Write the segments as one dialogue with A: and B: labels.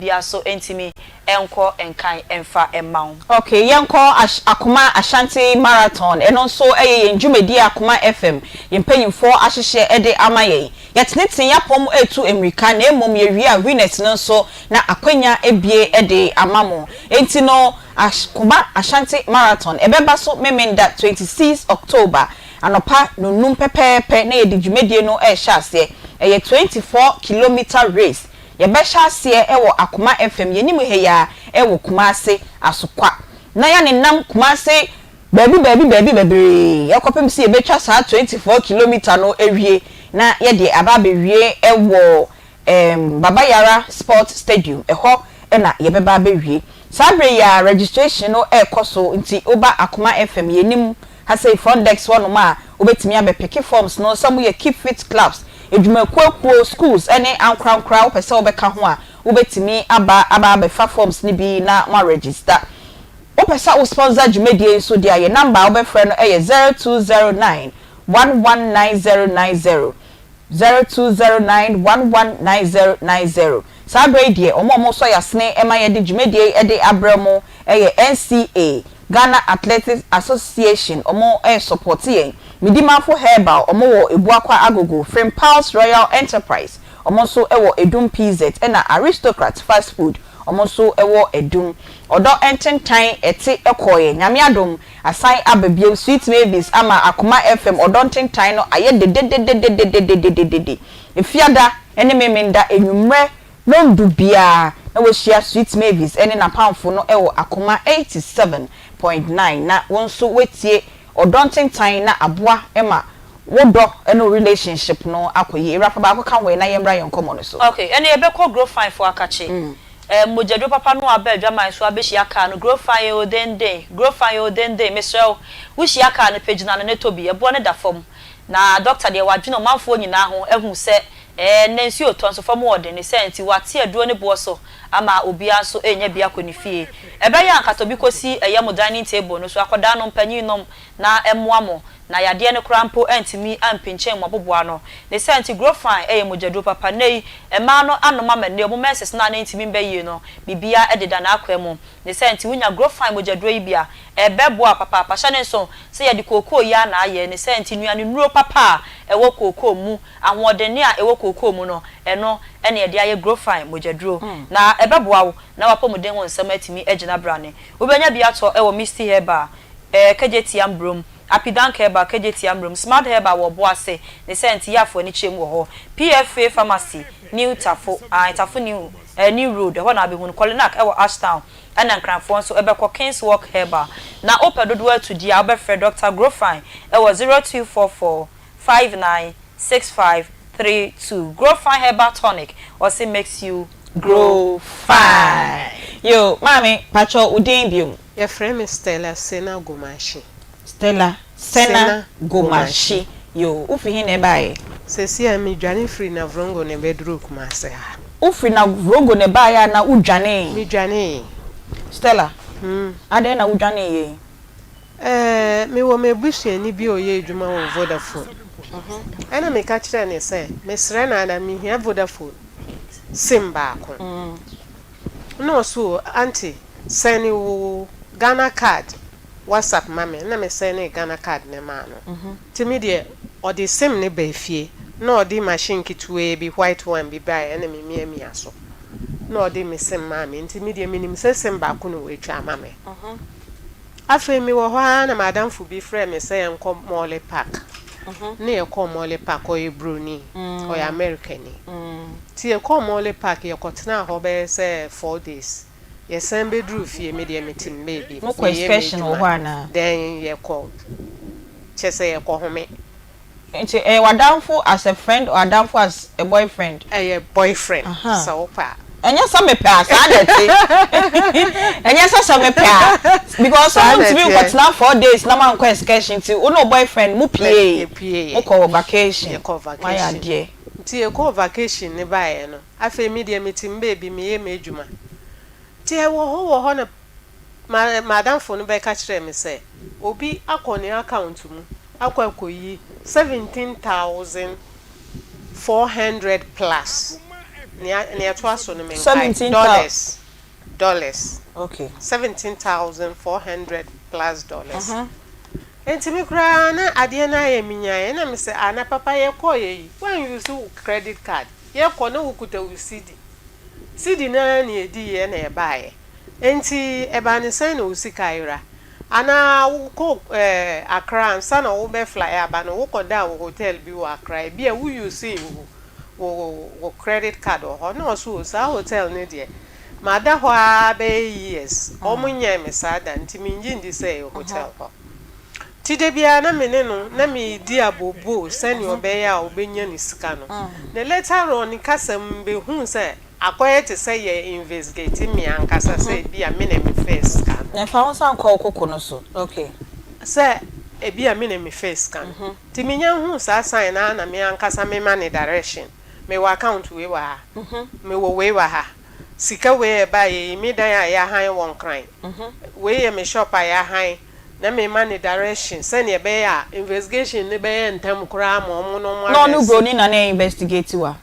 A: Bia so ntumi nkɔ nkan mfa mma wo.
B: Ok, yɛnkɔ Akoma Ashanti Marathon, ɛno nso yɛ yɛn dwumadie a Akoma FM, yɛn mpanyinfoɔ ahyehyɛ de ama yɛn. Yɛtenetene yɛapɔm retu mmirika na mmom yɛwie a winners no nso na akwanya abue de ama mo. Enti no Akoma Ashanti Marathon ɛbɛba so Memenda 26 October anɔpa nnɔnnum pɛpɛɛpɛ na yɛde dwumadie no rehyɛ aseɛ. Ɛyɛ 24 kilometre race. Yɛbɛhyɛ aseɛ wɔ Akoma FM yɛnim ha yi ara wɔ Kumase Asokwa na yɛanenam Kumase baabi baabi baabi bebree kɔpem sɛ yɛbɛtwa saa 24 kilometer no awie na yɛde aba abɛwie wɔ ɛɛm Baba Yara Sports Stadium ɛhɔ na yɛbɛba abɛwie. Saa berɛ yi ara registration no rekɔ so nti woba Akoma FM yɛnim Ha sei front desk hɔ nom a wobɛtumi abɛ peke forms no sɛ moyɛ keep fit clubs, adwumakuo akuo, schools ɛne ankorankora wopɛ sɛ wobɛka ho a wobɛtumi aba aba abɛfa forms no bi na mo aregister. Wopɛ sɛ wo sponsor dwumadie yi nso deɛ a yɛ number a wobɛfrɛ no yɛ 0209 119090. 0209119090. Saa berɛ yi deɛ, wɔn a wɔsɔ yɛn asene ma yɛde dwumadie yi de abrɛ mo yɛ NCA, Ghana Athletics Association, wɔn resɔpɔte yɛn, Medimafo Herbal, wɔn wɔ Ebuakwa Agogo, Frimpal's Royal Enterprise, wɔn nso wɔ Adum PZ, ɛna Aristocrat Fast Food, wɔn nso wɔ Adum. Ɔdɔ ntentan ɛte kɔeɛ, Nyame adom, Asan aba bio Sweet Mavis ama Akoma FM ɔdɔ ntentan no ayɛ dededededededededede. Efiada ne Memenda anwummerɛ nondu biara na woahyia Sweet Mavis ne n'apamfo no wɔ Akoma 87.9 na wo nso woatie ɔdɔ ntentan na aboa ma wo dɔ ne wo relationship no akɔ yie. Awura fa baako ka ho ɛ na yɛmmra yɛn nkɔmmɔ no so.
A: Ok, ɛnna yɛbɛkɔ Grofine fo akakye. Eh, mogyaduro papa no aba adwaman so abɛhyia car no, grow fine oo denden, grow fine oo denden, mesrɛ wo, wo hyia car no pɛ gyina no ne tɔ bi, ɛboɔ no da fam. Na doctor deɛ wadwene ɔmanfoɔ nyinaa ho ahu sɛ eh, nnɛ nsuo retɔ nso fam wɔ den, ne saa nti wate aduro no boɔ so ama obiara nso renya bi akɔ ne fie. Ɛbɛyɛ a anka tɔ bi kɔsi ɛyɛ mo dining table no so, akwadaa nom, panyin nom, na ɛmmoa mo. Na yadeɛ no koraa mpo antumi ampinkyɛn mo aboboano. Ne saa nti Grofine yɛ mogyaduro papa. Nnɛ yi, mmaa no anom ama nnɛ wɔn menses no a na ɛntumi mba yie no, biribiara deda n'akwaa mu. Ne saa nti wonya Grofine mogyaduro yi bi a, ɛbɛboa wo papaapa. Hyɛ no nso sɛ yɛde kookoo yi ara na ayɛ. Ne saa nti nnuane nnuro papa a ɛwɔ kookoo mu, ahoɔdenne a ɛwɔ kookoo mu no, ɛno na yɛde ayɛ Grofine mogyaduro. Na ɛbɛboa wo na w'apɔmuden ho nsɛm atumi agyina brane. Wobɛnya bi atɔ wɔ Misty Herbal, Kejetia Mbrom, Apidank Herbal, Kejetia Mbrom, Smart Herbal wɔ Ɔboase, ne sɛ nti Yafo ani kyerɛ mu wɔ hɔ. PFA Pharmacy, New Tafo, ae Tafo New, eh, New Road, ɛhɔ na wobɛhu no. Kolinak wɔ Ashtown, ɛna Nkranfoɔ nso bɛkɔ Kings Walk Herbal. Na wopɛ dodoɔ atu deɛ a, wobɛfrɛ Dɔkta Grofine wɔ 0244 59 65 32. Grofine Herbal Tonic, ɔse makes you
B: grow fine. Yo, maame, pakyɛ wo din biom?
C: Yɛfrɛ me Stella Sena Gomashie.
B: Stella Sena Gomashie, yoo, wo firi he na ɛbaeɛ?
C: Seesei a medwane firii Navrongo na ɛbɛduruu Kumase ha.
B: Wo firi Navrongo na ɛbaeɛ anaa wo dwanee?
C: Medwanee.
B: Stella, adɛn na wo dwanee yei?
C: Ɛɛ, mewɔ m'abusuani bi a ɔyɛ adwuma wɔ Vodafone. Ɛna meka kyerɛɛ no sɛ, mesrɛ no ara, mehia Vodafone sim baako. Nna ɔse o aunty sɛne wo Ghana card WhatsApp ma me, nna me sɛnee Ghana card no maa no. Ntsi me deɛ ɔde sim no baa fie na ɔde machine ketewaa bi white one bi baeɛ ɛna me miamia so na ɔde me sim maa me, ntsi me deɛ menim sɛ sim baako na watwa ama me. Afei mewɔ hɔ ara na m'adamfo bi frɛɛ me sɛ yɛnkɔ Morley Park. Ne yɛkɔɔ Morley Park, ɔyɛ broni, ɔyɛ Amerikani. Nti yɛkɔɔ Morley Park, yɛkɔtenaa hɔ bɛyɛ sɛ 4 days. Yɛsan bɛduruu fie, me deɛ mete me baabi,
B: Mokɔ
C: meyɛ
B: excursion wɔ
C: m'adwuma.
B: hɔ anaa?
C: Then yɛkɔ, kyerɛ sɛ yɛkɔhome.
B: Nti ɛyɛ w'adamfo as a friend or adamfo as a boyfriend?
C: Ɛyɛ boyfriend sɛ wopɛ a.
B: Ɛnyɛ sɛ mepɛ a, saa na ɛte. Ɛnyɛ sɛ sɛ mepɛ a, because sɛ
C: Saa na
B: montumi
C: ɛteɛ.
B: nkɔtena 4 days na moankɔ excursion nti wo ne wo boyfriend mo pie,
C: Yɛpieeɛ.
B: mokɔ vacation,
C: Yɛkɔ
B: moayɛ
C: vacation.
B: adeɛ.
C: Nti yɛkɔɔ vacation no baeɛ no, afei me deɛ mete me baabi meyɛ m'adwuma. Nti ɛwɔ hɔ wɔ hɔ na m'adamfo no bɛka kyerɛɛ me sɛ obi akɔ ne account mu akɔ akɔyi 17,400 plus. Nea nea ɛtoa so no menkae. Dollars. Dollars.
B: Okay.
C: $17,400 plus dollars. Enti me koraa na adeɛ no ayɛ me nyaeɛ na me sɛ ah na papa yɛkɔeɛ yi woan use wo credit card yɛkɔ na wokuta wo cedi. Cedi no ara na yɛdiiɛ na yɛbaeɛ. Enti ɛbaa no sɛn na wo sika ayera? Anaa wokɔ eh Accra ansa na wobɛ fly aba no wokɔdaa wɔ hotel bi wɔ Accra ebia wo usee wo wo wo credit card wɔ hɔ na ɔse o saa hotel no deɛ mada hɔ ara bɛyɛ years wɔn nyɛɛ me saa da nti mennye nndi sɛ ɛyɛ hotel hɔ. Nti da biara na me ne no na meredi abooboo sɛnea ɔbɛyɛ a ɔbɛnya ne sika no. Na later on ne kasa mu mebɛhuu sɛ Akɔyɛ te sɛ yɛ investigate me ankasa sɛ ebia me na mefɛɛ sika no.
B: Na fa wo nsa nkɔ wo koko no so, okay.
C: Sɛ ebia me na mefɛɛ sika no. Nti menya huu saa sign no ara na me ankasa mema no direction. Mewɔ account wei wɔ ha, mewɔ wei wɔ ha, sika wei a ɛbaeɛ yi, me dan a yɛahan wɔ Nkran, wei yɛ me shop a yɛahan, na mema no direction sɛdeɛ ɛbɛyɛ a investigation no bɛyɛ ntɛm koraa ma wɔn na wɔn
B: Na ɔno
C: arrest.
B: broni na na investigate wo a?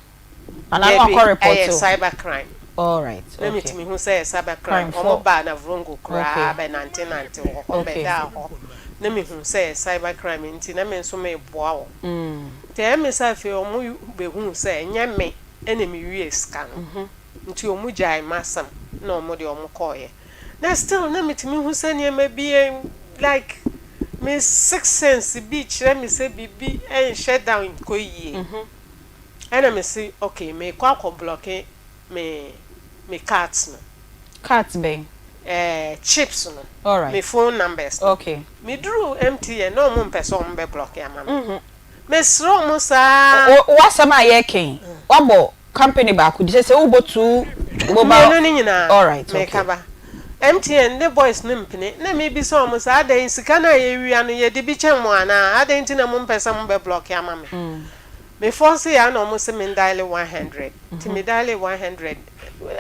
B: Anaa na
C: Dabi,
B: wakɔ report
C: ɛyɛ
B: wo?
C: cyber crime.
B: Alright,
C: Na
B: okay.
C: metumi hu sɛ ɛyɛ cyber crime.
B: Crime
C: Wɔn
B: fo.
C: baa Navrongo koraa
B: Okay.
C: bɛnante nante wɔ hɔ,
B: Okay.
C: bɛdaa hɔ. Na mehu sɛ ɛyɛ cyber crime nti na me nso meboa wɔn. Nti ɛyɛ me sɛ afei wɔn bɛhuu sɛ ɛnyɛ me na mewiee sika no. Nti wɔn gyae m'asɛm na wɔn de wɔn kɔeɛ. Na still na metumi hu sɛ nneɛma bi like me sixth sense bi kyerɛ me sɛ biribi nhyɛ da nkɔ yie. Ɛna me se ok meekɔ akɔ blocke me me cards no.
B: Cards bɛn?
C: Ɛɛ chips no.
B: Alright.
C: Me phone numbers no.
B: Ok.
C: Me duruu MTN na ɔmo mpɛ sɛ ɔmo bɛ blocke ama me. Me srɛ ɔmo saa.
B: Wo w'asɛm a yɛɛka yi, w'abɔ company baako di sɛ sɛ wobɔ two mobile.
C: Mmienu no nyinaa.
B: Alright, ok.
C: Meeka ba. MTN ne boys no mpene. Na me bisa ɔmo sɛ adɛn sika no a yɛwia no yɛde bi kyɛ mo anaa? Adɛn nti na mo mpɛ sɛ mo bɛ blocke ama me? Me force yɛ a na ɔmo se me ndiale 100 nti me diale 100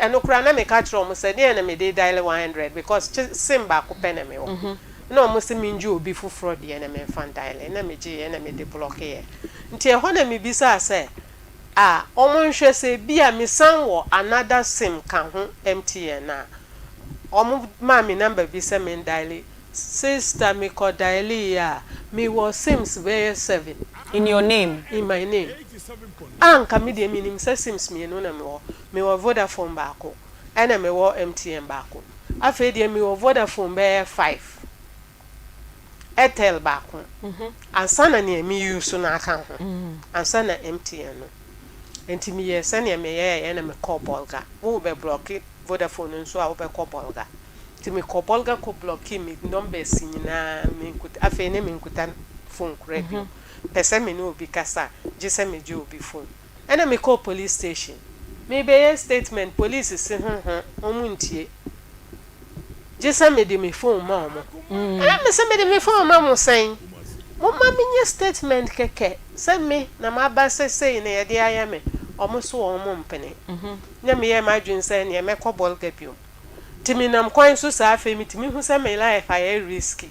C: ɛno koraa na me ka kyerɛ ɔmo sɛ deɛn na me de diale 100 because kye sim baako pɛ na me wɔ na ɔmo se me ngye obi foforɔ deɛ na me nfa ndiale na me gye yɛ na me de blocke yɛ nti ɛhɔ na me bisaa sɛ ah ɔmo nhwɛ sɛ ebia me san wɔ another sim ka ho MTN a ɔmo maa me number bi sɛ me ndiale Sister me kɔ dialee a, me wɔ sims bɛyɛ seven.
B: In your name.
C: In my name. A nka me deɛ me nim sɛ sims mienu na me wɔ. Me wɔ Vodafone baako, ɛna me wɔ MTN baako. Afei deɛ me wɔ Vodafone bɛyɛ five, Airtel baako, ansa na nea me use no aka ho, ansa na MTN no. Nti me yɛɛ sɛnea me yɛɛyɛ na me kɔɔ Bolga. Wo bɛ blocke Vodafone nso a wo bɛ kɔ Bolga. Nti me kɔ Bolga kɔ blocki me numbers nyinaa me nkuta afei ne me nkuta phone koraa bio pɛ sɛ me ne obi kasa a gye sɛ me gye obi phone ɛna me kɔɔ police station me bɛ yɛ statement police se ho ho ɔmo ntie gye sɛ me de me phone ma ɔmo ɛna me se me de me phone ma mo sɛn mo ma me nyɛ statement kɛkɛ sɛ me na ma ba sɛ sei na yɛde ayɛ me ɔmo so ɔmo mpene na me yɛɛ m'adwene sɛ ɛneɛ mɛkɔ Bolga bio. Nti menam kwan so saa afei metumi hu sɛ me life ayɛ risky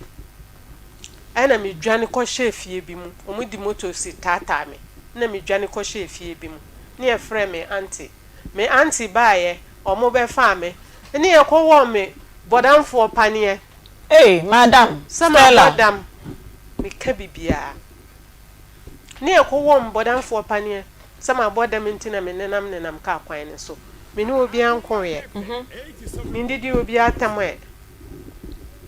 C: ɛna me dwane kɔ hyɛɛ fie bi mu ɔmo de motor si taataa me ɛna me dwane kɔ hyɛɛ fie bi mu ne yɛ frɛɛ me aunty me aunty baayɛ ɔmo bɛ faa me ne yɛ kɔ wɔɔ me bɔdamfoɔ paneɛ
B: Ei madam
C: sɛ
B: Stella.
C: mabɔ dam me ka bibiaa. Ne yɛkɔwɔɔ me bɔdamfoɔ paneɛ sɛ mabɔ dam nti na menenam nenam kaa kwan no so. Me ne obiara nkoeɛ. Mendidii obiara atɛm ɛ.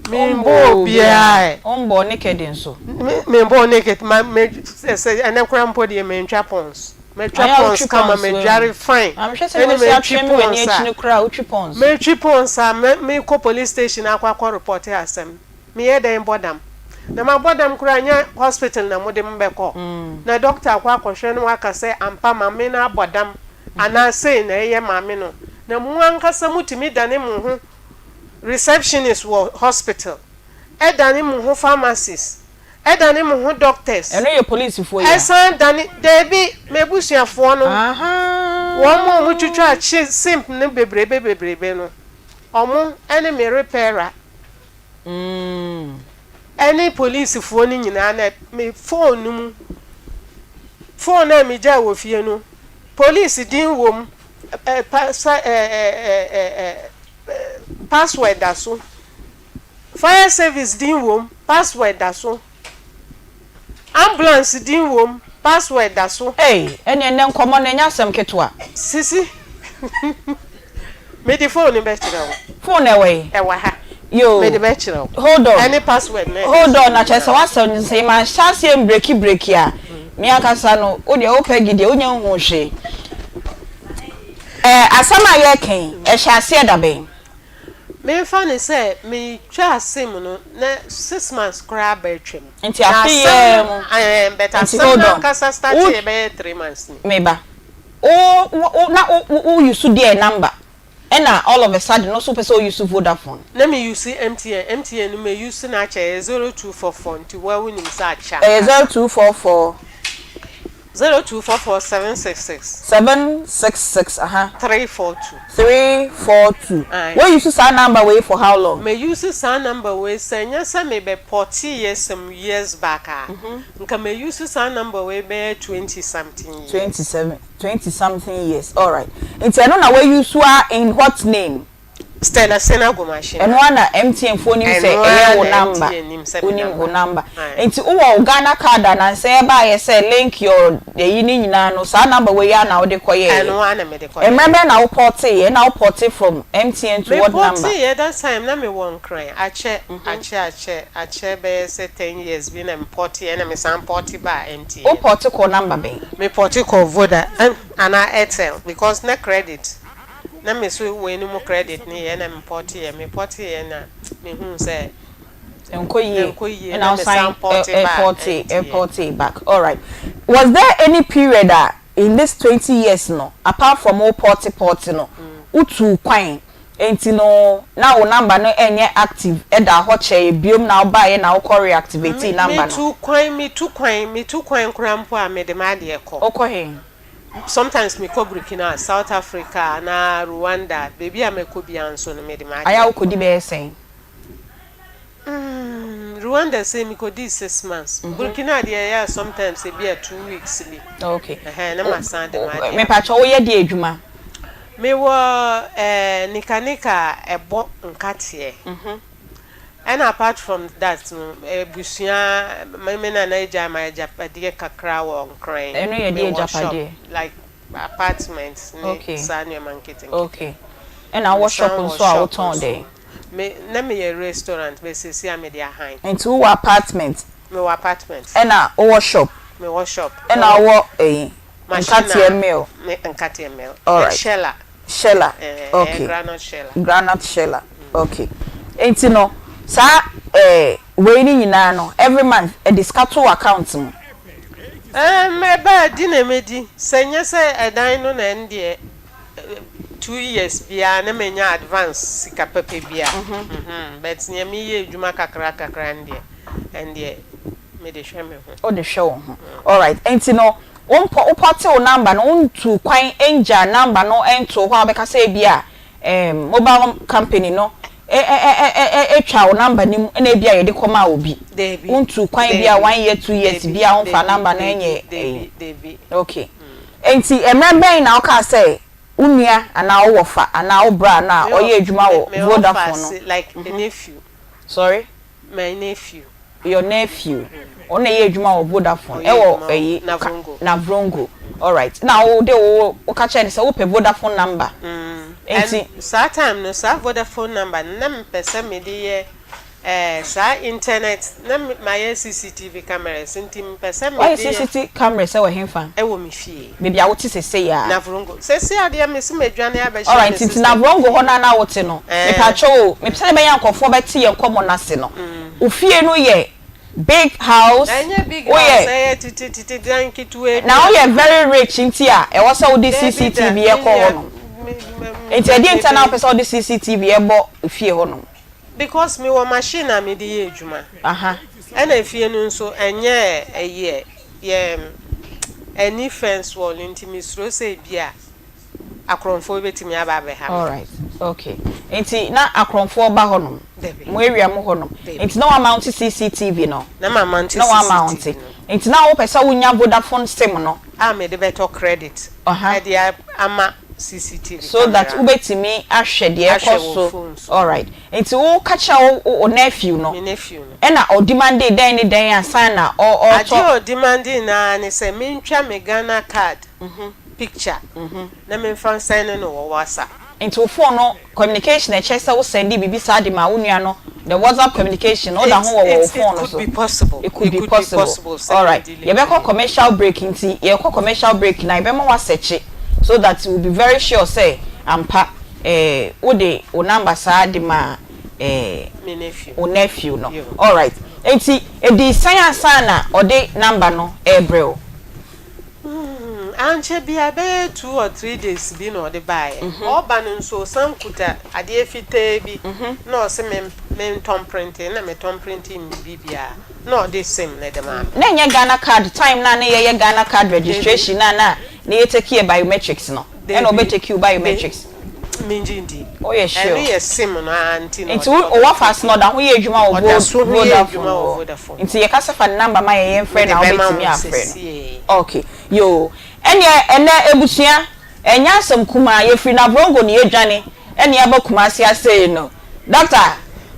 C: Membɔɔ obiara ɛ.
B: Wombɔɔ naked nso?
C: Membɔɔ naked. Ma me sɛ ɛnɛ koraa mpo deɛ mantwa pons. Matwa
B: Ayɛ a
C: pons
B: wotwi
C: kama,
B: pons wei.
C: madware fine.
B: Maame hwɛ sɛdeɛ
C: Ɛne
B: wasi
C: matwi
B: atwe me w'ani
C: pons
B: akyi
C: a.
B: no koraa a wotwi pons.
C: Matwi pons a mekɔ police station akɔ akɔ repɔte asɛm. Meyɛ dɛn bɔ dam? Na mabɔ dam koraa nyɛ hospital na mode me bɛkɔ na doctor akɔ akɔhwɛ na waka sɛ ampa maame no abɔ dam anaa sei na ɛyɛ maame no. Na mo ankasa motumi dane mo ho receptionist wɔ hospital, ɛdane mo ho pharmacist, ɛdane mo ho doctors,
B: Ɛno yɛ polisifoɔ yi a?
C: ɛsan dane, daabi, m'abusuafoɔ no, wɔn a wɔtwitwaa kye simp no bebrebe bebrebe no, wɔn ne me repairer. Ɛne polisifoɔ no nyinaa na me phone no mu, phone a megyae wɔ fie no, polisi din wɔ mu. Ɛ pa sɛ ɛ ɛ ɛ ɛ ɛ password da so. Fire service din wom, password da so. Ambulance din wom, password da so.
B: Ei, ɛneɛ nnɛ nkɔmmɔ no ɛnyɛ asɛm ketewa.
C: Sisi, mede phone no bɛkyerɛ wo.
B: Phone no ɛwɔ he?
C: Ɛwɔ ha.
B: Yoo.
C: Mede bɛkyerɛ wo.
B: Hold on.
C: Ɛne password no a ɛda
B: Hold
C: so
B: on, na kyerɛ sɛ
C: nyinaa.
B: w'asɛm no sɛ manhyɛ aseɛ mbreki breki a, me ankasa no, wo deɛ wo Peggy deɛ wonya nhuu hwee. Ɛɛ, asɛm a yɛreka yi, ɛhyɛ aseɛ da bɛn?
C: Memfa no sɛ metwaa sim no na 6 months koraa aba atwam.
B: Nti
C: Na
B: afe yi
C: asɛm
B: ara
C: no
B: mu.
C: ɛɛ but
B: Nti
C: asɛm
B: hold
C: no
B: on.
C: ankasa
B: Wo
C: starteeɛ bɛyɛ 3 months ni.
B: Meba. Wo wo na wo wo use deɛ number ɛna all of a sudden wo nso wopɛ sɛ wo use Vodafone.
C: Na me use MTN, MTN no me use no akyɛ ɛyɛ 0244 nti woa wonim sɛ akyɛ
B: Ɛyɛ
C: ankasa.
B: 0244.
C: 0244 766.
B: 766 aha.
C: 342.
B: 342.
C: Aye.
B: Wo use saa number wei for how long?
C: Me use saa number wei sɛ nyɛ sɛ me bɛ porteeɛ some years back a, nka me use saa number wei bɛyɛ 20 something years.
B: 27, 20 something years, alright. Nti ɛno na wa use a in what name?
C: Stella Sena Gomashina.
B: Ɛno ara na MTN foɔ nim sɛ
C: Ɛno
B: ɛyɛ
C: ara
B: wo
C: na
B: number.
C: MTN nim sɛ me
B: Wonim wo
C: number.
B: number.
C: Aye.
B: Nti wowɔ wo Ghana card a nansa yi ɛbaayɛ sɛ link your ɛyi ne nyinaa no saa number wei ara na wode kɔyɛɛyɛ.
C: Ɛno ara na mede
B: Mmerɛ
C: kɔyɛɛ.
B: bɛn na wo porteeɛ? Ɛna wo porte from MTN to
C: Me
B: what number?
C: porteeɛ that time na mewɔ Nkran akyɛ akyɛ akyɛ akyɛ bɛyɛ sɛ 10 years bi na me porteeɛ na me san porte baa MTN.
B: Wo porte kɔɔ number bɛn?
C: Me porte kɔɔ Voda anaa Airtel because na credit na me so wei no mu credit ne yɛ na me porteeɛ me porteeɛ na me huu sɛ
B: Ɛnkɔ yie
C: ɛnkɔ yie
B: ɛna
C: na
B: wo
C: me
B: san
C: san porte baa
B: porte
C: MTN.
B: porte back alright. Was there any period a in this 20 years no apart from wo porte porte no wotuu kwan nti no na wo number no ɛnyɛ active ɛda hɔ kyɛɛ biom na wobaeɛ na wokɔ reactivate
C: Me
B: number no?
C: metu kwan metu kwan metu kwan koraa mpo a mede m'adeɛ kɔ.
B: Wokɔ he?
C: Sometimes mekɔ Burkina, South Africa anaa Rwanda, baabi a mɛkɔ biara nso no mede
B: Ayɛ
C: m'adeɛ
B: a
C: kɔ.
B: wokɔdi bɛyɛ sɛn?
C: Rwanda sei mekɔdii 6 months. Burkina deɛ ɛyɛ a sometimes ebi a 2 weeks bi. Ɛhɛn na masan de m'adeɛ aba.
B: Mepakyɛ woyɛ deɛ adwuma?
C: Mewɔ nika nika a ɛbɔ nkateɛ. Ɛna apart from that no, abusua me nana agya ma agyapadeɛ kakra wɔ Nkran.
B: Ɛno yɛ deɛ
C: Mewɔ shop
B: agyapadeɛ?
C: like apartment ne saa nneɛma nketenkete.
B: Okay. Ɛna wowɔ shop
C: Mesan wɔ
B: nso a
C: shop
B: wotɔn
C: nso.
B: dɛn?
C: Me na meyɛ restaurant but seesei a mede ahan.
B: Nti wowɔ apartment?
C: Mewɔ apartment.
B: Ɛna wowɔ shop?
C: Mewɔ shop.
B: Ɛna wowɔ ɛyi
C: Machine
B: nkateɛ
C: a
B: mill?
C: me nkateɛ mill.
B: Alright.
C: Sheller.
B: Sheller.
C: Ɛyɛ groundnut sheller.
B: Groundnut sheller. Okay. Nti no saa wei ne nyinaa no every month ɛde sika to wo account mu?
C: Ɛba a di na medi. Sɛ nyɛ sɛ ɛdan no na ɛno deɛ 2 years biara na manya advance sika pɛpɛ bi a. But nea meyɛ adwuma kakra kakra no deɛ ɛno deɛ mede hwɛ me ho.
B: Wode hwɛ wo ho. Alright. Nti no wo mpɔ wo porte wo number no wontu kwan ngya number no nto hɔ a wobɛka sɛ ebi a mobile company no atwa wo number no mu ɛna ebi a yɛde kɔmaa obi.
C: Dabi.
B: Wontu kwan bi a
C: Dabi.
B: 1 year 2 years
C: Dabi.
B: bi a womfa
C: Dabi.
B: number no
C: Dabi.
B: nyɛ
C: Dabi.
B: ɛyi.
C: Dabi.
B: Okay. Nti mmerɛ bɛn na wokaa sɛ wo nua anaa wo wɔfa anaa wo bra na
C: Me
B: ɔyɛ adwuma wɔ
C: me
B: Vodafone
C: wɔfa
B: no?
C: se like a nephew.
B: Sorry?
C: My nephew.
B: Your nephew. Ɔno na ɛyɛ adwuma wɔ Vodafone
C: Ɔyɛ
B: ɛwɔ
C: adwuma wɔ
B: ɛyi
C: Navrongo.
B: Navrongo. Alright. Na wo de wo woka kyerɛ no sɛ wopɛ Vodafone number. Nti
C: And saa time no saa Vodafone number no na mepɛ sɛ mede yɛ saa internet na mayɛ CCTV cameras nti mepɛ sɛ
B: Wayɛ
C: mede yɛ
B: CCTV cameras ɛwɔ hefa?
C: Ɛwɔ me fie.
B: Baabi a wote sesei a?
C: Navrongo. Sesei adeɛ mese madwane abɛhyɛ
B: Alright,
C: me
B: nti
C: sister
B: Navrongo
C: fie.
B: hɔ no a na wote no, mepakyɛw o, mepɛ sɛ ɛbɛyɛ a nkurɔfoɔ bɛte yɛn nkɔmmɔ no ase no, wo fie no yɛ big house?
C: Ɛnyɛ big house,
B: Woyɛ
C: ɛyɛ tete tete dan ketewa bi
B: Na
C: a.
B: woyɛ very rich nti a ɛwɔ sɛ wode
C: Dabi da,
B: CCTV ɛkɔ
C: me
B: hɔ nom? Nti ɛdeɛn nti a na wopɛ sɛ wode CCTV ɛbɔ fie hɔ nom?
C: Because mewɔ machine a mede yɛ adwuma. Ɛna fie no nso ɛnyɛ ɛyɛ yɛ ɛni fence wall nti mesuro sɛ ebi a akorɔmfoɔ bɛtumi aba abɛha me.
B: Alright, okay. Nti na akorɔmfoɔ ba hɔ nom?
C: Dabi.
B: Mo area mu hɔ nom?
C: Dabi.
B: Nti na wa mount CCTV no?
C: Na ma mount
B: Na wa mount.
C: CCTV no.
B: Nti na wopɛ sɛ wonya Vodafone SIM no?
C: A mede bɛtɔ credit.
B: Aha.
C: Ɛde ama. CCTV
B: So that
C: camera.
B: wobɛtumi ahwɛ deɛ
C: Ahwɛ
B: ɛkɔ
C: wɔ
B: so.
C: phone so.
B: Alright. Nti wo ka kyerɛ wo nephew no.
C: Me nephew no.
B: Ɛna ɔdemande dɛn ne dɛn ansa na ɔtɔ?
C: Adeɛ a ɔdemande naa ne sɛ mentwa me Ghana card picture na memfa nsɛne no wɔ WhatsApp.
B: Nti wo phone no communication ɛkyerɛ sɛ wo sɛnde biribi saa de ma wo nua no, the WhatsApp communication no, woda ho wɔ wo phone
C: It
B: no so?
C: could be possible.
B: It could be possible. Alright. Yɛbɛkɔ commercial break, nti yɛkɔ commercial break na yɛbɛma woasɛkye so that you will be very sure sɛ ampa wode wo number saa de ma
C: Me nephew.
B: wo nephew no. Alright. Nti ɛdii sɛn ansa na ɔde number no rebrɛ wo?
C: Ankyɛ biara bɛyɛ 2 or 3 days bi na ɔde baeɛ. Ɔreba no nso ɔsan kuta adeɛ fitaa bi na ɔse mentɔn printe na metɔn printe biribiara na ɔde sim no de maa me.
B: Na ɛnyɛ Ghana card time no a na yɛyɛ Ghana card registration no a na na yɛ take yɛ biometrics no ɛna ɔbɛ take wo biometrics?
C: Mengye ndi.
B: Woyɛ sure?
C: Ɛno yɛ sim no ara nti na
B: Nti wo wɔfa no ɔda ho yɛ adwuma wɔ
C: Ɔda so ho yɛ
B: Vodafone
C: adwuma wɔ
B: hɔ?
C: Vodafone.
B: Nti yɛka sɛ fa ne number ma yɛn, yɛmfrɛ
C: Mede
B: no a
C: bɛma
B: wobɛtumi
C: mo
B: afrɛ no?
C: sesie.
B: Okay, yoo. Ɛneɛ ɛnɛ abusua, ɛnyɛ asɛm kumaa, yɛfiri Navrongo ne yɛdwane ɛne yɛaba Kumasi asei no. Doctor,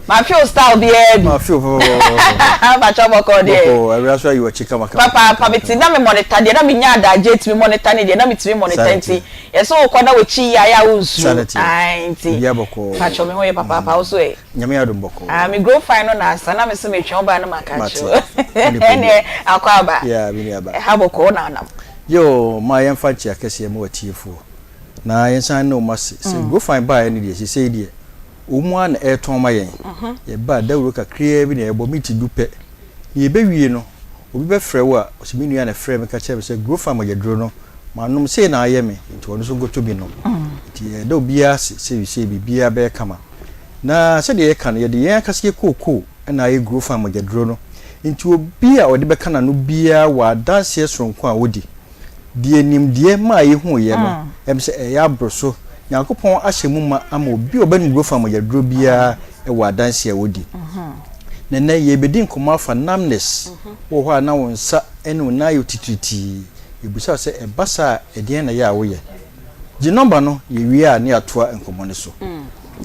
B: mafe wo style biara bi.
D: Mafe wo papapapapa.
B: Mpakyɛw, bɔkɔɔ deɛ?
D: Bɔkɔɔ, awura so ayi w'akyi kama kama.
B: Papaapa, mete na me monitor deɛ na menya adagye tumi monitor ne deɛ na metumi monitor nti yɛsɛ wokɔ na w'akyi yie ayɛ a wonsuro.
D: Sanity.
B: Ae, nti
D: Biribiara bɔkɔɔ.
B: Mpakyɛw, me ho yɛ papaapa, wo so ɛ?
D: Nyame adom, bɔkɔɔ.
B: Ah, me grow fine no na asa na me so metwɛn wo ba no maka
D: Mate.
B: kyerɛ.
D: Wone problem.
B: Ɛneɛ akɔ aba.
D: Yeah, me nua ba.
B: Ɛha bɔkɔɔ na anam.
D: Yo, ma yɛmfa nkyea kɛseɛ ma watiefoɔ na yɛnsan ne wɔn ase sɛ grow fine baeɛ no deɛ, seesei deɛ wɔn mu ara na ɛretɔn ma yɛn. Yɛba a, dawuro kakraa bi na yɛbɔ, minti 10 pɛ na yɛbɛwie no, obi bɛfrɛ wo a ɔsɛ me nua na ɛfrɛ me ka kyerɛ me sɛ grow fine mogyaduro no manom sei na ayɛ me, nti ɔno nso nkɔtɔ bi nom. Nti yɛda obiara ase sɛ seesei biribiara bɛyɛ kama. Na sɛdeɛ yɛka no, yɛde yɛn ankasa yɛ kookoo na ayɛ grow fine mogyaduro no, nti obi a ɔde bɛka n'ano biara wɔ adanseɛ soronko a ɔdi. Deɛ nimdeɛ maa yɛhuuiɛ no, ɛm sɛ ɛyɛ aboro so. Nyankopɔn ahyɛ mu ma ama obi a ɔbɛnom grow fine mogyaduro biara wɔ adanseɛ a ɔdi. Na nnɛ yɛrebɛdi nkɔmmɔ afa numbness. Wowɔ hɔ a na wo nsa ne wo nan ayɛ titiritii. Yɛbisa wo sɛ ɛba saa a ɛdeɛn na ɛyɛ a woyɛ? Gye nɔmba no, yɛwie a ne yɛatoa nkɔmmɔ no so.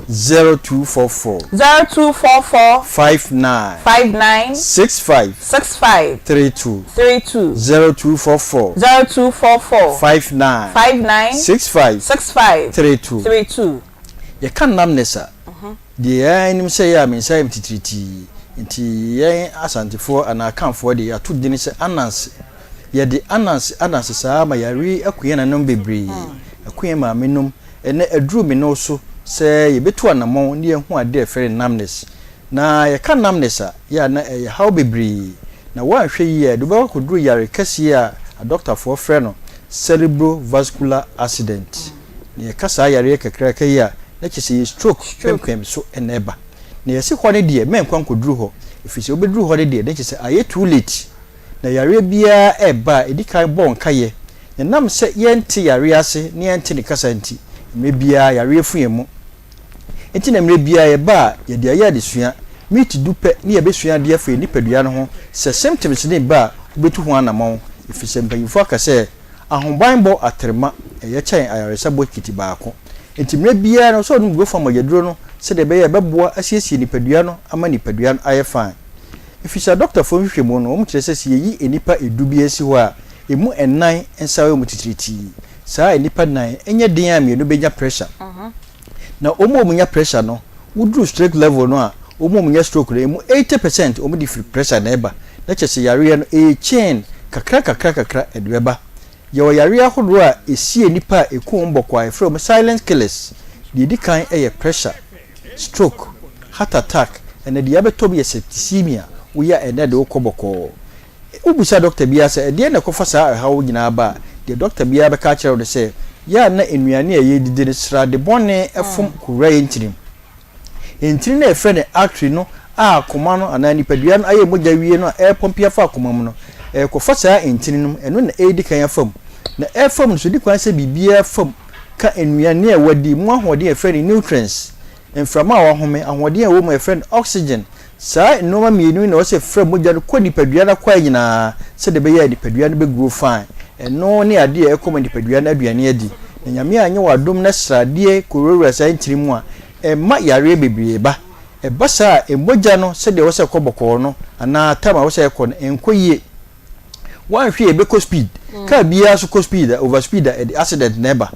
D: 0244.
B: 0244.
D: 59.
B: 59.
D: 65.
B: 65.
D: 32.
B: 32.
D: 0244.
B: 0244.
D: 59.
B: 59.
D: 65.
B: 65.
D: 32.
B: 32.
D: Yɛka numbness a, deɛ yɛn anim sɛ yɛ a me nsa yɛ me titiritii, nti yɛn Asantefoɔ anaa Akanfoɔ deɛ yɛato dini sɛ ananse. Yɛde ananse ananse saa ma yare yi aku yɛn nananom bebree, aku yɛn maamenom. Ɛnnɛ aduru me ne wo so sɛ yɛbɛtu anammɔn na yɛahu adeɛ a yɛfrɛ no numbness. Na yɛka numbness a, yɛ a na ɛyɛ haw bebree. Na woanhwɛ yie a, ɛde wo bɛkɔ akɔduru yare kɛseɛ a adɔktafoɔ frɛ no cerebrovascular accident. Na yɛka saa yareɛ kakraka yi a, na kyerɛ sɛ ɛyɛ stroke pɛmpɛm so na ɛba. Na yɛse hɔ no deɛ, mɛnkɔ nkɔduru hɔ, ɛfiri sɛ wobɛduru hɔ no deɛ, na kyerɛ sɛ ayɛ too late. Na yareɛ biara reba a, ɛdi kan bɔ nkaeɛ. Na ɛnam sɛ yɛnte yareɛ ase na yɛnte ne kasa nti, mmerɛ biara yareɛ fu yɛn mu. Enti na mmerɛ biara yɛba a, yɛde ayɛ adesua. Miniti 10 pɛ ne yɛbɛsua adeɛ afa yɛn nipadua no ho. Sɛ symptoms no reba a, wobɛtu ho anamɔn, ɛfiri sɛ mpanyimfoɔ aka sɛ, ahobanbɔ atrema ɛyɛ kyɛn ayaresa bokiti baako. Enti mmerɛ biara no, sɛ wonom Gurofa mogyaduro no sɛdeɛ ɛbɛyɛ a ɛbɛboa asiesie nipadua no ama nipadua no ayɛ fine. Ɛfiri sɛ adɔkotafoɔ nhwehwɛmu no, wɔkyerɛ sɛ sɛ yɛyi nnipa 10 bi si hɔ a, ɛmu nnan nsa yɛ wɔn titiritii. Saa nnipa nnan, ɛnyɛ den a mmienu bɛnya pressure. Na wɔn a wɔnya pressure no, woduru stroke level no a, wɔn a wɔnya stroke no, ɛmu 80% wɔn de firi pressure na ɛba. Na kyerɛ sɛ yareɛ no, ɛyɛ chain, kakra kakra kakra ɛde bɛba. Yɛwɔ yareɛ ahodoɔ a ɛsie nnipa a ɛku wɔn bɔkɔɔ a yɛfrɛ wɔn silent killers. Deɛ ɛdi kan yɛ pressure, stroke, heart attack, ɛna deɛ abɛtɔ mu yɛ septicemia, woyɛ a ɛnɛ de wokɔ bɔkɔɔ. Wobisa dɔkta biara sɛ ɛdeɛn na ɛkɔfa saa ɛhaw nyinaa ba a, deɛ dɔkta biara bɛka akyerɛ wo ne sɛ, yɛ a na nnuane a yɛdidi no srade bɔne fom kɔwura yɛn tirim. Ntini no a yɛfrɛ no artery no a akoma no anaa nipadua no ayɛ mogya wie no a ɛrepɔmpe afa akoma mu no, ɛrekɔfa saa ntini no mu, ɛno na ɛredi kan afa mu. Na ɛrefa mu no, so ɛdi kwan sɛ biribiara fa mu ka nnuane a wadi mu ahoɔden a yɛfrɛ no nutrients, mframa a wahome, ahoɔden a ɛwɔ mu a yɛfrɛ no oxygen. Saa nnoɔma mmienu yi na ɛwɔ sɛ ɛfra mogya no kɔ nipadua no akwaa nyinaa sɛdeɛ ɛbɛyɛ a nipadua no bɛ grow fine. Ɛno ne adeɛ a ɛkɔma nipadua no aduane adi. Na Nyame anyɛ wo adom na sradeɛ kɔwurawura saa ntini mu a, ɛma yareɛ bebree ba. Ɛba saa a, mogya no sɛdeɛ ɛwɔ sɛ ɛkɔ bɔkɔɔ no anaa time a ɛwɔ sɛ ɛkɔ no, ɛnkɔ yie. Woanhwɛ yie ɛbɛkɔ speed. Car biara nso kɔ speed a, over speed a, ɛde accident na ɛba.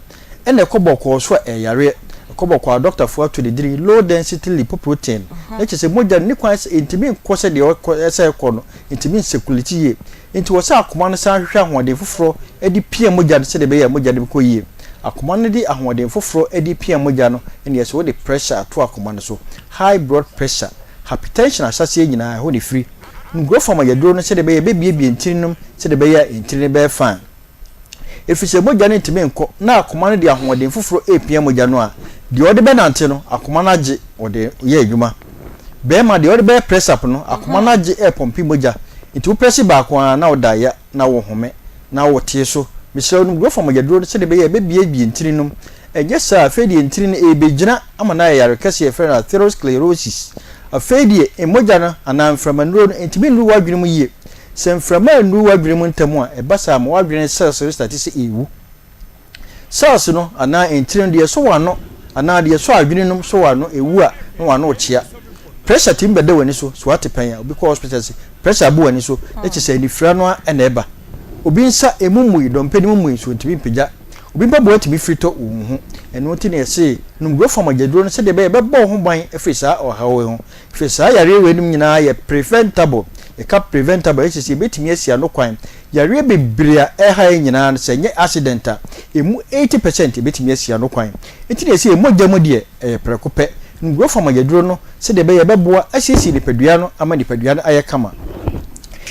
D: Ɛna ɛkɔ bɔkɔɔ nso a, ɛyɛ yareɛ. Ɛkɔ bɔkɔɔ a, dɔktafoɔ ato ne dini low density lipoprotein. Na kyerɛ sɛ mogya no ne kwan sɛ ɛntumi nkɔ sɛdeɛ ɛwɔ sɛ ɛkɔ no, ɛntumi nsɛkulati yie. Enti wɔ sɛ akoma no san hwehwɛ ahoɔden foforɔ de pia mogya no sɛdeɛ ɛbɛyɛ a mogya no bɛkɔ yie. Akoma no de ahoɔden foforɔ de pia mogya no ɛnneɛ sɛ wode pressure ato akoma no so, high blood pressure, hypertension ahyɛaseɛ nyinaa ɛhɔ na ɛfiri. Nkurɔfoɔ ama yɛaduro no sɛdeɛ ɛbɛyɛ a ɛbɛbuebue ntini no mu sɛdeɛ ɛbɛyɛ a ntini no bɛyɛ fine. Ɛfiri sɛ mogya no ntumi nkɔ na akoma no de ahoɔden foforɔ repia mogya no a, deɛ ɔde bɛnante no, akoma no agye, ɔde yɛ adwuma. Barima, deɛ ɔde bɛyɛ press up no, akoma no agye repɔmpe mogya. Nti wo prɛse baako ara na woda ya na wohome na wotee so. Mesrɛ wo nom Grofan mogyaduro no sɛdeɛ ɛbɛyɛ a ɛbɛbuebue ntini no mu. Ɛnyɛ saa a, afei deɛ ntini no ɛrebɛgyina ama no ayɛ yare kɛseɛ a yɛfrɛ no atherosclerosis. Afei deɛ mogya no anaa mframanuro no ntumi nnuru w'adwene mu yie. Sɛ mframa annuru w'adwene mu ntɛm a, ɛba saa a, ma w'adwene cells no starte sɛ ɛrewu. Cells no anaa ntini no, deɛ ɛsɔ w'ano anaa deɛ ɛsɔ adwene no mu sɔ w'ano, ɛwu a, na w'ano rekyea. Pressure tumi bɛda w'ani so, so woate pɛn a, obi kɔ hospital sɛ pressure abɔ w'ani so, na kyerɛ sɛ anifira no ara na ɛba. Obi nsa, ɛmu mmui, dɔmpe no mu mmui nso, ɔntumi mpagya. Obi mpaboa tumi firi tɔ, wonhu. Ɛno nti na yɛse nom Growth Farm agyaduro no sɛdeɛ ɛbɛyɛ ɛbɛbɔ wo ho ban afiri saa ɔhaw yi ho. Hwɛ, saa yareɛ weinom nyinaa yɛ preventable. Yɛka preventable a, ɛkyerɛ sɛ yɛbɛtumi asi ano kwan. Yareɛ bebree a ɛha yɛn nyinaa no, sɛ ɛnyɛ accident a, ɛmu 80 percent yɛbɛtumi asi ano kwan. Enti na yɛse yɛn mogya mu deɛ, ɛyɛ prɛko pɛ. Nnuro fa mogyaduro no sɛdeɛ ɛbɛyɛ ɛbɛboa asiesie nipadua no ama nipadua no ayɛ kama.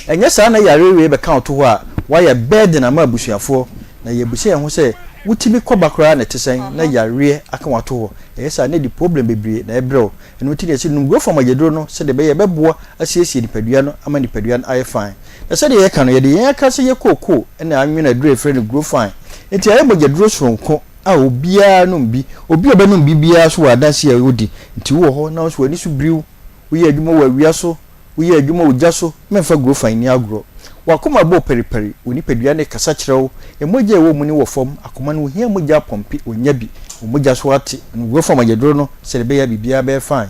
D: Ɛnyɛ saa na yareɛ wei bɛka wo to hɔ a, woayɛ burden ama abusuafoɔ. Na yɛbisa yɛn ho sɛ, wotumi kɔ ba koraa na ɛte sɛn na yareɛ aka wo ato hɔ? Ɛyɛ saa na ɛde problem bebree na ɛbrɛ wo. Ɛno nti na yɛse nom Growth Farm agyaduro no sɛdeɛ ɛbɛyɛ ɛbɛboa asiesie nipadua no ama nipadua no ayɛ fine. Na sɛdeɛ yɛka no, yɛde yɛn ankasa yɛ kookoo na anwene aduro a yɛfrɛ no Grow Fine. Enti ayɛ mogyaduro soronko a obiara nom bi. Obi a ɔbɛnom bi biara nso wɔ adanseɛ a ɔdi. Nti wowɔ hɔ na wo nso w'ani so biri wo, woyɛ adwuma wɔ awia so, Woyɛ adwuma ogya so, mɛmfa gurofan nni agorɔ. W'akoma bɔ paripari, wo nipadua no rekasa kyerɛ wo. Mogya a ɛwɔ mu no wɔ fam, akoma no ohia mogya apɔmpe, onnya bi. Wo mogya so ate, nom gurofan mogyaduro no sɛdeɛ ɛbɛyɛ a biribiara bɛyɛ fine.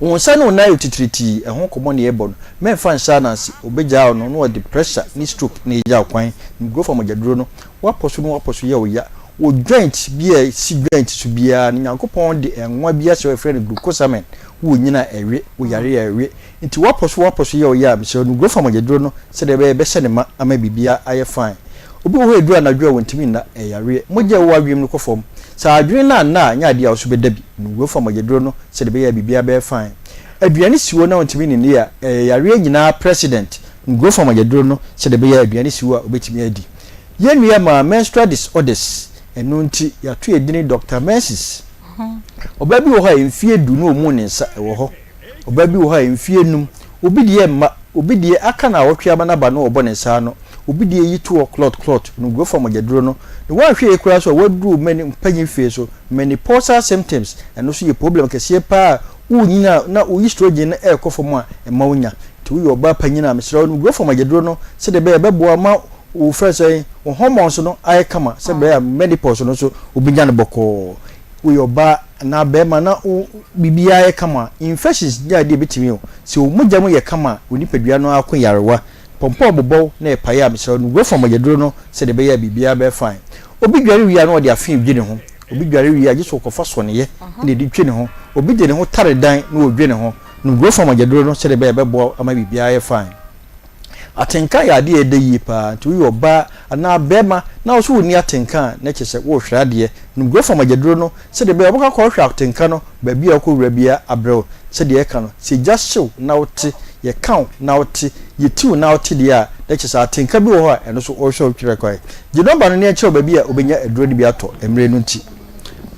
D: Wo nsa ne wo nan ayɛ titiritii, ɛho nkɔmmɔ na yɛrebɔ no. Mɛmfa nhyɛ ananse, ɔbɛgyaa wo no na ɔde pressure ne stroke na agya wo kwan. Nom gurofan mogyaduro no, woapɔ so na woapɔ so yɛ wo ya. Wo joint bi a ɛsi joint so biara no, Nyankopɔn de nwa bi ahyɛ hɔ a yɛfrɛ no glucosamine. Wo nyin a ɛwe, wo yare a ɛwe, nti woapɔ so woapɔ so yɛ wo yɛ a, mesrɛ wo nom Grofam agyaduro no sɛdeɛ ɛbɛyɛ ɛbɛhyɛ ne ma ama biribiara ayɛ fine. Obi wɔ hɔ a ɛduru anadwo a wɔntumi nna, ɛyɛ yareɛ. Mogya a ɛwɔ w'adwenem no kɔ fam. Sɛ adwene no anna a, nyɛ adeɛ a wo nso bɛda bi. Nom Grofam agyaduro no sɛdeɛ ɛbɛyɛ a biribiara bɛyɛ fine. Aduane si hɔ na wontumi nnidi a, ɛyɛ yareɛ nyinaa president. Nom Grofam agyaduro no sɛdeɛ ɛbɛyɛ a aduane si hɔ a wobɛtumi adi. Yɛn nua maa menstrual disorders, ɛno nti yɛato yɛn dini Doctor Menses. Ɔbaa bi wɔ hɔ a mfeɛ du na ɔmuu ne nsa, ɛwɔ hɔ. Ɔbaa bi wɔ hɔ a mfeɛ num, obi deɛ mma, obi deɛ aka naawɔtwe ama no aba na ɔbɔ ne nsa ano, obi deɛ yi toɔ klɔt klɔt, no guo fa mogyaduro no, na woanhwɛ yie koraa nso a woaduru many mpanyin mfeɛ so, menopausal symptoms, ɛno nso yɛ problem kɛseɛ paa a worenyini a na wo estrogen no ɛrekɔ fam a ɛma wonya. Nti woyɛ ɔbaa panyin a mesrɛ wo nom guo fa mogyaduro no sɛdeɛ ɛbɛyɛ ɛbɛboa ma wo frɛ sɛn, wo hormones no ayɛ kama sɛ bɛyɛ a menopause no nso wobɛnya no bɔkɔɔ. Woyɛ ɔbaa anaa bɛrima na wo biribiara yɛ kama a, infections nyɛ adeɛ a ɛbɛtumi o. Sɛ wo mogya mu yɛ kama a, wo nipadua no ara ko nyarewa. Pɔmpɔ a ɔbobɔ wo na ɛpae a, mesrɛ wo, nom Grofan mogyaduro no sɛdeɛ ɛbɛyɛ a biribiara bɛyɛ fine. Obi dware wie a na ɔde afe redwi ne ho. Obi dware wie a, gye sɛ ɔkɔfa sɔneeɛ na ɛde twi ne ho. Obi de ne ho tare dan na ɔredwi ne ho. Nom Grofan mogyaduro no sɛdeɛ ɛbɛyɛ a ɛbɛboa wo ama biribiara ayɛ fine. Atenka yɛ adeɛ a ɛdɛ yie paa, nti woyɛ ɔbaa anaa barima na wo nso wonni atenka a, na kyerɛ sɛ worehwere adeɛ. Nom Grofam agyaduro no sɛdeɛ ɛbɛyɛ a wobɛkɔ akɔhwehwɛ atenka no baabi a wokɔwura biara abrɛ wo. Sɛdeɛ yɛka no, sɛ gya hye wo na wote, yɛka wo na wote, yɛti wo na wote deɛ a, na kyerɛ sɛ atenka bi wɔ hɔ a ɛno nso worehwɛ wo twerɛ kwan. Gye nɔmba no na yɛnkyerɛ wo baabi a wobɛnya aduro no bi atɔ mmerɛ no nti.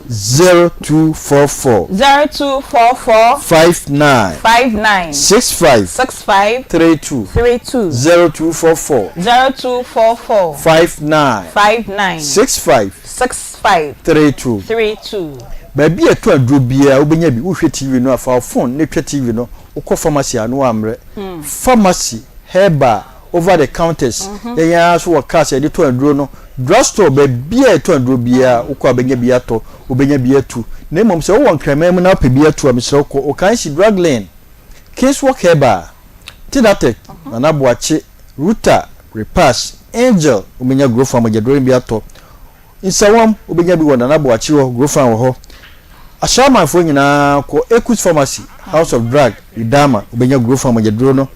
D: 0244.
B: 0244.
D: 59.
B: 59.
D: 65.
B: 65.
D: 32.
B: 32.
D: 0244.
B: 0244.
D: 59.
B: 59.
D: 65.
B: 65.
D: 32.
B: 32.
D: Baabi a ɛtɔ aduro biara wobɛnya bi. Wohwɛ TV no a, fa wo phone na twa TV no. Wokɔ pharmacy a, na woammrɛ. Pharmacy, herbal, over the counters. Yɛn ara nso wɔ cars a yɛde tɔn aduro no. Drug store, baabi a yɛtɔn aduro biara, wokɔ a wobɛnya bi atɔ, wobɛnya bi atu. Na mmom sɛ wowɔ Nkraman mu na wopɛ bi atu a, mesrɛ wo kɔ Okansi Drug Lane, Kingswalk Herbal, Tidatek, Nana Boakye, Ruta, Repass, Angel, wobɛnya Grofan mogyaduro no bi atɔ. Nsawam, wobɛnya bi wɔ Nana Boakye hɔ, Grofan wɔ hɔ. Ashaimanfoɔ nyinaa kɔ Ekus Pharmacy, House of Drug, Idama, wobɛnya Grofan mogyaduro no.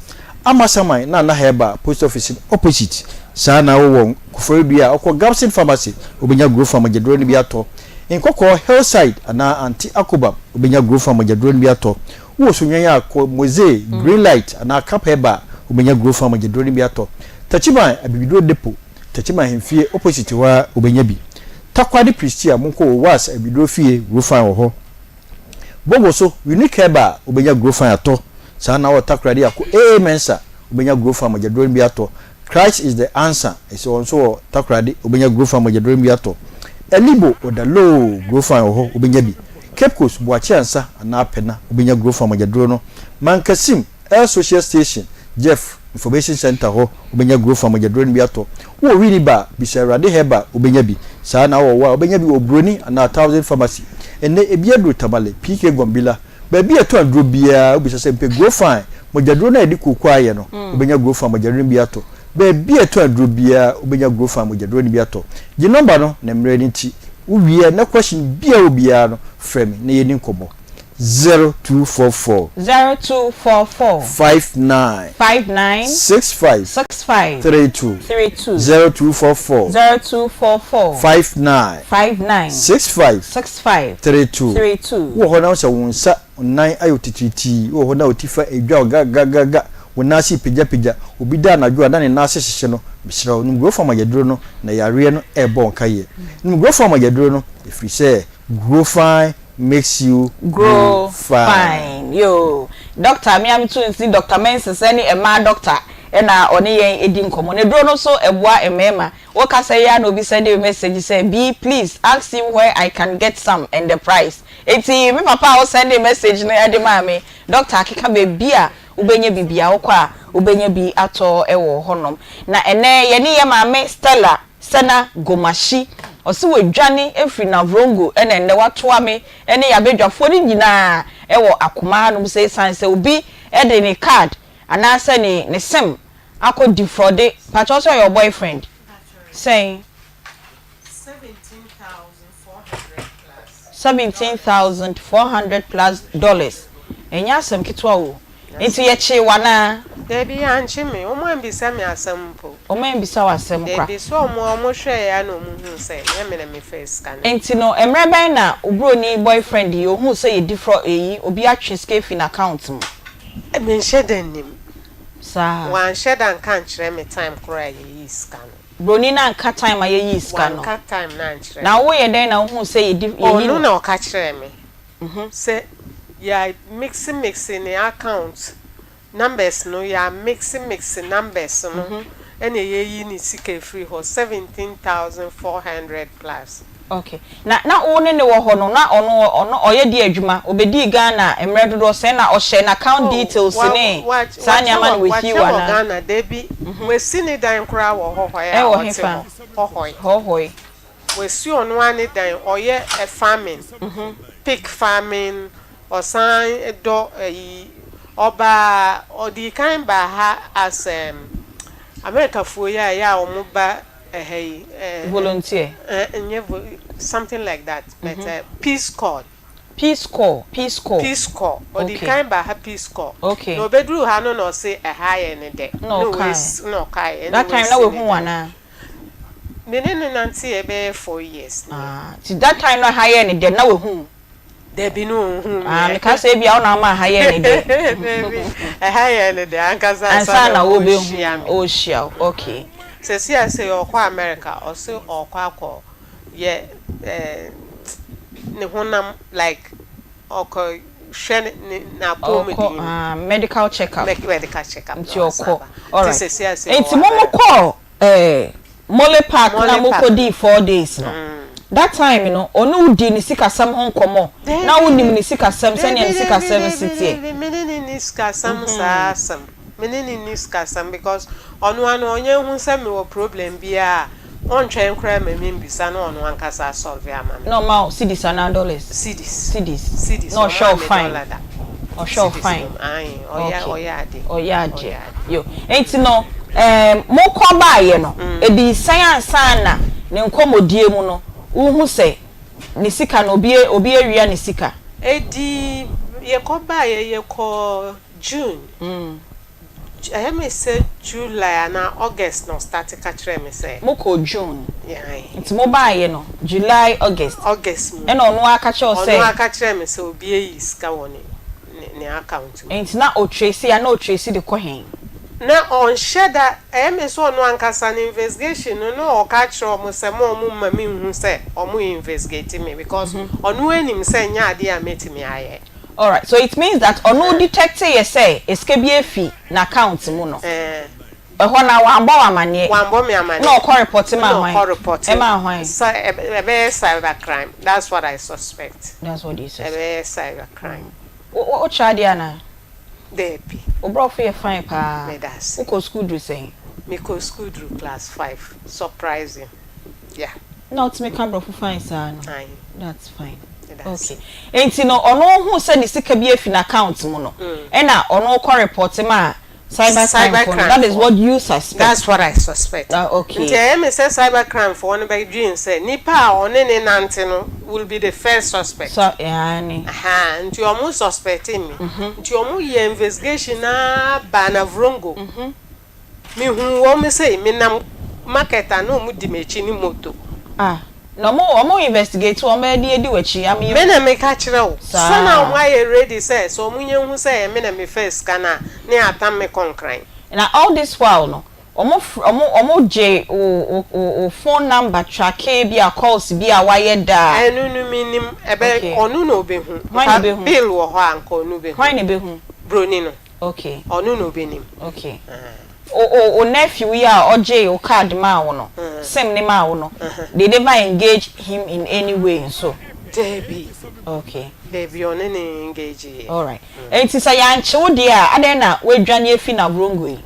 D: Amasaman, Nana Herbal, Post Office no opposite. Saa na wowɔ Koforidua a, wokɔ Gabson Pharmacy, wobɛnya Grofan mogyaduro no bi atɔ. Nkɔkɔɔ, Hillside anaa Aunty Akobam, wobɛnya Grofan mogyaduro no bi atɔ. Wowɔ Sunyani a, kɔ Mosey, Greenlight anaa Cap Herbal a, wobɛnya Grofan mogyaduro no bi atɔ. Takyiman, Abibiduro Depot, Techiman ahemfie opposite hɔ ara wobɛnya bi. Takoradi Prestea monkɔ Owas abiduro fie Grofan wɔ hɔ. Bogo so Unique Herbal wobɛnya Grofan atɔ. Saa na wɔ Takoradi a kɔ AA Mensa wobɛnya Grofan mogyaduro no bi atɔ. Christ is the answer ɛsɛ wɔn nso wɔ Takoradi wobɛnya Grofan mogyaduro no bi atɔ. Elibo Odaloo Grofan wɔ hɔ wobɛnya bi. Cape Coast Boakye Ansa anaa Pɛna wobɛnya Grofan mogyaduro no. Mankasim Air Social Station, Jeff Information Centre hɔ wobɛnya Grofan mogyaduro no bi atɔ. Wowɔ Winneba a, bisa Awurade Herbal wobɛnya bi. Saa ara na wowɔ Wa a, wobɛnya bi wɔ Oburoni anaa Thousand Pharmacy. Ɛnnɛ, ebi aduru Tamale, PK Gombila. Baabi a ɛtɔn aduro biara, wobisa sɛ, Mepɛ Grofan mogyaduro no a yɛde kooko ayɛ no, wobɛnya Grofan mogyaduro no bi atɔ. Baabi a ɛtɔn aduro biara, wobɛnya Grofan mogyaduro no bi atɔ. Gye nɔmba no na mmerɛ no nti, wowie a na question biara a wowɔ biara no, frɛ me na yɛnni nkɔmmɔ. 0244.
B: 0244.
D: 59.
B: 59.
D: 65.
B: 65.
D: 32.
B: 32.
D: 0244.
B: 0244.
D: 59.
B: 59.
D: 65.
B: 65.
D: 32.
B: 32.
D: Wowɔ hɔ na wo sɛ wo nsa, wo nan ayɛ wo titiritii, wowɔ hɔ na wo ti fa edwa wo gagagaga, wo nan ase repagyapagya, obi da anadwo a na ne nan ase hyehye no, mesrɛ wo, nom Growth Farm aduro no na yareɛ no rebɔ wo nkaeɛ. Nom Growth Farm aduro no, ɛfiri sɛ Growfine makes you
B: grow fine. Yoo doctor me a me tu nsi Doctor Menses ɛne ɛmaa doctor ɛna ɔne yɛn ɛdi nkɔmɔ na aduro no nso ɛboa mmarima wo kasa yi ara na obi sɛnde me message sɛ Bee please ask him where I can get some and the price enti me papa a wo sɛnde message no ɛde maa me doctor akeka baabi a wobɛnya bi bia wokɔ a wobɛnya bi atɔ ɛwɔ hɔnom na ɛnɛ yɛne yɛ maame Stella Sena Gomashie, ɔse wadwane afiri Navrongo na ɛnnɛ watoa me ne yɛabadwafoɔ no nyinaa wɔ Akoma hanom sɛ ɛsiane sɛ obi de ne card anaasɛ ne ne sim akɔ defraude, mpakyɛw sɛ ɔyɛ wo boyfriend? Sɛn? 17,400 plus dollars, ɛnyɛ asɛm ketewa o. Nti yɛkyee wo anaa?
C: Dabi, yɛankye me. Wɔn ambisa me asɛm mpo.
B: Wɔn ambisa wo asɛm koraa?
C: Dabi, so wɔn a wɔhwɛeɛ ara na wɔhuu sɛ ɛnyɛ me na mefaa sika no.
B: Nti no, mmerɛ bɛn na wo broni boyfriend yi ohuu sɛ yɛdi frɔ eyi, obi atwe sika afi n'account mu?
C: Menhyɛ da nnim.
B: Saa.
C: Wanhyɛ da anka ankyerɛ me time koraa a yɛyii sika no.
B: Broni no anka time a yɛyii sika no?
C: Wanka time no ankyerɛ me.
B: Na woyɛ dɛn na wohuu sɛ yɛdi, yɛyi no?
C: Ɔno na ɔka kyerɛɛ me. Sɛ yɛ mix mix ne account numbers no yɛ mix mix numbers no ɛna yɛyi ne sika firi hɔ 17,400 plus.
B: Okay na na wo ne no wɔ hɔ no na ɔno ɔno ɔyɛ deɛ adwuma ɔbɛdii Ghana mmerɛ dodoɔ sɛn na ɔhyɛ n'account details ne saa nneɛma no with you
C: Wakyɛ wɔ
B: anaa?
C: Ghana dabi wasi ne dan koraa wɔ Hɔhɔe a
B: Ɛwɔ
C: ɔte
B: hefa?
C: hɔ Hɔhɔe.
B: Hɔhɔe.
C: Wasi ɔno ara ne dan, ɔyɛ farming, pig farming, ɔsan dɔ ayi, ɔbaa, ɔdii kan baa ha as Americafoɔ yi a ɛyɛ a wɔn ba ɛha yi,
B: Volunteer.
C: Ɛnyɛ vo, something like that, but Peace Corps.
B: Peace Corps, Peace Corps.
C: Peace Corps, ɔdii
B: Okay.
C: kan baa ha Peace Corps,
B: Okay.
C: na ɔbɛduruu ha no na ɔse ɛha ayɛ ne dɛ,
B: Na
C: na
B: ɔkaeɛ.
C: wasi, na ɔkaeɛ, ɛna
B: That time na
C: wasi ne
B: wahu wo
C: dan.
B: anaa?
C: Me ne no nanteeɛ bɛyɛ 4 years nie.
B: Ah, nti that time no a ha yɛɛ ne dɛ no na wahu wo?
C: Dabi na ɔnhuu me
B: Ah,
C: ɛ.
B: meka sɛ ebia wo na ama ha yɛɛ ne dɛ.
C: Dabi, ɛha yɛɛ ne dɛ ankasa ansa
B: Ansa
C: na
B: na wobehu,
C: ɔrehyia me.
B: ɔrehyia wo, okay.
C: Seesei a sei ɔrekɔ America, ɔse ɔrekɔ akɔ yɛ eh, ne honam like ɔkɔ hwɛ ne n'apɔmuden
B: Ɔrekɔ
C: mu.
B: ah, medical check up.
C: Medical check up
B: Nti
C: na wasan
B: ɔkɔ,
C: aba. Nti
B: alright.
C: seesei a sei
B: Nti
C: ɔwɔ
B: mo mo
C: America.
B: kɔɔ eh, Mole Park na
C: Mole
B: mo
C: Park.
B: kɔ dii 4 days no, that time no, ɔne wo dii ne sikasɛm ho nkɔmɔ? Na wo nim ne sikasɛm, sɛnea ne
C: Dabi, dabi,
B: sikasɛm
C: dabi,
B: si teɛ?
C: dabi, me ne no nni sikasɛm saa asɛm. Me ne no nni sikasɛm because ɔno ara no ɔnyɛ hu sɛ mewɔ problem biara a. Ɔntwɛn koraa ma membisa na ɔno ankasa asɔlve ama me.
B: Na ɔma wo cedis anaa dollars?
C: Cedis.
B: Cedis.
C: Cedis,
B: Na ɔhwɛ wo
C: ɔmmaa me
B: fine.
C: dollar da.
B: Ɔhwɛ wo
C: Cedis
B: fine.
C: mmom, ae, ɔyɛ,
B: Okay.
C: ɔyɛ ade.
B: Ɔyɛ adeɛ.
C: Ɔyɛ ade.
B: Yo. Enti no, ɛɛm, mokɔ baeɛ no, ɛdii sɛn ansa na ne nkɔmmɔdie mu no, wohu sɛ ne sika no, obi, obi awia ne sika?
C: Ɛdii, yɛkɔ baeɛ, yɛkɔɔ June. Ɛyɛ me sɛ July anaa August na ɔstarte ka kyerɛɛ me sɛ.
B: Mo kɔɔ June.
C: Ae.
B: Nti mo baeɛ no July, August.
C: August mu.
B: Ɛna ɔno ara ka kyerɛɛ wo sɛ.
C: Ɔno ara ka kyerɛɛ me sɛ obi ayi sika wɔ ne ne ne account mu.
B: Nti na ɔtrace a na ɔtrace de kɔ he?
C: Na ɔnhyɛ da, ɛyɛ me sɛ ɔno ankasa ne investigation no na ɔka kyerɛ wɔn sɛ mo wɔn mma me nhu sɛ wɔn investigate me because ɔno ara nim sɛ ɛnyɛ adeɛ a mɛtumi ayɛ.
B: Alright, so it means that ɔno detecte yɛ sɛ esika bi afi n'account mu no, ɛhɔ no ara wambɔ wo amaneɛ,
C: Wambɔ me amaneɛ.
B: ɛna ɔkɔ reporte maa
C: Ɛna
B: hwan?
C: ɔkɔ reporte.
B: Ɛmaa hwan?
C: Sɛ ɛbɛyɛ cyber crime, that's what I suspect.
B: That's what you suspect.
C: Ɛbɛyɛ cyber crime.
B: Wo wo wokyerɛ adeɛ anaa?
C: Daabi.
B: Wo brɔfo yɛ fine paa.
C: Meda ase.
B: Wokɔ school duru sɛn?
C: Mekɔ school duru class five, surprising, yeah.
B: Na wotumi ka brɔfo fine saa no?
C: Ae.
B: That's fine.
C: Meda ase.
B: Okay. Enti no ɔno ohuu sɛ ne sika bi afi n'account mu no, ɛna ɔno kɔ report maa cyber crime
C: Cyber
B: foɔ no.
C: crime
B: That is
C: foɔ.
B: what you suspect.
C: That's what I suspect.
B: Ah, okay.
C: Nti ɛyɛ me sɛ cyber crime foɔ no bɛdwen sɛ nipa a ɔne ne nante no will be the first suspect.
B: So, aane.
C: Ahaa, nti ɔmo suspecte me. Nti ɔmo yɛɛ investigation no ara baa Navrongo. Mehuu wɔn sei, menam market a na wɔn di m'akyi ne moto.
B: Ah, na ɔmo ɔmo investigate wɔn bɛyɛ de adi w'akyi ama
C: Me
B: yɛahu.
C: na meka kyerɛ wo.
B: Saa.
C: Sɛ na wɔn ayɛ ready sɛ, sɛ wɔn nya hu sɛ ɛyɛ me na mefaa sika no a, ne yɛatam me kɔ Nkran.
B: Na all this while no, wɔn fr wɔn wɔn gye wo wo wo phone number trackee bi a calls bi a wayɛ da a.
C: Ɛno no mennim, ɛbɛ
B: Okay.
C: ɔno na ɔbɛhu.
B: Hwan na
C: Nka
B: ɛbɛhu?
C: Bill wɔ hɔ a nka ɔno bɛhu.
B: Hwan na ɛbɛhu?
C: Broni no.
B: Okay.
C: Ɔno na ɔbɛnim.
B: Okay. O o o nephew yi a ɔgyee wo card maa wo no, sim no maa wo no, they never engage him in any way nso?
C: Dabi.
B: Okay.
C: Dabi, ɔne no engage yɛ.
B: Alright. Enti sɛ yɛankye wo deɛ a, adɛn na woadwane afi Navrongo yi?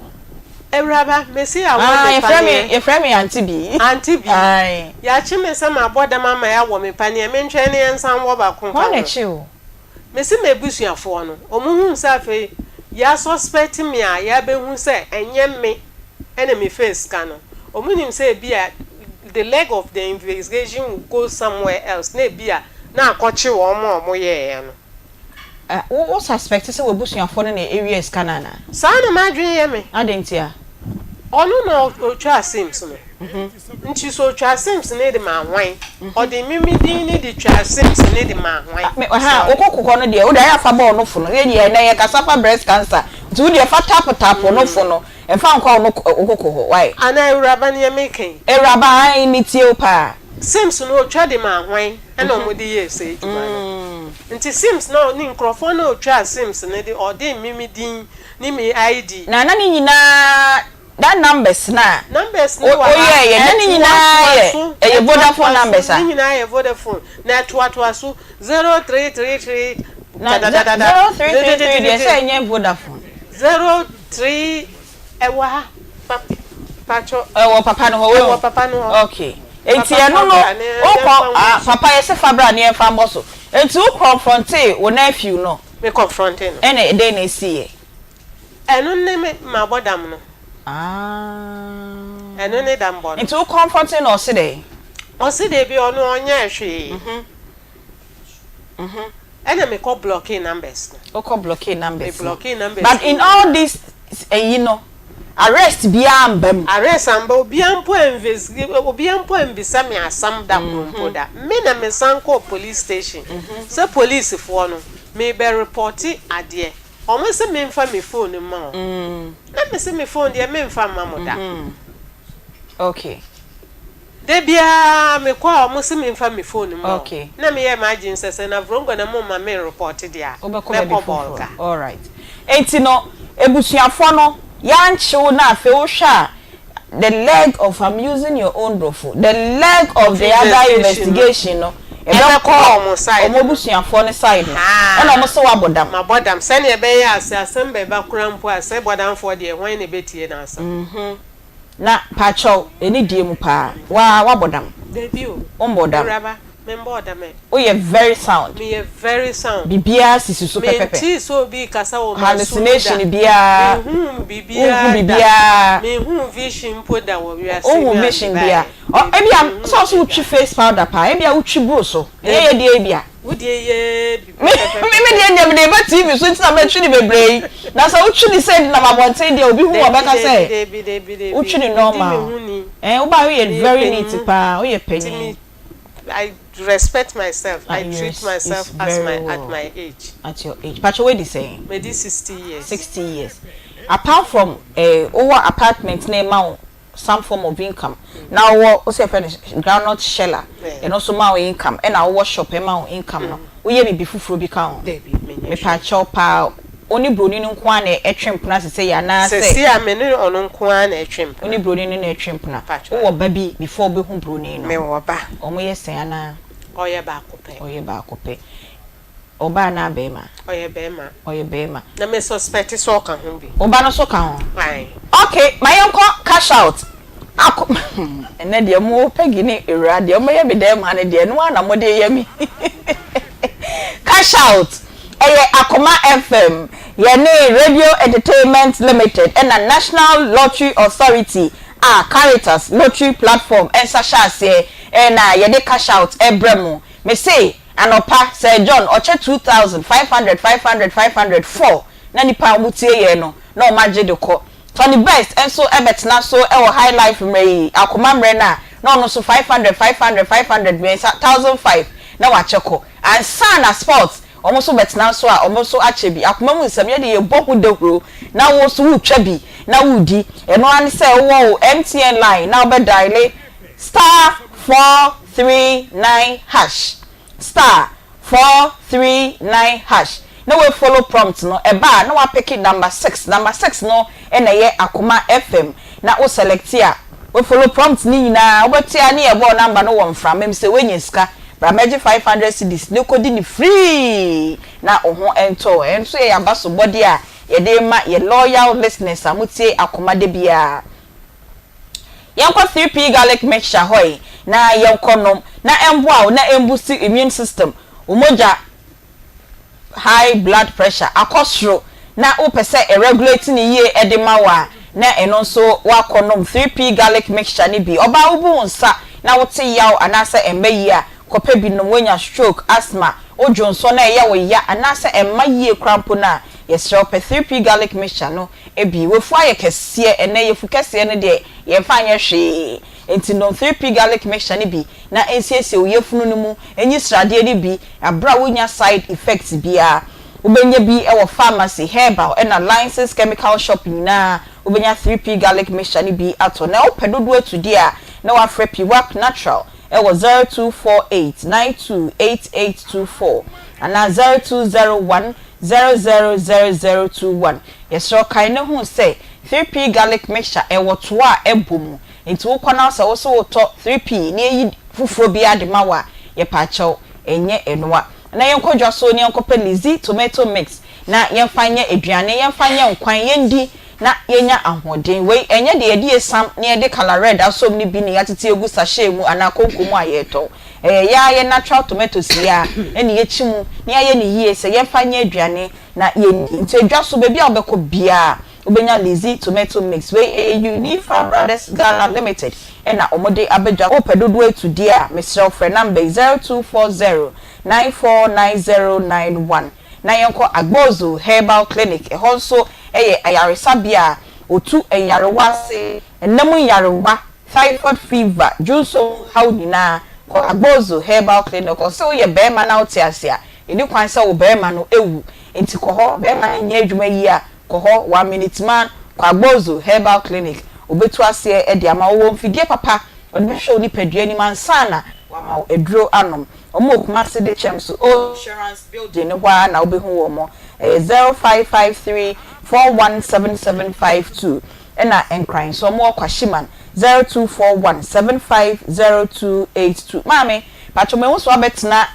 C: Awuraba, mese yɛawɔ
B: Ah,
C: me
B: yɛfrɛ me,
C: paneɛ.
B: yɛfrɛ me Auntie Bi.
C: Auntie Bi.
B: Aye.
C: Yɛakye me sɛ mabɔ dam ama yɛawɔ me paneɛ, mentwɛn na yɛnsan nwɔ baako nka
B: Hwan na
C: ho.
B: ɛkyee wo?
C: Mese m'abusuafoɔ no, wɔn huu sɛ afei yɛ suspect me a yɛabɛhu sɛ ɛnyɛ me na me faa sika no, wɔn nim sɛ ebia the leg of the investigation will go somewhere else na ebia na akɔkye wɔn a wɔyɛeɛ no.
B: Ah, wo wo suspect sɛ w'abusuafoɔ no na ɛwiaa sika no anaa?
C: Saa na m'adwene yɛ me.
B: Adɛn ntia?
C: Ɔno na ɔtwaa Sims no. Nti sɛ ɔtwaa Sims no de maa hwan? Ɔde me me din no de twaa Sims no de maa hwan?
B: Me ɔha, wo koko hɔ no deɛ, wo deɛ ayɛ a fa bɔ wo nofo no. Yɛ deɛ ɛnɛ yɛkasa fa breast cancer, nti wo deɛ fa tap tap wo nofo no, mfa nkɔ wo no wo koko hɔ, why?
C: Anaa awuraba neɛ meka yi?
B: Awuraba, ae metie wo paa.
C: Sims no ɔtwa de maa hwan ɛna wɔde yɛɛ saa adwuma no? Nti Sims no ne nkorɔfoɔ no a ɔtwaa Sims no de ɔde me me din ne me ID.
B: Na na ne nyinaa that numbers no a
C: Numbers no wɔ ha,
B: woyɛɛyɛ na ne nyinaa
C: ɛtoatoa
B: yɛ
C: so,
B: ɛyɛ
C: ɛtoatoa
B: Vodafone
C: so,
B: numbers a.
C: ne nyinaa yɛ Vodafone, na ɛtoatoa so 0333
B: Na
C: dadadada,
B: 0333 deɛ sɛ ɛnyɛ Vodafone.
C: 03 ɛwɔ ha, pa patrɔ.
B: Ɛwɔ papa no hɔ, woahu?
C: Ɛwɔ papa no hɔ.
B: Okay. Enti
C: Papa
B: ɛno
C: fa
B: no
C: bra na
B: wokɔ
C: yɛmfa
B: ah
C: mmɔ so.
B: papa yɛse fa bra na yɛmfa mmɔ so. Enti wo confrontee wo nephew no?
C: Me confronte no.
B: Ɛna dɛn na esiiɛ?
C: Ɛno ne me mabɔ dam no.
B: Ah.
C: Ɛno ne dambɔ no.
B: Nti wo confronte no ɔse dɛn?
C: Ɔse dabi ɔno ɔnyɛɛ hwee. Ɛna me kɔ blockee numbers no.
B: Wokɔ blockee numbers
C: Me
B: no.
C: blockee numbers
B: But
C: no
B: in all
C: nyinaa.
B: this ɛyi no arrest biaa amba mu.
C: Arrest amba, obiaa mpo anvestige, obiaa mpo ambisa me asɛm da koro mpo da. Me na me san kɔɔ police station sɛ police foɔ no me bɛ reporte adeɛ. Wɔn se me nfa me phone mma wɔn. Na me se me phone deɛ me nfa mma mo da.
B: Okay.
C: Da biara me kɔ a wɔn se me nfa me phone mma wɔn.
B: Okay.
C: Na me yɛɛ m'adwene sɛ sɛ Navrongo na mo mma me nrepɔte deɛ a,
B: Wobɛkɔ baabi
C: mɛkɔ
B: foforɔ.
C: Bolga.
B: Alright. Enti no abusuafoɔ no yɛankye wo na afei wohwɛ a the leg of I'm using your own brofo the leg of the other investigation no
C: ɛbɛkɔ wɔn side
B: wɔn abusuafoɔ no side no ɛna wɔn se wabɔ dam.
C: Mabɔ dam sɛnea ɛbɛyɛ a sɛ asɛm bɛba koraa mpo a sɛ bɔdamfoɔ deɛ hwan na ɛbɛtie n'asɛm.
B: Na pakyɛw ɛni die mu paa waa wabɔ dam?
C: Dabi o.
B: Wombɔɔ dam?
C: Awuraba, membɔɔ dam ɛ.
B: Woyɛ very sound.
C: Meyɛ very sound.
B: Biribiara sisi so pɛpɛpɛ.
C: Mentee sɛ obi rekasa wɔ m'aso mu da.
B: Hallucination biara.
C: Menhuu biribiara
B: Wonhu
C: da.
B: biribiara.
C: Menhuu vision mpo da wɔ wiase
B: Wonhu
C: mu a
B: vision
C: mebaeɛ.
B: biara. Ɔ
C: Dabi,
B: ebia
C: menhuu
B: sɛ ɔse
C: bi da.
B: wotwi face powder paa, ebia wotwi boro so. Ɛnyɛ yɛ deɛ ebia.
C: Wo deɛ yɛ bibi
B: Me
C: pɛpɛpɛ.
B: me deɛ deɛ mede ba TV so nti na mɛtwi no bebree yi. Na sɛ wotwi no sei de nam abɔnten deɛ obi hu wo a
C: Dabi
B: ɔbɛka
C: dabi
B: sɛ
C: dabi dabi dabi
B: wotwi no
C: medi me
B: normal.
C: ho ni.
B: Ɛɛ wo ba woyɛ
C: Meyɛ
B: very neat
C: panyin
B: paa woyɛ
C: nti
B: panyin.
C: me I respect myself
B: Ah
C: I treat
B: yes
C: myself
B: it's
C: as
B: very
C: my at
B: well
C: my age.
B: at your age. Pakyɛ woadi sɛn?
C: Madi 60 years.
B: 60 years. Apart from eh wowɔ apartment na ɛma wo some form of income na wowɔ wosɛ yɛfrɛ no groundnut sheller ɛno nso ma wo income ɛna wowɔ shop ɛma wo income no woyɛ biribi foforɔ bi ka ho? Mepaakyɛw paa wo ne broni no nko ara na ɛtwe mpena sesei anaasɛ?
C: Sesei a me ne ɔno nko ara na ɛtwe mpena.
B: Wo ne broni no na ɛtwe mpena. Wowɔ ba bi before wobɛhu broni no?
C: Mewɔ ba.
B: Wɔn yɛ sɛn anaa?
C: Ɔyɛ baako pɛ.
B: Ɔyɛ baako pɛ. Ɔbaa anaa bɛɛma?
C: Ɔyɛ bɛɛma.
B: Ɔyɛ bɛɛma.
C: Na me suspect sɛ ɔka ho bi.
B: Wo ba no nso ka ho?
C: Ae.
B: Ok, ma yɛnkɔ cash out. Ako hmm, ɛnɛ deɛ mo Peggy ne Awuraa deɛ mobɛyɛ me dɛn ma no deɛ ɛno ara na mode yɛ me. Cash out, ɛyɛ Akoma FM, yɛne Radio Entertainment Limited ɛna National Lottery Authority a Caritas Lottery Platform nsa hyɛ aseɛ ɛna yɛde cash out ɛbrɛ mo. Mese Anɔpa, Sir John, ɔkyɛ 2,500, 500, 500, 4 na nnipa a wɔtie yɛn no, na wɔagye de kɔ. Tony Best nso bɛtena so wɔ High Life mmerɛ yi, akoma mmerɛ no a, na ɔno nso 500, 500, 500, mmiɛnsa, 1,005 na wakyɛ kɔ. Ansa na Sports, wɔn nso bɛtena so a, wɔn nso akyɛ bi. Akoma mu nsɛm, yɛde yɛbɔ ho dawuro, na wo nso woretwa bi na woredi. Ɛno ara ne sɛ wowɔ wo MTN line na wobɛ diale star 439 hash star 439 hash na wa follow prompt no, ɛba a na wa pick number six, number six no na ɛyɛ Akoma FM na wo select a, wa follow prompt no nyinaa, wobɛte a ne yɛbɔ wo number no wɔ mframa mu sɛ woanya sika, bra mɛgye 500 cedis na kɔdi no free na wo ho ntɔ wo. Ɛno nso yɛ yɛn abasobɔdeɛ a yɛde rema yɛn loyal listeners a motie Akoma da biara. Yɛnkɔ 3P Garlic Mixture hɔ yi na yɛnkɔ nom na ɛmboa wo na ɛmbusti immune system, wo mogya high blood pressure akɔ soro na wopɛ sɛ ɛregulate no yie de ma wo a na ɛno nso woakɔ nom 3P Garlic Mixture no bi. Ɔbaa wobu wo nsa na wote yaw anaasɛ ɛmma yie a, kɔpɛ bi nom. Woanya stroke, asthma, wo dwonsɔ na ɛyɛ wo ya anaasɛ ɛmma yie koraa mpo no a, yɛsrɛ wo pɛ 3P Garlic Mixture no bi. W'afu ayɛ kɛseɛ, ɛnnɛ yɛfu kɛseɛ no deɛ yɛmfa nyɛ hwee. Enti nom 3P Garlic Mixture no bi na ɛnsiesie wo yafunu no mu, ɛnyi sradeɛ no bi aberɛ a wonnya side effects biara. Wobɛnya bi wɔ pharmacy, herbal ɛna licensed chemical shop nyinaa wobɛnya 3P Garlic Mixture no bi atɔ. Na wopɛ dodoɔ atu deɛ a na woafrɛ Piwak Natural wɔ 0248 928824 anaa 0201 000021. Yɛsrɛ wo kae na hu sɛ 3P Garlic Mixture ɛwɔ toa a ɛbɔ mu. Nti wokɔ na sɛ wose wotɔ 3P na yɛyi foforɔ biara de ma wo a, yɛpaakyɛw, ɛnyɛ ɛnoa. Na yɛnkɔ dwa so na yɛnkɔpɛ Lizzy tomato mix na yɛmfa nyɛ aduane, yɛmfa nyɛ nkwan, yɛndi na yɛnya ahoɔden. Wei ɛnyɛ deɛ yɛde esiam na yɛde colour red asɔ mu no bi na yɛatete agu sachet mu anaa konko mu a yɛretɔn. Ɛyɛ yɛn ara yɛn natural tomatoes yi ara na yɛkyi mu na yɛayɛ no yie sɛ yɛmfa nyɛ aduane na yɛnni. Nti dwa so baabi a wobɛkɔ biara wobɛnya Lizzy tomato mix. Wei ɛyɛ Unifa Brothers Ghana Limited na wɔde aba dwa. Wopɛ dodoɔ atu deɛ a, mesrɛ wo frɛ number yi, 0240 949091 na yɛnkɔ Agbozu Herbal Clinic. Ɛhɔ nso yɛ ayaresabea a wɔtu nyarewa ase, nna mu nyarewa, Typhoid fever, dwonsɔ mu haw nyinaa, kɔ Agbozu Herbal Clinic. Ɔse woyɛ barima na wote ase a, ɛni kwan sɛ wo barima no wu. Nti kɔ hɔ, barima no nyɛ adwuma yie a, kɔ hɔ, one minute man, kɔ Agbozu Herbal Clinic. Wɔbɛtu aseɛ de ama wo. Wɔwɔ mfidie papa a wɔde bɛhwɛ wo nipadua anim ansa na wɔama wo aduro anom. Wɔn wɔ Kumasi Dekyɛm so, Old Insurance Building no hɔ ara na wobɛhu wɔn. Ɛyɛ 0553 417752. Ɛna Nkran nso ɔmo wɔ Kwashiman 0241 750282. Maame, pakyɛw mahu sɛ wabɛtena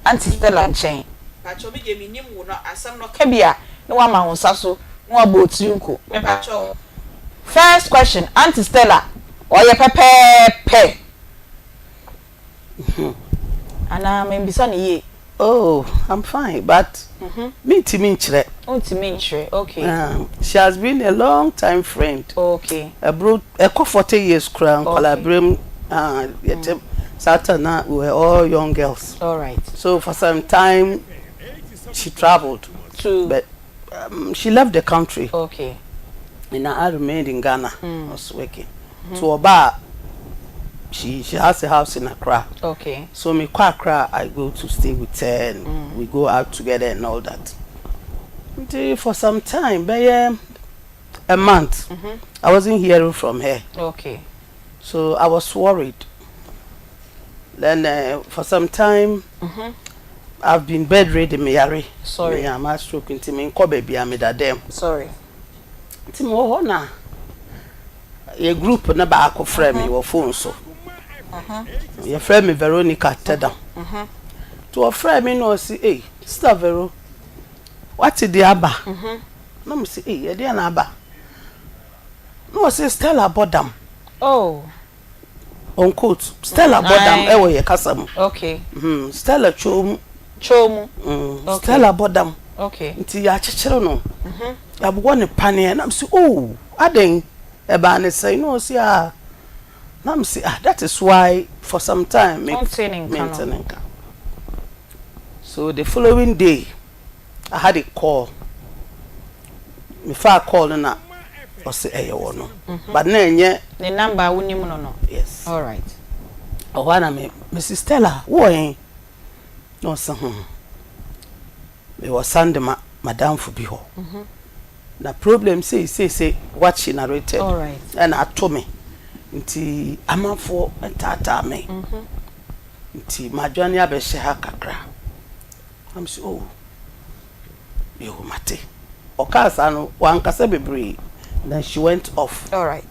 B: Auntie Stella nkyɛn. Pakyɛw me deɛ mennim wo na asɛm no ɔka bi a na wama wo nsa so na wabɔ wo tiri nko. Mepakyɛw. First question, Auntie Stella, ɔyɛ pɛpɛɛpɛ? Anaa mambisa no yie?
E: Oh, I'm fine, but mentumi nkyerɛ.
B: Wontumi nkyerɛ, okay.
E: She has been a long time friend.
B: Okay.
E: Ɛboro, ɛkɔ 40 years koraa, nkwadaa berɛ mu, ah, yɛte saa time na we were all young girls.
B: All right.
E: So for some time, she traveled.
B: To?
E: But she left the country.
B: Okay.
E: And I remained in Ghana. I was working. So ɔba she has a house in Accra.
B: Okay.
E: So me kɔ Accra, I go to stay with her and we go out together and all that. Nti for some time, bɛyɛ a month, I wasn't hearing from her. So I was worried. Then for some time, I've been bedridden, me yare.
B: Sorry.
E: Me ama stroke nti me nkɔ baabi a meda dɛm.
B: Sorry.
E: Nti mewɔ hɔ na yɛ group ne baako frɛ me wɔ phone so. Yɛfrɛ me Veronica Tedam. Nti wɔfrɛ me na ɔsi, "Ei, Sister Vero, wate deɛ aba?" Na me si, "Ei, ɛdeɛ na aba?" Na ɔsi Stella bɔ dam.
B: Oh.
E: Unquote. Stella bɔ dam ɛwɔ yɛ kasa mu.
B: Okay.
E: Stella twom mu.
B: Twom mu.
E: Okay. Stella bɔ dam.
B: Okay.
E: Nti yɛakyekyere no. Yɛabobɔ ne paneɛ. Na me si, "Oh, adɛn? Ɛbaa ne sɛn?" Na ɔsi, "Ah." Na me si, "Ah, that is why for some time me
B: Ɔnte ne nka no.
E: mente ne nka." So the following day, I had a call. Me fa call no na ɔsi ɛyɛ wɔ no. But na ɛnyɛ
B: Ne number a wonim no.
E: Yes.
B: All right.
E: Ɔhɔ a na me Mrs. Stella, wowɔ yɛn? Na ɔsɛ mewɔ Sandema madamfo bi hɔ. Na problem sei sei sei what she narrated.
B: All right.
E: Ɛna ato me. Nti amanfoɔ taataa me. Nti madwane abɛhyɛ ha kakra. I'm so, "Oh, yo, mate." Ɔkaa saa no, wankasa bebree. Then she went off.
B: All right.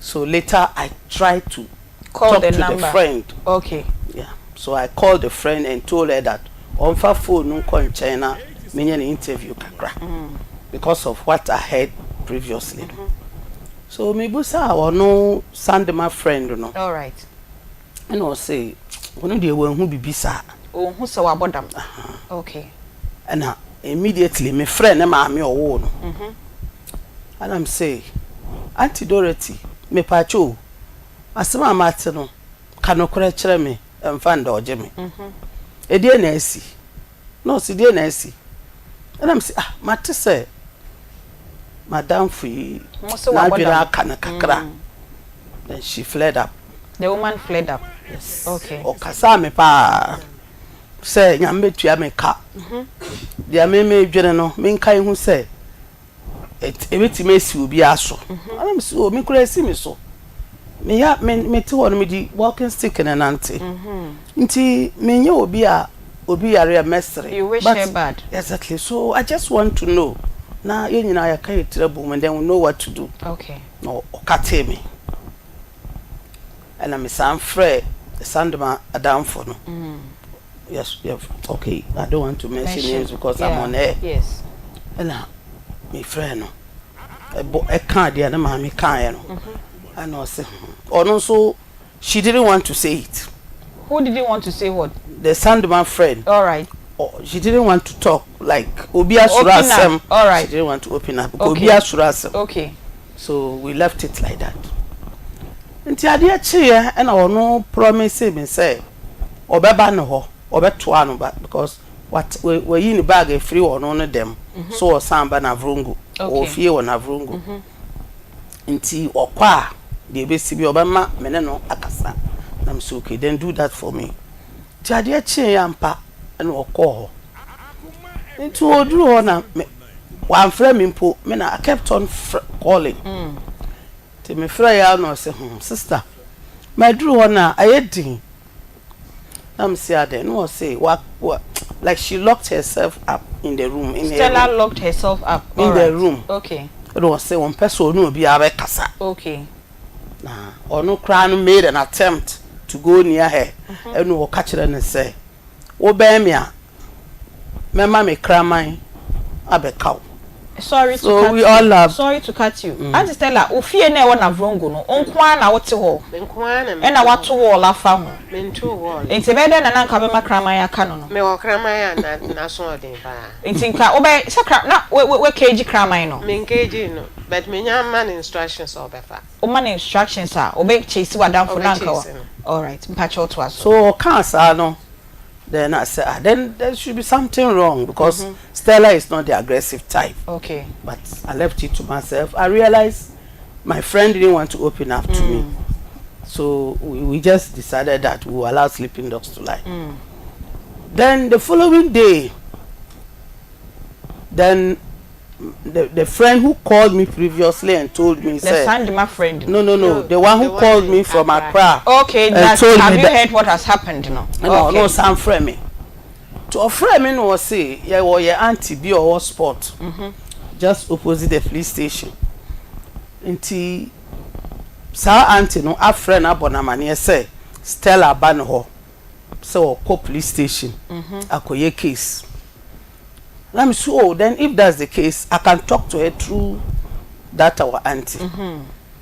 E: So later I tried to
B: Call
E: talk
B: the
E: to
B: number.
E: the friend.
B: Okay.
E: Yeah. So I called the friend and told her that ɔmfa phone no nkɔ nkyɛn na menyɛ ne interview kakra because of what I heard previously. So mebusa ɔno Sandema friend no
B: All right.
E: ɛna ɔse ɔno deɛ wanhu bibi saa.
B: Ohun sɛ wabɔ dam. Okay.
E: Ɛna immediately me frɛ ne maame ɔwoo no. Ɛna me say, "Auntie Dorothy, mepaakyɛ o, asɛm a mate no, ka nokorɛ kyerɛ me, ɛmfa ndɔɔgye me. Ɛdeɛ na asi?" Na ɔsi, "Deɛ na asi?" Ɛna me sɛ, "Ah, mate sɛ madamfo yi
B: Mo sɛ wabɔ
E: n'adwene
B: dam.
E: aka no kakra." Then she flared up.
B: The woman flared up.
E: Yes.
B: Okay.
E: Ɔkasaa me paa sɛ Nyame bɛtua me ka. Deɛ me medwene no, menka ihu sɛ ebɛtumi esi obi aso. Ɛna me sɛ, "O, me kura esi me so. Meya me mete hɔ no, mede walking stick na nante. Nti menyɛ obi a obi yare a mɛsere."
B: You wish
E: But-
B: her bad.
E: Exactly. So I just want to know. Na yɛn nyinaa yɛka yɛ tiri bom and then we know what to do.
B: Okay.
E: Na ɔkatee me. Ɛna mesan frɛ Sandema adamfo no. Yes, okay. I don't want to mention names because I'm on air.
B: Yes.
E: Ɛna mefrɛ no. Ɛbɔ ɛka adeɛ ne maame kaeɛ no. Ɛna ɔse ɔno nso she didn't want to say it.
B: Who didn't want to say what?
E: The Sandman friend.
B: All right.
E: Oh, she didn't want to talk like obi asuro
B: Open up.
E: asɛm.
B: All right.
E: She didn't want to open up.
B: Okay.
E: Obi asuro asɛm.
B: Okay.
E: So we left it like that. Nti adeɛ kyeeɛ ɛna ɔno promise me sɛ ɔbɛba ne hɔ, ɔbɛtoa no ba because wat wayi ne bag efiri ɔno no dɛm so ɔsan ba Navrongo. Ɔwɔ fie wɔ Navrongo. Nti ɔkɔ a deɛ ebesi bi ɔbɛma me ne no akasa. Na me sɛ, "Okay, then do that for me." Nti adeɛ kyeeɛ ampa ɛna ɔkɔɔ hɔ. Nti ɔduru hɔ na me wamfrɛ me mpo, me na I kept on calling. Nti mefrɛ yɛ a na ɔsɛ, sister, maduru hɔ na ɛyɛ den." Na me si adɛn? Na ɔsɛ wa like she locked herself up in the room, in her
B: Stella
E: room.
B: locked herself up.
E: In
B: All
E: the
B: right.
E: room.
B: Okay.
E: Ɛna ɔsɛ wɔmpɛ sɛ ɔne obiara bɛkasa. Na ɔno koraa no made an attempt to go near her. Ɛna ɔka kyerɛ no sɛ, "Wobɛn me a, mɛma me kraman abɛka wo."
B: Sorry to
E: So
B: cut
E: we
B: you,
E: all love.
B: sorry to cut you. Auntie Stella, wo fie no a ɛwɔ Navrongo no, wo nko ara na wote hɔ?
C: Me nko ara na mete
B: Ɛna
C: hɔ.
B: woato wall afa ho?
C: Mentoo wall.
B: Nti ɛbɛyɛ dɛn na na anka wobɛma kraman aka no no?
C: Mewɔ kraman a na n'asoɔden paa.
B: Nti nka wobɛ, sɛ kra, na wo, wo, woakeegyi kraman no?
C: Menkeegyee no, but menya ma no instructions a ɔbɛfa.
B: Woma no instructions a, ɔbɛ chase w'adamfo no anka wa,
C: Ɔbɛ chase no.
B: alright, mpakyɛw toa so.
E: So ɔkaa saa no, then I said, ah, then there should be something wrong because mm -hmm. Stella is not the aggressive type.
B: Okay.
E: But I left it to myself. I realized my friend didn't want to open up to me. So we, we just decided that we will allow sleeping dogs to lie. Then the following day, then the, the friend who called me previously and told me
B: The
E: said,
B: Sandima friend.
E: no, no, no,
C: No,
E: the one who
C: the one
E: called
C: in
E: me from
C: Accra.
E: Accra.
B: Okay,
E: and
B: that,
E: told
B: have
E: me
B: you
E: that,
B: heard what has happened? No.
E: no,
B: okay.
E: no, san frɛ me. To ɔfrɛ me no ɔse yɛwɔ yɛ aunty bi a ɔwɔ spot just opposite the police station. Nti saa aunty no afrɛ no abɔ no amanneɛ sɛ Stella aba ne hɔ sɛ ɔkɔ police station akɔyɛ case. Na me so oh then if that's the case I can talk to her through that our aunty.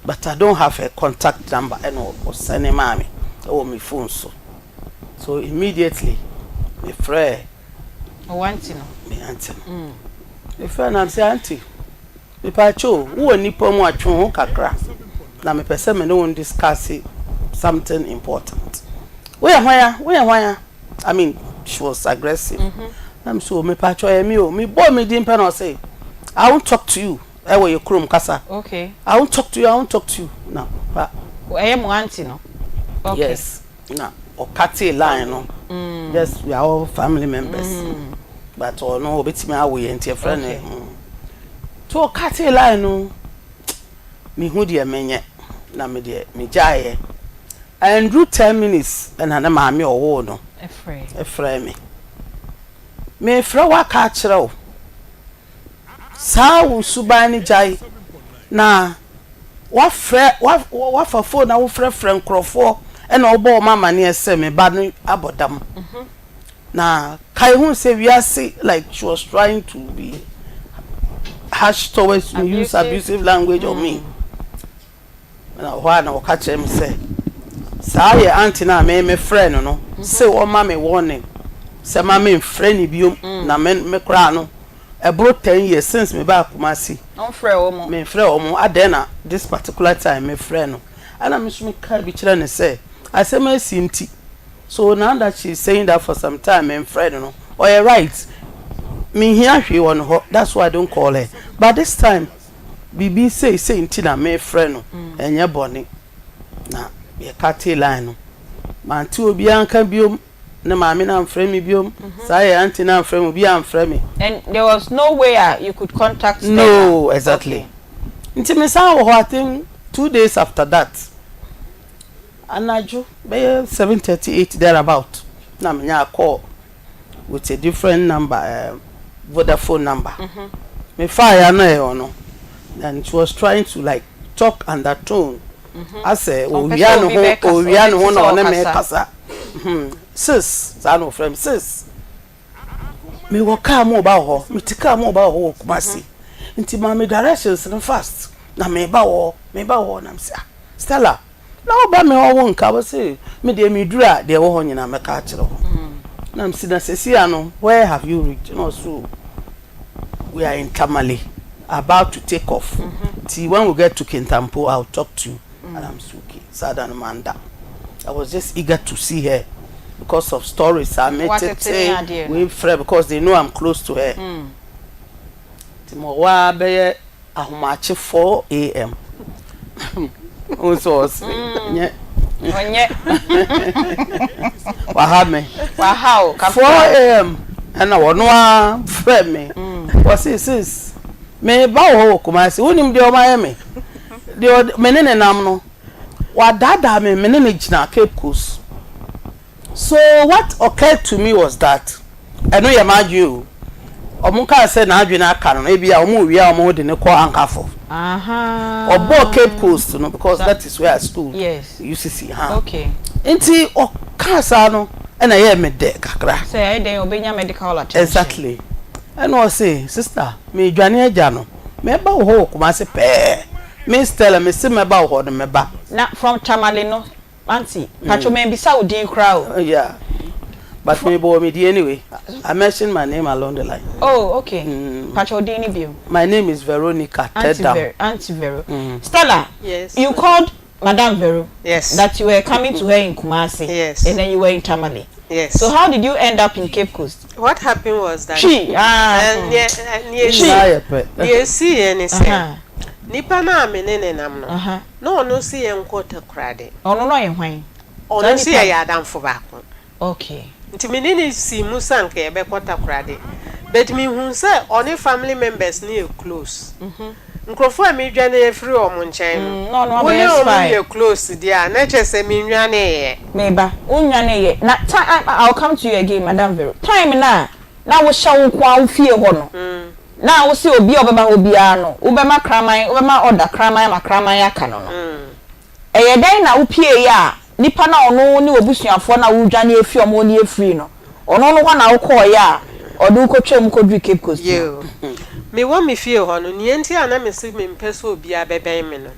E: But I don't have her contact number ɛna ɔsɛne maa me ɛwɔ me phone so. So immediately me frɛ
B: Wo aunty no.
E: me aunty no. Me frɛ no na me sɛ aunty mepaakyɛw o wowɔ nnipa mu a twe wo ho kakra na mepɛ sɛ me ne wo discuss something important. Woyɛ hwan a? Woyɛ hwan a? I mean she was aggressive. Na me so o mepaakyɛw ɛyɛ me o. Mebɔɔ me din pɛ na ɔse I won't talk to you ɛwɔ yɛ kurom kasa.
B: Okay.
E: I won't talk to you, I won't talk to you. Na pa
B: Ɛyɛ mo aunty no. Okay.
E: yes na ɔkatee line no just we are all family members but ɔno obetumi awo yɛn nti ɛfrɛ no
B: Okay.
E: nti ɔkatee line no mehu deɛ menyɛ na me deɛ megyaeɛ ɛnduru 10 minutes ɛna ne maame ɔwoo no
B: Ɛfrɛ.
E: ɛfrɛ me mefrɛ wo aka akyerɛ wo saa wo suban no gyae na wafrɛ wafa phone na wofrɛfrɛ nkurɔfoɔ ɛna wobɔ wɔn amanneɛ sɛ me ba no abɔ dam na kae hu sɛ wiase like she was trying to be harsh towards me use
B: Abusive.
E: abusive language on me na hɔ a na wɔka kyerɛ me sɛ saa yɛ aunty no a me mefrɛ no no sɛ ɔma me warning sɛ ma memfrɛ ne biom na me me koraa no ɛboro 10 years since me baa Kumasi
B: Ɔmfrɛ wɔ mo.
E: memfrɛ wɔn adɛn na this particular time mefrɛ no ɛna me nso meka bi kyerɛ no sɛ asɛm asi nti so now that she is saying that for some time memfrɛ no no ɔyɛ right mehia hwee wɔ ne hɔ that's why I don't call her but this time biribi sei sei nti na mefrɛ no ɛnyɛ bɔne na yɛkate line no mante obiara nka biom ne maame no amfrɛ me biom saa yɛ aunty no amfrɛ me obiara amfrɛ me
B: And there was no way you could contact Stella.
E: no exactly nti me san wɔ hɔ i think 2 days after that anadwo bɛyɛ 7:38 there about na me nya call with a different number Vodafone number me fa ya na ɛyɛ ɔno and she was trying to like talk undertone asɛ
B: Ɔmpɛ
E: owia
B: sɛ
E: ne
B: obi
E: ho
B: bɛkasa,
E: owia ne ho
B: ɔbɛte
E: na
B: sɛ
E: ɔne me
B: ɔkasa.
E: kasa sis saa na ɔfrɛ me sis mewɔ kaa mu ɔba wɔ hɔ mete kaa mu ɔba wɔ hɔ wɔ Kumasi nti ma me directions no fast na meba wɔ hɔ meba wɔ hɔ na mesɛ ah Stella na woba me hɔ wo nka wɔ se me deɛ meduru a deɛ ɛwɔ hɔ nyinaa mɛka akyerɛ wo na mesi na sɛsi ano where have you reached na ɔso we are in Tamale about to take off nti when we get to Kintampo I will talk to you and I'm so okay saa da no manda I was just eager to see her because of stories a
B: Watete ne
E: metete
B: adeɛ no.
E: we frɛ because they know I'm close to her nti ma ɔwɔ a bɛyɛ ahomakye 4 am wo sɛ ɔsere nyɛ
B: Ɔnyɛ.
E: waha me
B: Waha o.
E: 4 am ɛna ɔno a frɛ me wɔse sis meba wɔ hɔ wɔ Kumasi wonim deɛ ɔmayɛ me deɛ me ne ne nam no wadaadaa me me ne ne gyina Cape Coast so what occurred to me was that ɛno yɛ m'adwene o ɔmo kaa sɛ n'adwene aka no ebi a ɔmo wia ɔmo de ne kɔ Ankafo ɔbɔɔ Cape Coast no because that is where I schooled
B: Yes.
E: UCC ha
B: Okay.
E: nti ɔkaa saa no ɛna ɛyɛ me dɛ kakra
B: Sɛ ɛyɛ dɛn obenya medical attention.
E: exactly. Ɛna ɔse, Sister, meredwane agya no, mɛba wo hɔ wɔ Kumasi pɛɛ. Me Stella, mese mɛba wo hɔ no, mɛba.
B: Na from Tamale no, Auntie, pacho mambisa wo din koraa o.
E: Yeah, but mebɔɔ me din anyway. I mentioned my name along the line.
B: Oh, okay. Pacho wo din ne bio?
E: My name is Veronica
B: Auntie
E: Tedam.
B: Vero, Auntie Vero. Stella,
C: Yes,
B: you
C: madam.
B: called Madam Vero
C: Yes.
B: that you were coming to her in Kumasi
C: Yes.
B: and then you were in Tamale.
C: Yes.
B: So how did you end up in Cape Coast?
C: What happened was that.
B: Twi, ah.
C: Eh, neɛ, eh, neɛ
B: Twi.
E: Nyinaa yɛ pɛ.
C: Deɛ esiiɛ ne sɛ,
B: Aha.
C: nipa no a me ne ne nam no,
B: Aha.
C: na ɔno nso yɛ nkɔ Takoradi.
B: Ɔno no ɔyɛ hwan?
C: Ɔno
B: Saa
C: nso
B: nipa
C: yɛyɛ adamfo baako.
B: Okay.
C: Nti me ne no sii mu sɛ anka yɛbɛkɔ Takoradi. But mehuu sɛ ɔne family members no yɛ close. Nkurɔfoɔ a medwane afiri wɔn nkyɛn
B: Mm,
C: no,
B: na ɔno
C: wo ne
B: abɛyɛ
C: wɔn
B: spy.
C: yɛ close deɛ a, na kyerɛ sɛ mennwaneeɛ.
B: Meba, wonnwaneeɛ. Na time, I will come to you again, Madam Vero. Time no a na wohyɛ wo nko ara wo fie hɔ no, na wose obi a ɔbɛba hɔ biara no, wobɛma kraman, wobɛma order kraman ma kraman aka no no. Ɛyɛ dɛn na wopieeɛ a nipa no a ɔno ne w'abusuafoɔ no a woredwane afi wɔn hɔ no afiri no, ɔno no hɔ na wokɔeɛ a ɔde wo kɔtwaa mu kɔduruu Cape Coast no?
C: Yiw. Mewɔ me fie hɔ no, nea enti a na mise mempɛ sɛ obiara bɛbɛn me no,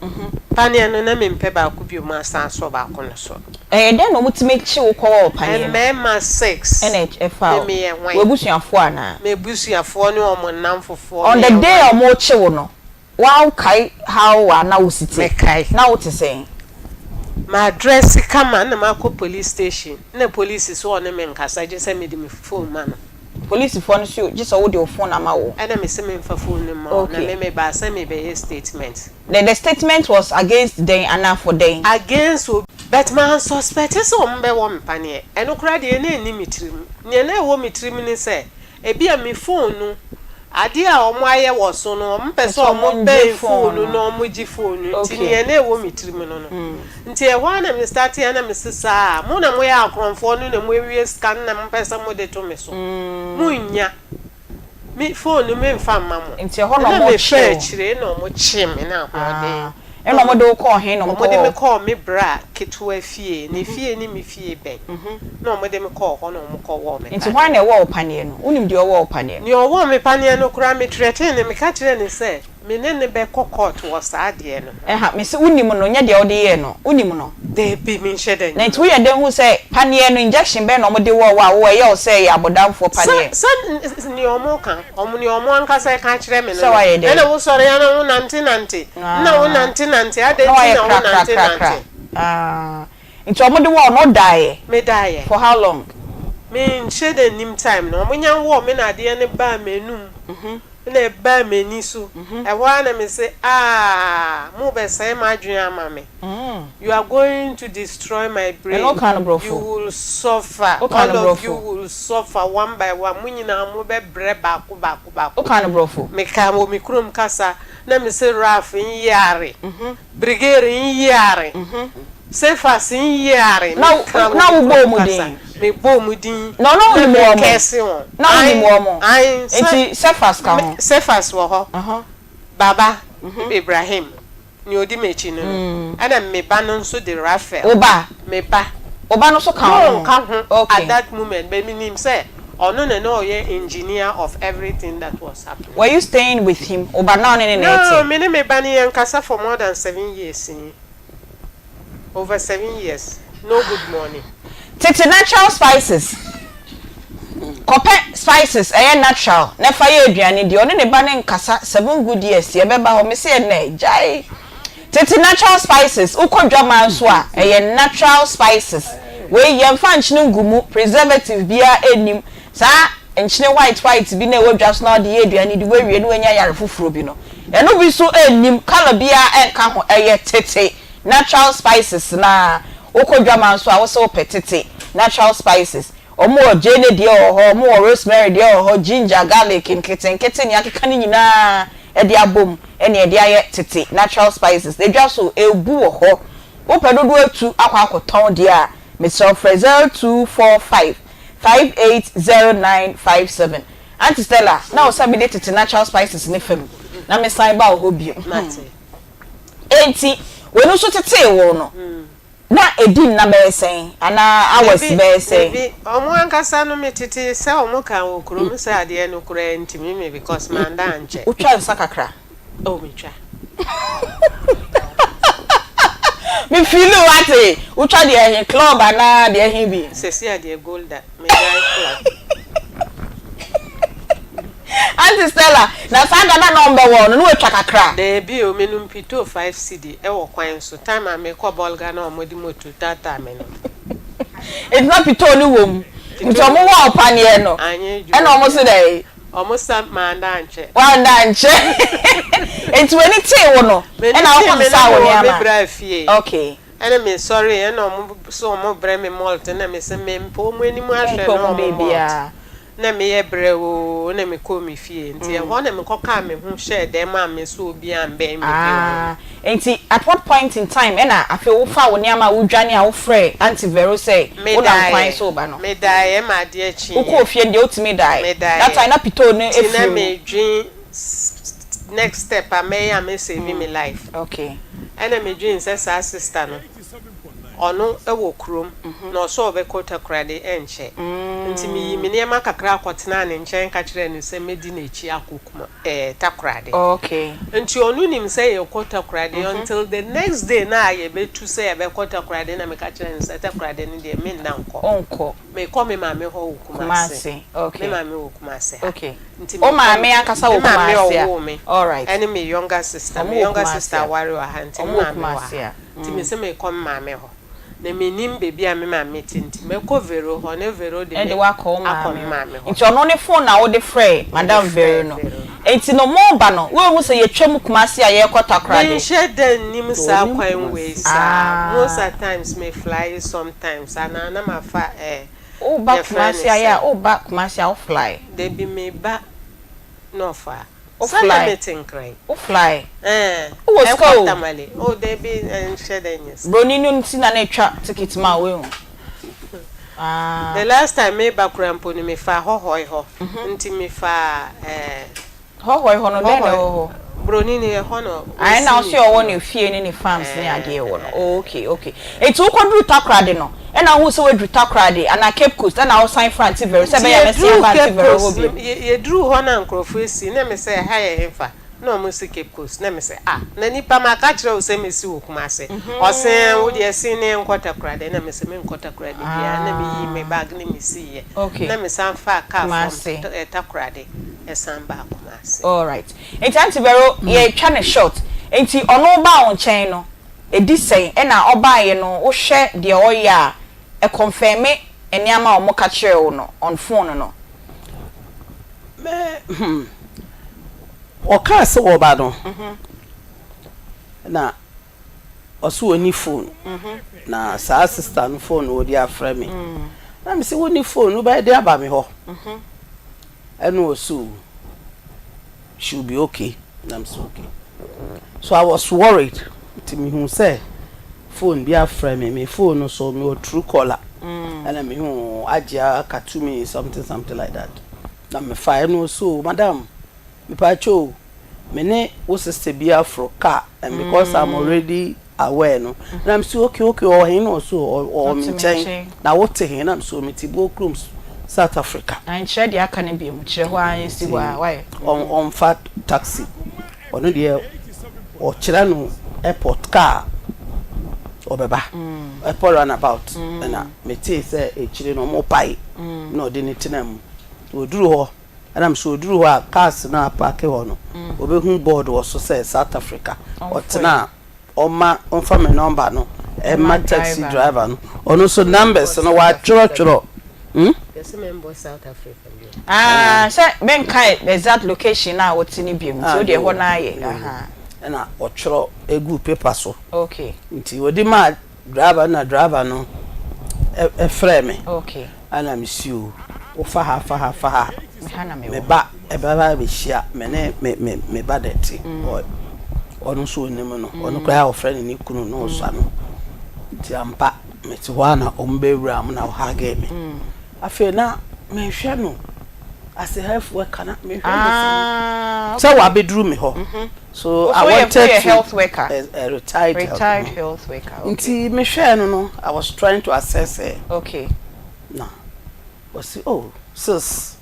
C: paneɛ no, na mempɛ baako bio asan asɔ baako no so.
B: Ɛyɛ dɛn na wɔtumi kye wo kɔwɔɔ paneɛ no?
C: Mmarima
B: Ɛna ɛfaa
C: me
B: wo?
C: meyɛ hwan?
B: W'abusuafoɔ anaa?
C: M'abusuafoɔ ne wɔn nnamfofoɔ,
B: On the
C: meyɛ
B: day a
C: hwan?
B: wɔrekye wo no, Woakae how a na wo si te?
C: Mekae.
B: Na wo te sɛn?
C: M'adrɛse kama na makɔ police station na police se ɔne me nkasa gye sɛ mede me phone ma no.
B: Polisifoɔ no se gye sɛ wode wo phone ama wo?
C: Ɛna mese memfa phone no mma wɔn na
B: Okay.
C: me mebaa sɛ merebɛyɛ statement.
B: The the statement was against dɛn anaa for dɛn?
C: Against obi but mansuspect sɛ wɔbɛwɔ me paneɛ. Ɛno koraa deɛ na ɛnni me tirim. Nea na ɛwɔ me tirim ne sɛ Ebia me phone no, adeɛ a wɔayɛ wɔ so no, wɔpɛ sɛ wɔbɛn phone no na wɔgye phone no nti neɛ na ɛwɔ me tirim no no. Nti ɛhɔ ara na me starteɛ na mese saa, mo na moyɛ akorɔmfoɔ no na moawie sika no na mopɛ sɛ mode to me so. Monnya. Me phone no memfa mma mo.
B: Nti ɛhɔ na
C: Ɛna
B: wɔkyee
C: mefaa
B: wo?
C: akyire na wɔkyee me na ahoɔden.
B: Ɛna wɔde wo kɔɔ he na wɔkɔɔ?
C: Wɔde me kɔɔ me bra ketewa fie, ne fie ne me fie bɛn, na wɔde me kɔɔ hɔ na wɔkɔwɔɔ me
B: Nti
C: paneɛ.
B: hwan na ɛwɔɔ wo paneɛ no? Wonim deɛ ɔwɔɔ wo paneɛ no?
C: Deɛ ɔwɔɔ me paneɛ no koraa, me threaten no, meka kyerɛɛ no sɛ me ne no bɛkɔ court wɔ saa adeɛ no ho.
B: Ɛha, mese wonim no, nyɛ deɛ wode yɛɛ no, wonim no?
C: Dabi, menhyɛ da
B: Na
C: nnim
B: nti
C: no.
B: woyɛ dɛn hu sɛ paneɛ no, injection bɛn na wɔde wɔɔ wo a wo ɛyɛ wo sɛ ɛyɛ abɔdamfoɔ
C: Sɛ,
B: paneɛ?
C: sɛ nea wɔka, wɔn, nea wɔn ankasa reka akyerɛ me no
B: Sɛ
C: no,
B: woayɛ dɛn?
C: ɛna wosɔre a na wonantenante, na wonantenante, adɛn
B: Na
C: nti
B: woayɛ
C: na
B: krakrakrakra.
C: wonantenante?
B: Ah, nti wɔde wɔɔ no, wodaeɛ?
C: Medaeɛ.
B: For how long?
C: Menhyɛ da nnim time no, wɔnya wɔɔ me na adeɛ no baa m'anum. Na ɛbaa m'ani so. Ɛhɔ ara na mese, Ah, morebɛsɛe m'adwene ama me. You are going to destroy my brain.
B: Ɛno wokaa no borɔfo?
C: You will suffer.
B: Wokaa no
C: All of you
B: borɔfo?
C: will suffer one by one. Mo nyinaa mobɛbrɛ baako baako baako.
B: Wokaa no borɔfo?
C: Mekaa wɔ me kurom kasa. Na mese, Ralph nyare. Brigade nyare. Cephas nyare.
B: Na
C: Mekaa wɔ
B: na
C: me
B: wobɔɔ
C: kurom
B: mu
C: kasa.
B: din?
C: Mebɔɔ mu din.
B: Na ɔno
C: Na
B: wonim wɔn?
C: mekɛɛse wɔn.
B: Na wonim
C: Ae,
B: wɔn?
C: ae, sɛ.
B: Nti Cephas ka ho?
C: Cephas wɔ hɔ. Baba Ibrahim, nea odi m'akyi no no. Ɛna me ba no nso de Raphael.
B: Wo ba?
C: Me ba.
B: Wo ba no nso ka
C: No
B: wo ho?
C: ɔnka ho
B: Okay.
C: at that moment, but menim sɛ ɔno na na ɔyɛ engineer of everything that was happening.
B: Were you staying with him? Wo ba na ɔne ne na
C: No,
B: ɛte?
C: me ne me ba no yɛnkasa for more than 7 years ni. Over 7 years, no good morning.
B: Tete natural spices. Kɔpɛ spices ɛyɛ natural na fa yɛ aduane di. Ɔne ne ba no nkasa 7 good years yɛbɛba hɔ. Mese ɛnnɛ gyae. Tete natural spices wokɔ dwaman nso a ɛyɛ natural spices. Wei yɛmfa nkyene ngu mu, preservative biara nnim. Saa nkyene white white bi na ɛwɔ dwa so na wode yɛ aduane di woawie na woanya yare foforɔ bi no. Ɛno bi nso nnim, colour biara nka ho. Ɛyɛ tete natural spices no ara. Wokɔ dwaman nso a wose wopɛ tete natural spices. Wɔn wɔ gyeene deɛ wɔ hɔ, wɔn wɔ rosemary deɛ wɔ hɔ, ginger, garlic nketenkete nea akeka no nyinaa de abom na yɛde ayɛ tete natural spices. Edwa so ebu wɔ hɔ. Wopɛ dodoɔ atu akɔ akɔtɔn deɛ a, mesrɛ wo frɛ 0245 580957. Auntie Stella, na wo sɛ mede tete natural spices no fa mu na mesan ba wo hɔ bio.
C: Mate.
B: Enti, w'ani so tetee wo no. Na ɛdi nna bɛyɛ sɛn anaa hours
C: Dabi,
B: bɛyɛ sɛn?
C: dabi, ɔmo ankasa no me tetee sɛ ɔmo kaa wɔ kurom sɛ adeɛ no koraa ntumi me because manda ankyɛ.
B: Wotwa nsa kakra?
C: Oh metwa.
B: Me feeli wo ate, wotwa deɛ he, club anaa deɛ he bi?
C: Sɛsi a deɛ Golda, megyae club.
B: Aunty Stella, na saa da no a na ɔmbɛwɔ wo no, na watwa kakra?
C: Daabi o, menom pitoo five cedi wɔ kwan so, time a mekɔ Bolga na wɔde moto taataa me no.
B: Nti na pitoo no wɔ mu, nti
C: Pitoo no
B: wɔwɔɔ wo paneɛ no,
C: anyɛ adwuma
B: ɛna wɔn se
C: biara.
B: dɛn?
C: Wɔn sa manda ankyɛ.
B: Wanda ankyɛ. Nti w'ani tee wo no,
C: M'ani
B: ɛna
C: tee
B: wokɔ
C: me na
B: sesaa wo
C: mewɔ me
B: nneɛma?
C: bra fie.
B: Okay.
C: Ɛna mesɔree ɛna wɔn se wɔn brɛ me malt ɛna mese mempɛ wɔn anim ahwɛ
B: Wompɛ
C: ne
B: wɔn
C: wɔn malt.
B: biribiara.
C: Na meyɛ brɛoo na mekɔɔ me fie. Nti ɛhɔ na mekɔkaa me ho hyɛɛ dɛm a me so obiara ammɛn me bio no.
B: Ah, nti at what point in time ɛna afei wofaa wo nneɛma a wodwane a wofrɛɛ Aunty Vero sɛ wonam kwan
C: Medaeɛ,
B: so reba no?
C: medaeɛ ma adeɛ kyeeɛ.
B: Wokɔɔ fie no deɛ wotumi dae? That
C: Medaeɛ.
B: time na pitoo no
C: Nti na
B: afiri mu?
C: medwen next step a mɛyɛ a mɛ save me life.
B: Okay.
C: Ɛna medwen sɛ saa sister no, Ɔno wɔ kurom na ɔsɛ ɔbɛkɔ Takoradi ɛnkyɛ. Nti meyii me nneɛma kakra kɔtenaa ne nkyɛn ka kyerɛɛ no sɛ mɛdi n'akyi akɔ Kuma ɛɛ Takoradi.
B: Okay.
C: Nti ɔno nim sɛ yɛrekɔ Takoradi until the next day no a yɛbɛtu sɛ yɛbɛkɔ Takoradi na meka kyerɛɛ no sɛ Takoradi no deɛ menna nkɔ.
B: Wonkɔ.
C: Mekɔ me maame hɔ wɔ Kumasi.
B: Kumasi, okay.
C: Me maame wɔ Kumasi ha.
B: Okay.
C: Nti
B: Wo
C: mekɔ
B: maame ankasa
C: me
B: wɔ
C: maame
B: Kumasi a?
C: ɔwoo me
B: Alright.
C: ɛne me younger sister.
B: Ɔmo
C: Me
B: wɔ
C: younger
B: Kumasi
C: sister
B: a?
C: aware wɔ ha nti me
B: Ɔmo wɔ
C: maame wɔ
B: Kumasi
C: ha.
B: a?
C: Nti mese mekɔ me maame hɔ. Na mennim baabi a me maame te nti mɛkɔ Vero hɔ ne Vero de me
B: Ɛde wo akɔ wo
C: akɔ me
B: maame hɔ.
C: maame hɔ.
B: Nti ɔno ne phone na wode frɛɛ
C: Mede
B: Madam Vero
C: frɛɛ
B: no.
C: Vero.
B: Nti no moreba no woehu sɛ yɛtwa mu Kumasi a yɛrekɔ Takoradi?
C: Menhyɛ da nnim saa
E: Ɔnim
C: kwan wei
E: Kumasi.
C: saa. Most
B: Ah.
C: at times me fly sometimes anaa na mafa eh,
B: Woba
C: yɛfrɛ no
B: Kumasi a yɛ a
C: sɛn?
B: woba Kumasi a wo fly?
C: Dabi meba North a.
B: Wo
C: Sɛ na
B: fly?
C: mete Nkran.
B: Wo fly?
C: Ɛɛ,
B: Wowɔ sika
C: ɛkɔ
B: o.
C: Tamale. Oh dabi ɛnhyɛ da nyɛ sika.
B: Broni no nti na na etwa ticket ma wo ehu. Ah.
C: The last time meba koraa mpo no mefaa Hɔhɔe hɔ. Nti mefaa ɛɛ.
B: Hɔhɔe hɔ no dɛn na ɛwɔ hɔ?
C: Broni no ɛhɔ na
B: Ah ɛna
C: wasi
B: ɔse
C: ne
B: ɔwɔ
C: fie.
B: ne fie ne ne farms ne
C: Ɛɛ
B: adeɛ wɔ no.
C: ɛɛ.
B: Oh okay okay. Nti wokɔduru Takoradi no ɛna wohuu sɛ woaduru Takoradi anaa Cape Coast ɛna wosan faa Auntie Vero sɛ
C: Nti
B: ɛbɛyɛ a mɛsan
C: yɛduruu
B: aba Auntie
C: Cape
B: Vero hɔ
C: Coast no,
B: bio.
C: yɛduruu hɔ na nkurɔfoɔ asi na me sɛ ɛha yɛ hefa? Na ɔmo se Cape Coast na me sɛ ah na nipa maka kyerɛ wo sɛ mesi wɔ Kumasi ɔse ɛɛ wo deɛ sen na yɛnkɔ Takoradi na me se menkɔ Takoradi biara na me yii me bag ne me siiɛ
B: Okay.
C: na me san faa car from
B: Kumasi.
C: Takoradi san baa Kumasi.
B: Alright. Nti Auntie Vero yɛtwa no short nti ɔno baa wo nkyɛn no ɛdi sɛn ɛna ɔbaeɛ no wohwɛ deɛ ɔyɛ a ɛconfirme nneɛma a wɔka kyerɛɛ wo no on phone no?
E: Me hmm ɔkaa sɛ ɔba no na ɔse ɔnni phone na saa sister no phone na ɔde afrɛ me na mese wonni phone wobɛyɛ de aba me hɔ ɛna ɔse o she will be okay na mese okay so I was worried nti mehu sɛ phone bi afrɛ me me phone no so mewɔ true caller ɛna mehu Agyia Katumi something something like that na mefaeɛ na ɔse o madam Mepakyɛw o, me ne wo sister bi aforo car and because I'm already aware no, na me se okay okay ɔwɔ he na ɔse ɔwɔ me nkyɛn, na wo te he na me se me te Buokrom South Africa.
B: Na nkyerɛ deɛ aka no bio, kyerɛ hɔ ara nsi hɔ ara, why?
E: Ɔmfa taxi, ɔno deɛ ɔkyerɛ no airport car ɔbɛba, airport run about, ɛna metee sɛ akyire no ɔmo pae na ɔde no tenaa mu, ɔduru hɔ. Ɛnam sɛ ɔduru hɔ a cars no a apaake hɔ no ɔbɛhu board wɔ so sɛ South Africa. Ɔtena a ɔma ɔmfa me number no ɛma taxi driver no. Ɔno nso numbers no watwerɛtwerɛ. Hmm?
C: Yɛse memmɔ South Africa bio.
B: Ah, sɛ menkae the exact location a wote no biom nti wodeɛ ɛhɔ no ara yɛ. Aha.
E: Ɛna ɔtwerɛ guu paper so.
B: Okay.
E: Nti ɔde maa Driver no na driver no frɛɛ me ɛna me si o wo fa ha fa ha fa ha me ba ɛbɛba abɛhyia me ne me me me ba dɛte ɔno nso ɔnim no ɔno koraa ɔfrɛ no ne kunu na ɔsua no nti ampa mete hɔ a na ɔmo bɛwura mu na ɔhagee me afei na mehwɛ no. As a health worker na mehwɛ no sɛ wabɛduru me hɔ. So I wanted to
B: health worker.
E: A, a retired,
B: retired health, health worker.
E: Okay. Nti mehwɛɛ no no, I was trying to assess her.
B: Okay.
E: Na ɔsi oh sis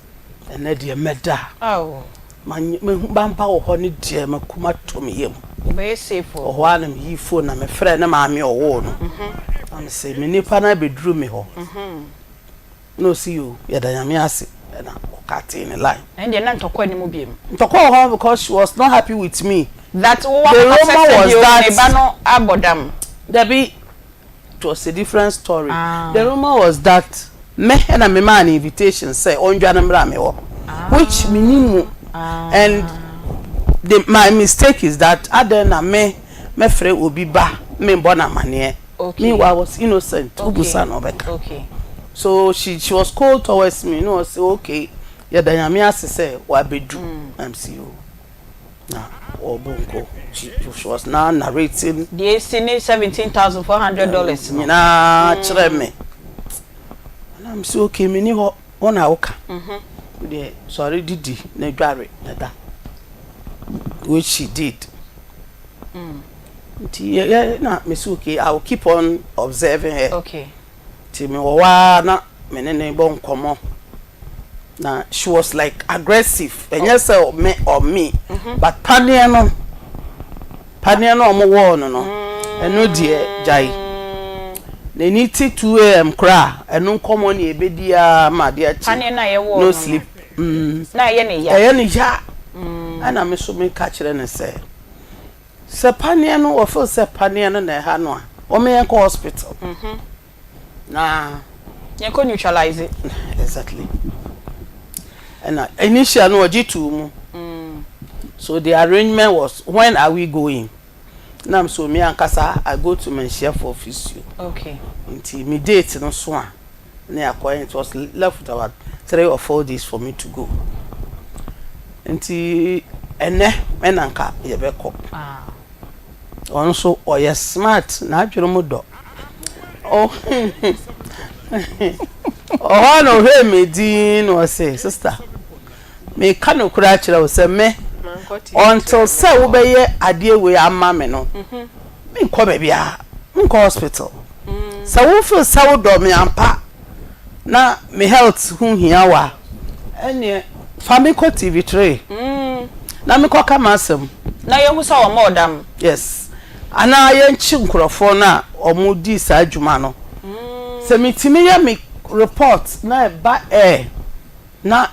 E: ɛnɛ deɛ mɛda.
B: Oh.
E: Mahu bampa wɔ hɔ ne deɛ makoma tɔ me yam.
B: Wobɛyɛ safe
E: wɔ. Ɔhɔ ara na meyii phone na mefrɛɛ ne maame ɔwoo no. Na mese me nipa no abɛduru me hɔ. Na ɔsi yoo yɛda Nyame ase ɛna ɔkatee ne line.
B: Ɛndeɛ na ntɔkwa nni mu biom.
E: Ntɔkwa wɔ hɔ because she was not happy with me.
B: That wo wakɔka sɛ sɛdeɛ o ne ba no abɔ dam.
E: Dabi it was a different story. The rumour was that me ɛna me maa no invitation sɛ ɔndwane mmra me hɔ which me nim mu and the my mistake is that adɛn na me mɛfrɛ obi ba me bɔ no amaneɛ.
B: Okay.
E: Meanwhile, I was innocent. Okay. Ubusa no bɛka.
B: Okay.
E: So she she was cold towards me. No, ɔse okay. Yɛda Nyame ase sɛ wabedu. Mm. I'm see you. Na ɔbɔ nko. She, she was now narrating.
B: Deɛ esi ne $17,400
E: no. Nyinaa kyerɛ me. And I'm so okay. Me ni hɔ. Wo na woka. Mm-hmm. Deɛ sɔre didi na dware na da. Which she did.
B: Mm.
E: Nti yɛ yɛ na me se okay I will keep on observing her.
B: Okay.
E: Nti me wɔ hɔ ara na me ne no bɔ nkɔmɔ na she was like aggressive ɛnyɛ sɛ me or me mm-hmm. but paneɛ no paneɛ no ɔmo wɔɔ no no ɛno deɛ gyae n'ani te 2 am koraa ɛno nkɔmɔ ne ebedi ara ma adeɛ akyi
B: paneɛ no a yɛwɔɔ
E: no sleep mm.
B: na ɛyɛ ne ya
E: ɛyɛ ne ya ɛna me so me ka kyerɛ ne sɛ. Sɛ paneɛ no wɔ feel sɛ paneɛ no na ɛha no a, wɔn yɛn kɔ hospital. Na.
B: Yɛn kɔ neutralize.
E: Exactly. Ɛna initial no ɔgye too mu. So the arrangement was when are we going? Na so me ankasa I go to Manhyia for physio.
B: Okay.
E: Nti me date no so a. ne akɔ it was left with about 3 or 4 days for me to go nti ɛnɛ ɛna nka yɛbɛkɔ. Ɔno nso ɔyɛ smart, n'adwene mu dɔ. Ɔhɔ na ɔhwɛ me din na ɔse, "Sister, meka nokorɛ akyerɛ wo sɛ me until sɛ wobɛyɛ adeɛ wei ama me no, menkɔ baabiara, menkɔ hospital. Sɛ wo feel sɛ wodɔ me ampa na me health ho hia wo a, ɛneɛ fa me kɔ TV3 na mekɔka m'asɛm."
B: Na yɛhu sɛ wɔma ɔdam.
E: Yes, anaa yɛnkye nkurɔfoɔ no a wɔn di saa adwuma no. Sɛ metumi yɛ me report na ɛba air na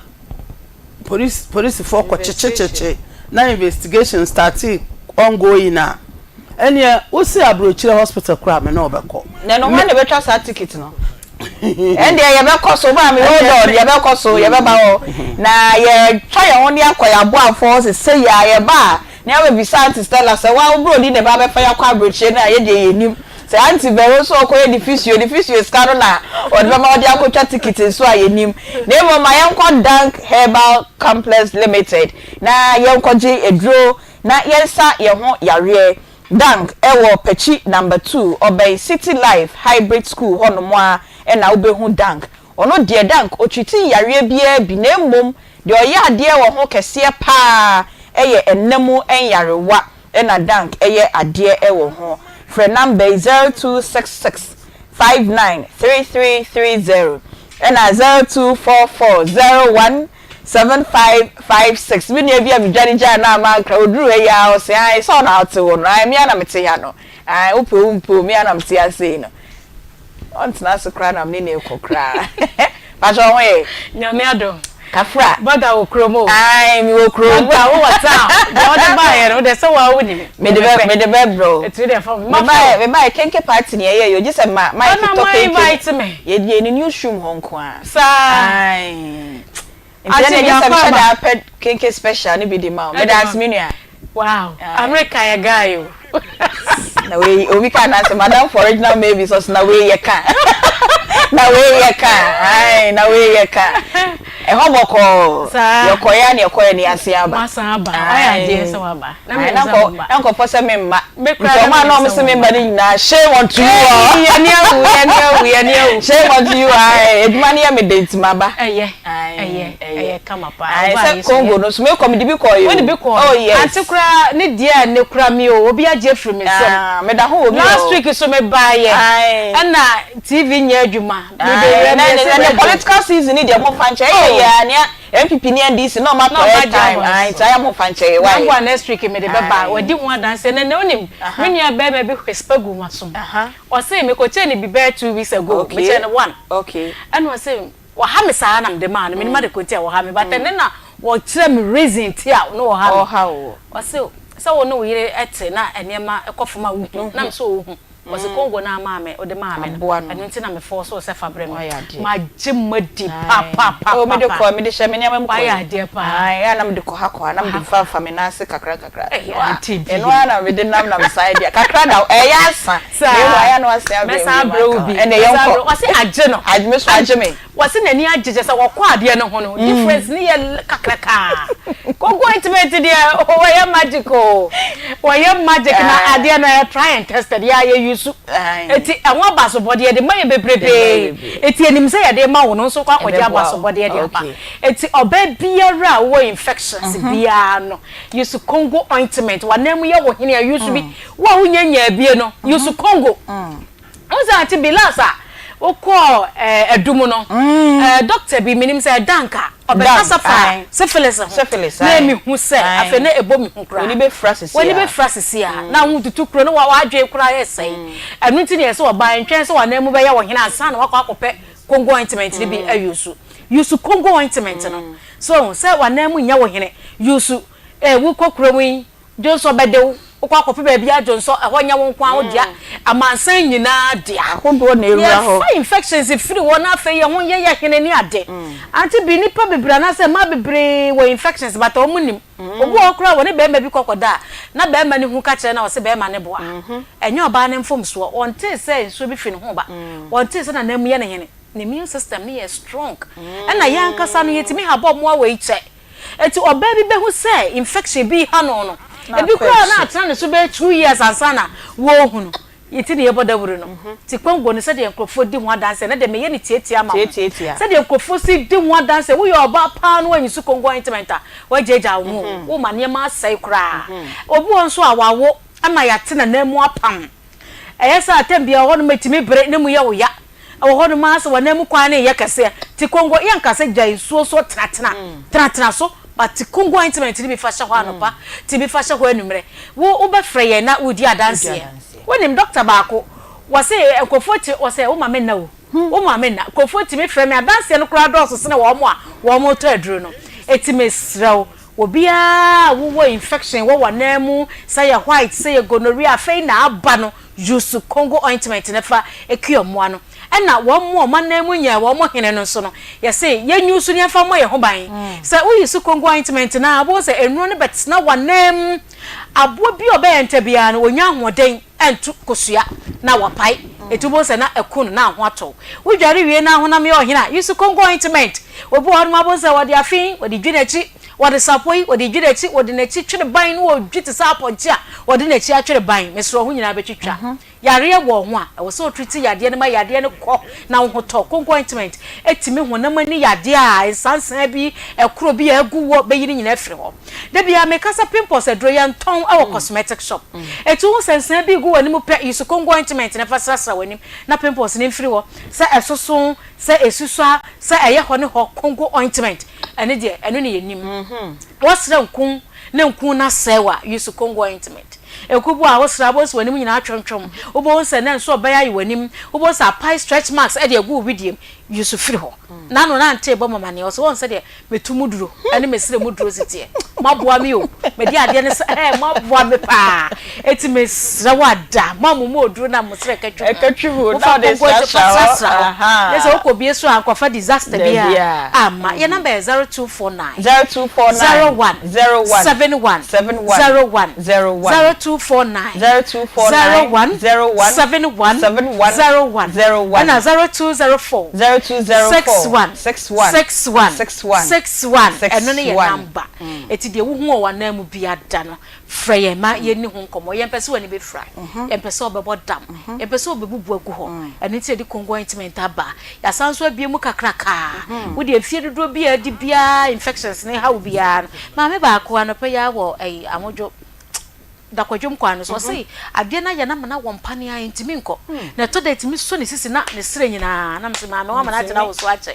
E: police polisifoɔ kɔ kyekyekyekye na investigation start ongoing a, ɛneɛ wosi aburokyire hospital koraa me ne wɔbɛkɔ.
B: Na ɛno hwan na ɛbɛtwa saa ticket no? Ɛndeɛ yɛbɛkɔ so maame, hold on, yɛbɛkɔ so, yɛbɛba hɔ na yɛtwa yɛn ho ne akɔ yɛn aboafoɔ sese yɛ a yɛba a na yɛabɛbisa Aunty Stella sɛ wa wo broni na ɛba abɛfa yɛn akɔ aburokyire no a yɛdeɛ yɛnnim sɛ Aunty Vero nso ɔkɔyɛ ne physio, ne physio sika no na ɔde bɛma ɔde akɔtwa ticket nso a yɛnnim na mmom ma yɛnkɔ Dank Herbal Complex Limited na yɛnkɔgye aduro na yɛnsa yɛn ho yareɛ. Dank wɔ Pakyi Number 2, ɔbɛn City Life Hybrid School hɔnom ara na wobɛhu Dank. Ɔno deɛ Dank ɔtreati yareɛ biara bi na mmom deɛ ɔyɛ adeɛ wɔ ho kɛseɛ pa ara yɛ ɛna mu nyarewa na Dank yɛ adeɛ wɔ ho. Frɛ number yi 0266 593330 ɛna 0244 01 7556. Me nua bi a medwane gyaa no a mankra, ɔduruu ha yi ara ɔse ae sɛ ɔna ɔte hɔ no, ae me ara na mete ha no, ae wopɛ o wompɛ o me ara na mete ha sei no. Ɔntena ase koraa na me ne no rekɔ koraa. Pakyɛ wo ho ye?
A: Nyame adom.
B: Kafra.
A: Bɔda wɔ kurom o.
B: Ae me wɔ kurom.
A: Bɔda wo wɔ town. Deɛ ɔde baeɛ no wode sɛ waa wonim.
B: Mede bɛ mede bɛ brɛ o.
A: Ɛtiri deɛ fa
B: me baeɛ me baeɛ kenke party ni ɛyɛ yɛ ogye sɛ ma Mike tɔ kenke.
A: Ɛna ma invite me.
B: Yɛ yɛ ni newsroom hɔ nko ara.
A: Saa.
B: Ae. Nti ɛna gye sɛ mehyɛ da apɛ kenke special ne bi de ma wo. Meda ase me nua.
A: Wow, America yɛ guy o.
B: Na wei obi ka na sɛ madam for original Mavis ɔsɛ na wei yɛ ka. Na wei yɛ ka. Ae, na wei yɛ ka. Ɛhɔ bɔkɔɔ.
A: Saa.
B: Yɛkɔyɛ a na yɛkɔyɛ na yɛase aba.
A: Wasan aba. Wayɛ adeɛ sɛ waba. Na
B: Ae,
A: menim
B: na
A: sɛ
B: nkɔ
A: woba.
B: na nkɔfɔ sɛ memma.
A: Me
B: Nti
A: koraa na
B: ɔmo a na
A: menim
B: ɔmo
A: sɛ
B: se
A: woba.
B: memma no nyinaa shame unto you all.
A: Yɛne awu, yɛne awu, yɛne awu.
B: Shame unto you. Ae, adwuma no yɛ me dɛ nti maba.
A: Ɛyɛ,
B: Ae,
A: ɛyɛ,
B: ɛyɛ.
A: ɛyɛ.
F: Kama paa.
B: Ae
F: Ɔbaa
B: sɛ
F: yi so
B: Congo
F: yɛ.
B: no so mekɔ mede bi kɔɔeɛ
F: Wode
B: o.
F: bi kɔɔe?
B: Oh yes.
F: Ante koraa ne deɛ a ɛnnɛ kura me o, obi agye afiri me nsam.
B: Ah, meda ho wɔ bi
F: Last
B: o.
F: week so mebaeɛ
B: Ae.
F: ɛna TV nyɛ adwuma.
B: Ae,
F: Mebɛwura
B: na
F: mu
B: ɛnɛ
F: yɛsɛ
B: ɛnɛ
F: radio.
B: political season ni deɛ momfa nkyɛ. Ɛyɛ
F: Oh.
B: yɛ a nea NPP ne NDC na ɔmo
F: Na
B: atɔ
F: ɔmo agye
B: airtime.
F: abɔ
B: Ae,
F: so.
B: nti ayɛ a momfa nkyɛ yɛ why?
F: Nangoa next week mede bɛba.
B: Ae.
F: Wadi ho adanseɛ. Nɛnɛ wonim,
B: Aha.
F: me nua barima bi whisper guu m'asom.
B: Aha.
F: Ɔse mekɔkyɛɛ no bi bɛyɛ 2 weeks ago.
B: Okay.
F: Mekyɛɛ no one.
B: Okay.
F: Ɛna ɔse wɔha me saa na mede maa no. Menim ade ko nti a wɔha me but ɛnɛ na wɔkyerɛ me reason nti a na wɔha me.
B: Ɔha wo.
F: Ɔse sɛ wo ne wo yere te na nneɛma kɔ fam a wohu na me sɛ ohu. Ɔse Congo no a maa me wode maa me no
B: Aboa no.
F: ɛno nti na me force wo sɛ fa brɛ me.
B: Wayɛ adeɛ.
F: Magye madi
B: Ae. Oh, mede
F: papaapapa.
B: kɔ, mede hyɛ me nneɛma mu kɔ
F: Wayɛ
B: yi.
F: adeɛ paa.
B: Ae, ɛyɛ a na mede kɔ ha kɔ ha, na mede fafa me nan ase kakra kakra.
F: Ɛyɛ
B: Ɛno a,
F: auntie bi.
B: ɛno ara na mede nam nam saa deɛ. Kakra na ɛyɛ asa.
F: Saa.
B: Na mmom ayɛ a na wasan abrɛ
F: Mɛsan
B: me
F: abrɛ
B: bio
F: wo
B: aka ho.
F: bi.
B: Ɛnneɛ
F: Mɛsan
B: yɛnkɔ.
F: abrɛ wo. Ɔse agye no.
B: Agye me so agye me.
F: Wɔse n'ani agye kyerɛ sɛ wɔkɔ adeɛ no ho no difference no yɛ kakrakaa. Konko ointment deɛ wɔyɛ magic o. Wɔyɛ magic na adeɛ no ɛyɛ try and tested yɛ a yɛ use. Eti ɛho abasobɔdeɛ de ma yɛ bebrebee. Eti yɛnim sɛ yɛde ma wo no nso wokɔ akɔgye abasobɔdeɛ de aba. Eti ɔbaa biara a wowɔ infections biara no use Kongo ointment. W'anan mu yɛ wo hene a use bi. Wo a wonnya nyaa bie no use Kongo. Wohu sɛ ante bi last a wokɔɔ Adum no, doctor bi menim sɛ Dank a, ɔbɛkasa faa syphilis ho. Na mehu sɛ afei na ɛbɔ me hu koraa.
B: W'ani bɛfira sisi a.
F: W'ani bɛfira sisi a. Na ho tutu kuro na w'adwene koraa yɛ sɛe. Ɛno nti na yɛsɛ ɔbaa ntwɛn sɛ w'anan mu bɛyɛ wo hene ansa na wakɔ akɔpɛ Congo ointment no bi ayusu. Use Congo ointment no. So woahu sɛ w'anan mu nyɛ wo hene. Use, wokɔ kurom yi, Dwonsɔ bɛde wo, wokɔ akɔpɛ baabi adwonsɔ, ɛhɔ nyɛ wo nko ara wo dea, amansan nyinaa dea.
B: Ahodoɔ na ɛwura hɔ.
F: Yɛfa infections firi hɔ na afei yɛn ho yɛ yɛ hene ne ade. Ante bi nnipa bebree anaasɛ mmaa bebree wɔ infections but wɔn nnim. Obi wɔ hɔ koraa a wɔne barima bi kɔ kɔda a, na barima no hu ka kyerɛ no a ɔse barima no boa. Ɛnyɛ ɔbaa no mfomsoɔ. Ɔntee sɛ nsuo bi firi ne ho ba. Ɔntee sɛ n'anan mu yɛ no hene. Ne immune system no yɛ strong. Ɛna yɛn ankasa no yɛtumi habɔ mmoa wei kyɛ. Enti ɔbaa bi bɛhu sɛ infection bi reha no no, ebi koraa na atena ne so bɛyɛ 2 years ansa na wɔrehu no. Nti na yɛbɔ dawuro no. Nti kwanguo no sɛdeɛ nkurɔfoɔ di ho adanseɛ, ɛnnɛ deɛ meyɛ no tiatia ama mo. Sɛdeɛ nkurɔfoɔ si di ho adanseɛ, woyɛ ɔbaa paa na woanyi so kwanguo ointment a, woagyaagyaa wo ho o, woma nneɛma asɛe koraa. Obi wɔ hɔ nso a wawo ama yɛate n'ananmu apam. Ɛyɛ sɛ atɛm biara wɔ hɔnom a ɛtumi bere na emu yɛ wo ya. Ɛwɔ hɔnom ara sɛ w'ananmu kwan no reyɛ kɛseɛ. Te kongo, yɛnka sɛ gyae nsuo so tenatena, tenatena so, but te kongo ointment no bi fa hyɛ hɔ anɔpa, te bi fa hyɛ hɔ anwummerɛ. Wo, wobɛfrɛ yɛn na woredi adanseɛ. Wonim, dɔkta baako, wɔse nkurɔfoɔ te, wɔsɛ wo ma me nna o, wo ma me nna. Nkurɔfoɔ tumi frɛ me, adanseɛ no koraa dɔɔso sene wɔn a wɔretɔ aduro no. Enti mesrɛ wo, obiara a wowɔ infection wɔ w'ananmu, sɛ ɛyɛ white, sɛ ɛyɛ gonorrhea, afei na aba no, Use Congo ointment no fa cure mmoa no. Ɛna wɔn a wɔn anan mu nyɛɛ wɔn hene no nso no, yɛse yɛn use no yɛmfa mmɔ yɛn ho ban. Sɛ wo use Congo ointment no a, wobɛhu sɛ nnuro no bɛtena w'anan mu. Aboa bi a ɔbɛyɛ ntɛ biara no, ɔnya ahoɔden nto kosua na wapae. Enti wobɛhu sɛ na ɛko no na ho atɔ wo. Wodware wie na honam yɛ ɔhene a, use Congo ointment. Obi wɔ hɔnom a wobɛhu sɛ wɔde afe, wɔde dwi n'akyi, Wɔde sapɔ yi, wɔde dwi n'akyi, wɔde n'akyi twere ban na wɔdwi te sɛ apɔnkye a wɔde n'akyi atwere ban. Mesrɛ wo, ho nyinaa bɛtwitwa. Yareɛ wɔ wo ho a, ɛwɔ sɛ wotriti yadeɛ no ma yadeɛ no kɔ na wo ho tɔ. Konko ointment tumi honam ani yadeɛ a nsansaa bi, ɛkoro bi a agu wɔ bɛyi ne nyinaa afiri hɔ. Da biara meka sɛ pimples aduro yɛntɔn wɔ cosmetic shop. Ɛti wohu sɛ nsaa bi regu w'anim pɛ, use konko ointment na fa srasra w'anim na pimples no mfiri hɔ. Sɛ ɛsoso, sɛ ɛsusua, sɛ ɛyɛ hɔ ne hɔ, konko ointment. Ɛno deɛ, ɛno ne yɛnim. Wɔsra nku na nku no asɛe wo a, use Congo ointment. Nku bi wɔ a wosra a, wobɛhu sɛ w'anim nyinaa atwomtwom. Wobɛhu sɛ na nso ɔbɛyɛ ayɛ w'anim. Wobɛhu sɛ apae stretch marks de agu wo wedeɛ mu. Use firi hɔ. N'ano na ante bɔ mama neɛ ɔsɛ wɔn sɛdeɛ metu mu duro ɛne mesrɛ mu duro si teɛ. Moaboa me o. Mede adeɛ no sɛ ɛɛ moaboa me paa. Eti mesrɛ wo ada mo a mo mu oduro na mo srɛ katwi ho. Mofa konko nti fa srasra hɔ. Ne sɛ wokɔ bie so a nkɔfa disaster bi a amma. Yɛn number yɛ 0249 01 71 01 0249 01 71 01 ɛna 0204.
B: 0204
F: 61
B: 61
F: 61
B: 61
F: 61 ɛno ne yɛ
B: 61.
F: number. Eti deɛ wohu wɔ w'anan mu bia da no, frɛ yɛn ma yɛnni ho nkɔmmɔ. Yɛmpɛ sɛ w'ani bɛfira, yɛmpɛ sɛ wobɛbɔ dam, yɛmpɛ sɛ wobɛbubu agu hɔ. Ɛno nti yɛde Congo ointment aba. Yɛasan nso abue mu kakrakaa. Wo deɛ mfeɛ dodoɔ bi a adi biara infections ne haw biara no, maame baako anɔpa yi ara wɔ ɛyi Ahodwo Dakwadwom kwan no so, ɔse adeɛ no ayɛ no ama no awɔ mpaneɛ a ɛntumi nkɔ. Na ɛtɔ da a ɛtumi sɔ ne sisi na ne serɛ nyinaa. Na mese maame woama no atena wo so akyɛ.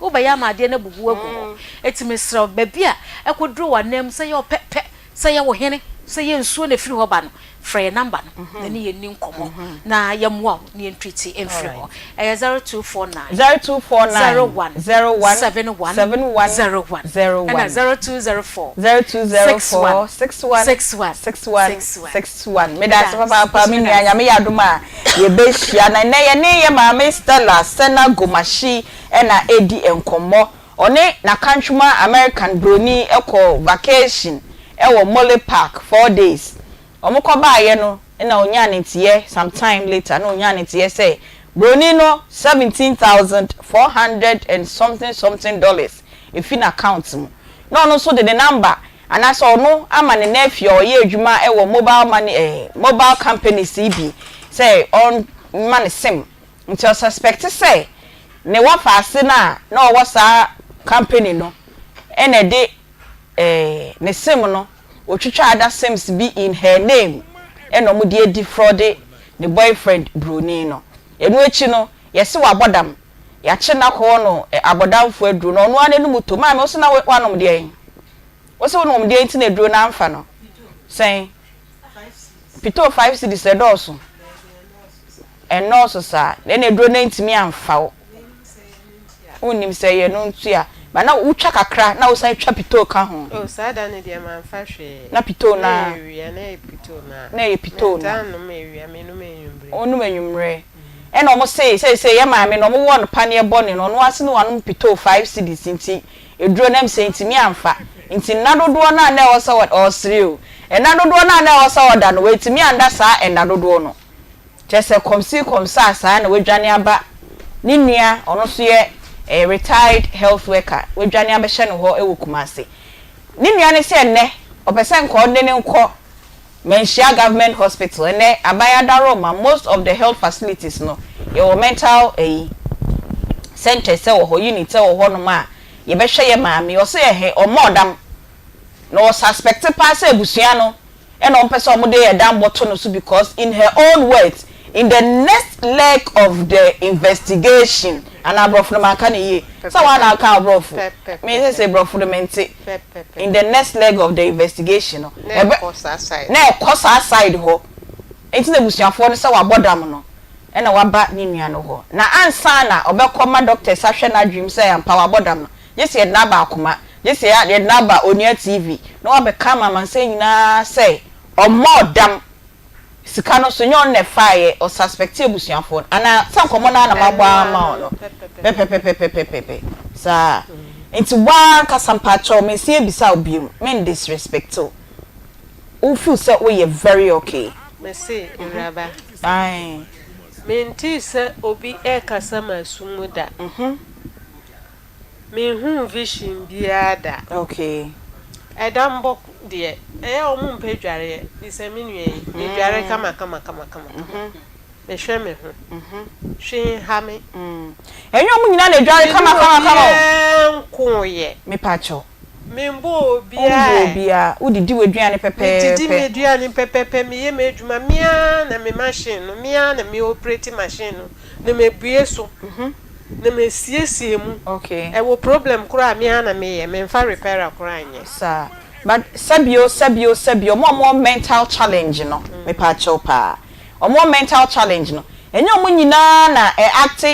F: Wobɛyɛ ama adeɛ no abubu agu hɔ. Enti mesrɛ wo, baabi a ɛkɔduru w'ananmu, sɛ ɛyɛ ɔpɛ pɛ, sɛ ɛyɛ wo hene, sɛ ɛyɛ nsuo na ɛfiri hɔ ba no, frɛ yɛn namba no na ne yɛn nni nkɔmmɔ na yɛmmoa wo na yɛntreati mfiri hɔ. Ɛyɛ 0249
B: 0249
F: 01
B: 01
F: 71
B: 71
F: 01
B: 01
F: ɛna 0204
B: 0204
F: 61
B: 61
F: 61
B: 61
F: 61.
B: 61. Meda ase
F: Meda ase.
B: papaapa me
F: Meda
B: nua
F: ase.
B: Nyame yɛ adom a yɛbɛhyia na nnɛ yɛne yɛ maame Stella Sena Gomashie na ɛredi nkɔmmɔ. Ɔne n'akantwoma American broni kɔɔ vacation wɔ Mole Park 4 days. Wɔkɔ baeɛ no na ɔnyaa ne nteyɛ some time later na ɔnyaa ne nteyɛ sɛ broni no 17,400 and something something dollars efi n'account mu. Na ɔno nso de ne number anaasɛ ɔno ama ne nephew a ɔyɛ adwuma wɔ mobile money mobile companies yi bi sɛ ɔmma ne sim. Nti ɔsuspect sɛ ne wɔfaase no a na ɔwɔ saa company no ɛna ɛde ne sim no otwitwa other sims bi in her name ɛna ɔmo de adi fraud ne boyfriend broni no. Ɛno akyi no yɛsi wabɔ dam, yɛakye n'akɔwɔ no abɔdamfo aduro na ɔno ara n'anum to. Maame, wosi na wanom deɛ, wosi wonom deɛ nti na aduro n'amfa no sɛn pito 5 cedis ɛdɔɔso, ɛnɔɔso saa ɛna aduro no ntumi amfa wo. Wonnim sɛ ɛyɛ no nti a ba na wotwa kakra na wosan twa pito ka ho.
C: Oh, saa da no deɛ mamfa hwee.
B: Na pito
C: Na
B: na
C: ɛyɛ awia, na ɛyɛ pito na.
B: Na ɛyɛ pito na.
C: Mentaa nnom awia, menom anwummerɛ.
B: Wɔnom anwummerɛ ɛna ɔmo se seesei yɛ maame no ɔmo wɔ no paneɛ bɔne no ɔno ase ne wanom pito 5 cedis nti eduro nam sɛ ntumi amfa. Nti nna dodoɔ no a na ɛwɔ sɛ ɔresere o, nna dodoɔ no a na ɛwɔ sɛ ɔda no wɔatumi anda saa nna dodoɔ no. Kyerɛ sɛ kɔmsi kɔmsa saa na wadwane aba ne nua, ɔno nso yɛ retired health worker, wadwane abɛhyɛ no hɔ wɔ Kumase. Ne nua no sɛ ɛnnɛ ɔpɛ sɛ nka ɔde ne nkɔ Manhyia Government Hospital. Ɛnnɛ aban adaro ma most of the health facilities no yɛwɔ mental ɛyi centers sɛ wɔ hɔ, unit sɛ wɔ hɔnom a yɛbɛhwɛ yɛ maame. Ɔsɛ ɛhɛ ɔmmɔ ɔdam na ɔsuspect paa sɛ abusua no ɛna ɔmpɛ sɛ ɔmo de ɛdam bɔto no so because in her own words, in the next leg of the investigation, ana aborɔfo no manka ne yie sɛ wɔn ana aka aborɔfo me sɛ aborɔfo no mente in the next leg of the investigation no
C: Na ɛkɔ saa side.
B: Na ɛkɔ saa side hɔ nti na abusuafoɔ no sɛ wabɔ dam no ɛna waba ne nua no hɔ. Na ansa na ɔbɛkɔ ma doctors ahwɛ n'adwene sɛ ampa wabɔ dam no, gye sɛ yɛde n'aba Akoma, gye sɛ yɛde n'aba Onua TV na wabɛka ama amansan nyinaa sɛ ɔmmɔɔ dam. Sika no so nyɛ ɔno na ɛfaeɛ, ɔsuspect abusuafoɔ no anaa sɛ nkɔmmɔ no ara na mabɔ ama wo no pɛpɛpɛpɛpɛpɛ saa. Nti waa nkasa mpakyɛw mensi ebisa wo biom, men disrespect wo, wo feel sɛ woyɛ very okay?
C: Mese, Awuraba,
B: Ae.
C: mentee sɛ obi ɛrekasa ma asu mu da. Menhuu vision biara da. Ɛda mbɔ deɛ, ɛyɛ a ɔmo mpɛ dwareɛ. Bisa me nua yi, medware kama kama kama kama kama. Mehwɛ me ho. Hwee nha me.
B: Ɛnyɛ ɔmo nyinaa na edware kama kama kama o.
C: Obiara nkoyɛ.
B: Mepakyɛw.
C: Membɔ
B: Wombɔ
C: obiara.
B: obiara, wodidi w'aduane
C: Medidi
B: pɛpɛɛpɛ.
C: m'aduane pɛpɛɛpɛ, meyɛ m'adwuma, me ara na me machine no, me ara na me operate machine no, na mebue so, na mesiesie mu. Ɛwɔ problem koraa a me ara na meyɛ, memfa repairer koraa nyɛ.
B: Saa. But sɛbio sɛbio sɛbio ɔmo a ɔmo wɔ mental challenge no, mepakyɛw paa. Ɔmo wɔ mental challenge no, ɛnyɛ ɔmo nyinaa na ɛ act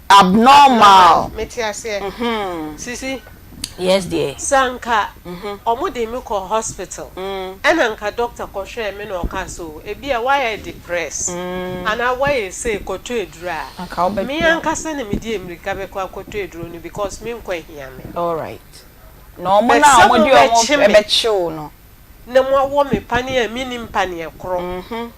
B: abnormal.
C: Mete aseɛ. Sisi.
B: Yes dear.
C: Sɛ anka ɔmo de me kɔ hospital, ɛna nka doctor kɔhwɛɛ me na ɔka sɛ o, ebi a woayɛ depressed anaa woayɛ sei, kɔtɔ aduro a,
B: Anka wobɛ
C: me ankasa na mede mmirika bɛkɔ akɔtɔ aduro no because me nkwa hia me.
B: Alright. Na ɔmo
C: But
B: na
C: sɛ
B: ɔmo de ɔmo
C: mobɛkye me
B: ɛbɛkye wo no.
C: na moawɔ me paneɛ a mennim paneɛ korɔ.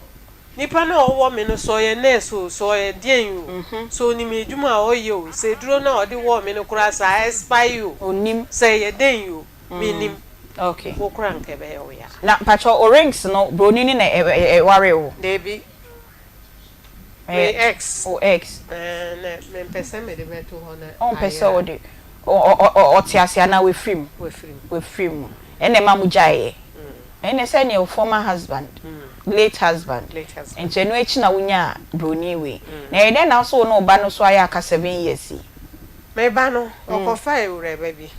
C: Nipa no a ɔwɔ me no, sɛ ɔyɛ nurse o, sɛ ɔyɛ deɛn o, sɛ ɔnim adwuma a ɔyɛ o, sɛ aduro no a ɔde wɔɔ me no koraa sɛ a expire o, sɛ ɛyɛ dɛn o, mennim. Wo koraa anka ɛbɛyɛ wo ya.
B: Na mpakyɛw wo rings no broni no na ɛwaree wo?
C: Dabi. Me ex.
B: Wo ex.
C: Ɛɛ na mempɛ sɛ mede bɛto hɔ na ayera.
B: Wompɛ sɛ wode, ɔte ase anaa wafiri mu?
C: Wafiri mu.
B: Wafiri mu. Ɛna ɛma mo gyaeɛ? Ɛnne sɛ neɛ wo former husband, late husband.
C: Late husband.
B: Nti ɛno akyi na wonyaa broni wei. Na ɛyɛ dɛn na wo nso wo ne wo ba no nso ayɛ aka 7 years yi?
C: Me ba no, ɔkɔfaa awuraba bi.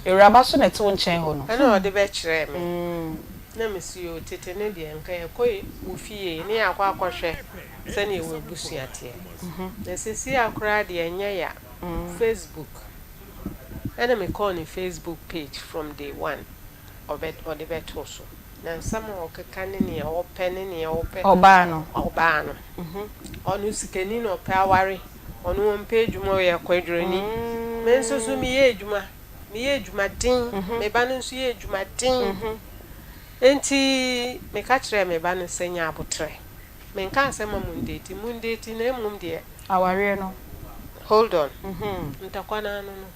B: Awuraba so na ɛte wo nkyɛn hɔ no?
C: Ɛna ɔde bɛkyerɛɛ me. Na mese yoo, tete no deɛ nka yɛkɔ wo fie ne yɛakɔ akɔhwɛ sɛdeɛ w'abusua teɛ. Na seesei ara koraa deɛ ɛnyɛ ya. Facebook. Ɛna mekɔɔ ne Facebook page from day one. Ɔbɛ ɔde bɛtoo so. Na nsɛm a ɔkeka ne nea ɔpɛ ne nea ɔpɛ.
B: Ɔbaa no.
C: Ɔbaa no. Ɔno sikani na ɔpɛ aware. Ɔno ɔmpɛ adwuma ɔyɛ akwadworoni. Me nso so meyɛ adwuma. Meyɛ adwumaden. Me ba no nso yɛ adwumaden. Enti meka kyerɛɛ me ba no sɛ nya aboterɛ. Menkaa sɛ ma mundate. Mundate na mmom deɛ.
B: Awareɛ no.
C: Hold on. Ntɔkwa no ano no.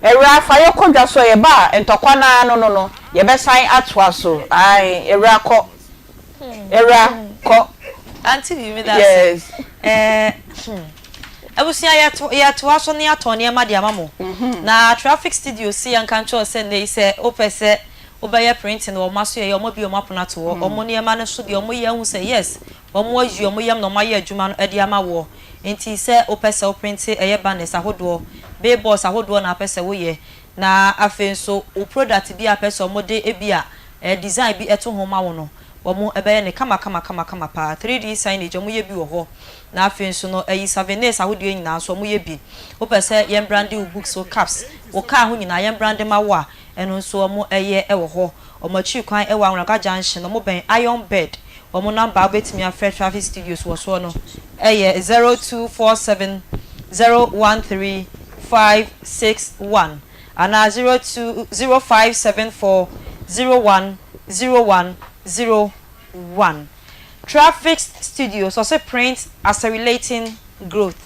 B: Awuraa fa yɛ kɔ dwa so yɛba a ntɔkwa no ara no no no yɛbɛsan atoa so ae awuraa kɔ awuraa kɔ.
A: Auntie Vivi meda ase.
B: Yes.
A: Eh, hmm. Abusua yɛto yɛtoa so ne atɔn nneɛma de ama mo. Na Traffic Studio se yɛnka nkyerɛ wo sɛ nnɛ yi sɛ wopɛ sɛ wobɛyɛ printing wɔ wɔn aso yɛyɛ wɔn abue wɔn apono ato hɔ. Wɔn nneɛma no so deɛ wɔyɛ ahu sɛ yes wɔn ayi wɔn yam na wɔayɛ adwuma no de ama woɔ. Enti sɛ wopɛ sɛ wo printe ɛyɛ banners ahodoɔ, billboards ahodoɔ na wopɛ sɛ woyɛ, na afei nso wo product bi a wopɛ sɛ wɔde ebia design bi to ho ma wo no, wɔbɛyɛ no kama kama kama kama paa. 3D signage wɔyɛ bi wɔ hɔ. Na afei nso no ayi souvenirs ahodoɔ nyinaa nso wɔyɛ bi. Wopɛ sɛ yɛn brande wo books, wo cups, wo car ho nyinaa yɛn brande ma wo a, ɛno nso wɔyɛ wɔ hɔ. Wɔn akyiri kwan wɔ Anwraga Junction, wɔbɛn Iron Bed. Wɔn number a wobɛtumi afrɛ Traffic Studios wɔ soɔ no yɛ 0247 013 561 anaa 02 0574 01 01 01. Traffic Studios, ɔse print accelerating growth.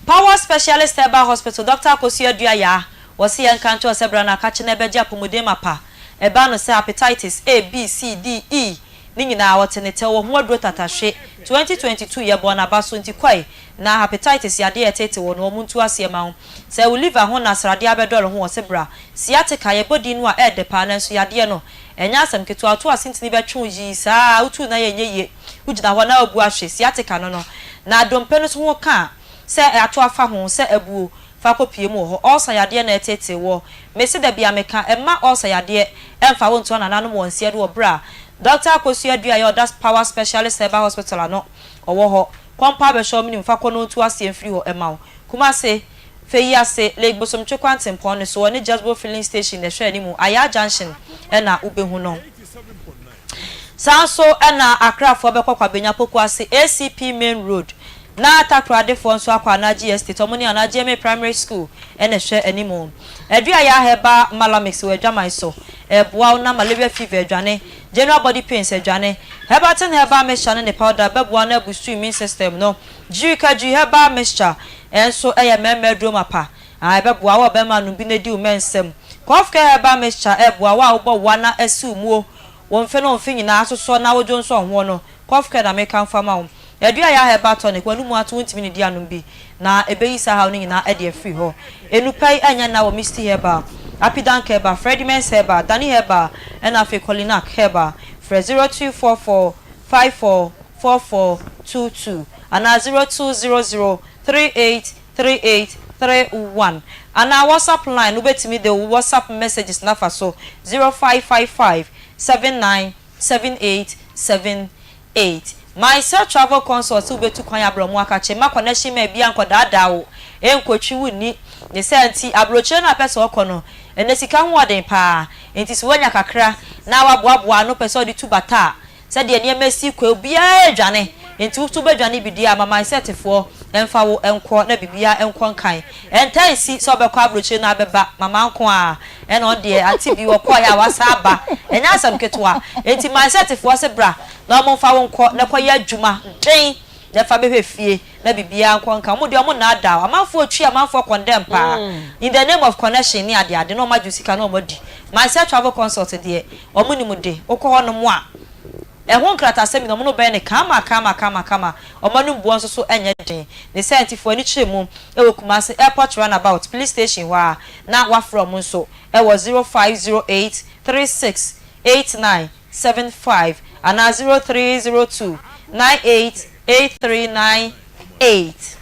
A: Power Specialist Herbal Hospital, Doctor Akosua Aduayaa, wɔse yɛnka nkyerɛ wo sɛ bra na akakye na ɛbɛgye apɔmuden mapa. Ɛba no sɛ hepatitis A, B, C, D, E ne nyinaa ɔte ne tɛw wɔ ho aduro tatahwe. 2022 yɛbɔɔ n'aba so nti kɔe na hepatitis yadeɛ a ɛtete wo no wɔn ntu aseɛ ma wo. Sɛ wo liver ho na sradeɛ abɛdɔre ho ɔse bra. Sciatica yɛbɔ din no a ɛɛdɛ paa nanso yadeɛ no ɛnyɛ asɛm ketewa woto ase ntini bɛtwe wo yii saa wotu nan a ɛnyɛ yie wogyina hɔ na woabu ahwe sciatica no no na dompe no nso ho ka a sɛ ato afa ho sɛ abuo fa kɔ pie mu wɔ hɔ. Ulcer yadeɛ na ɛtetee woɔ. Mese da bia meka, mma ulcer yadeɛ ɛmfa wo ntoa nananom wɔ nseɛ do wɔ berɛ a Doctor Akosua Aduah a ɔda Power Specialist Herbal Hospital ano ɔwɔ hɔ. Kɔ mpa bɛhyɛ wo menim fa kɔ na ɔntu aseɛ mfiri hɔ mma wo. Kumase, Feyiase, Lake Bosomtwe kwantempɔn no so ɔne Jazbo filling station na ɛhwɛ animu, Ayaa Junction na wobɛhu no. Saa nso na Accrafoɔ bɛkɔ Kwabenya Pokuase, ACP Main Road, na Takoradefoɔ nso akɔ Anagye Estate, wɔn ne Anagye MA Primary School na ɛhwɛ anim. Aduayɛ Herbal Malamix wɔ Adwaman so, ɛreboa wo na malaria fever adwane, general body pains adwane. Herbatin Herbal Mixture ne ne powder bɛboa wo na abustu immune system no. Jirikadwi Herbal Mixture nso yɛ mmarima aduro mapa a ɛbɛboa wo a ɔbarima nom bi na adi wo mmɛ nsam. Cough Care Herbal Mixture ɛreboa wo a wobɔ wa na asiw muo, wo mfe ne wo mfe nyinaa asosɔ na wodwo nsɔ hoɔ no. Cough Care na mekamfo ama wo. Aduayɛ Herbal Tonic, w'anomu ato wontumi nnidi anom bi na ɛbɛyi saa haw no nyinaa adi afiri hɔ. Enupa yi ɛnyɛ nna wɔ Misty Herbal, Apidank Herbal, Fredimens Herbal, Dani Herbal ɛna afei Kolinak Herbal. Frɛ 0244 54 4422 anaa 0200 38 3831 anaa WhatsApp line no wobɛtumi de wo WhatsApp messages no afa so 0555 79 78 78. Myself Travel Consult sɛ wobɛtu kwan abrɛ ɔmo akakye mma connection man biara nkɔdaadaa wo nkɔtwi wo nni ne saa nti abrokyire no a pɛ sɛ ɔkɔ no ɛnɛ sika ho ɔden paa nti sɛ woanya kakra na waboaboa ano pɛ sɛ ɔde tu bata a Sɛdeɛ nneɛma si kɔ yi, obiara redwane, enti wo nso wobɛdwane bi deɛ a, ma Mysetfoɔ mfa wo nkɔ na biribiara nkɔ nkan. Ɛntaa nsi sɛ wobɛkɔ aburokyire na abɛba, mama nko ara ɛna ɔno deɛ ante bi, ɔkɔeɛ a wasan aba. Ɛnyɛ asɛm ketewa. Enti Mindset foɔ se bra na wɔmfa wo nkɔ na kɔyɛ adwuma den na fa bɛhwɛ fie na biribiara nkɔ nkan. Wɔn deɛ wɔn nnaadaa wo. Amanfoɔ retwi amanfoɔ condemn paa in the name of connection ne adeade na wɔagye wo sika na wɔadi. Mindset Travel Consult deɛ wɔn nim de, wokɔ hɔnom a, Ɛho nkratasɛm nyinaa, wɔn no bɛyɛ no kama kama kama kama. Wɔn anom boɔ nso so nyɛ den. Ne saa nti, fa w'ani kyerɛ mu wɔ Kumasi Airport Runabout, Police Station hɔ ara, na woafrɛ wɔn nso wɔ 0508 36 89 75 anaa 0302 98 8398.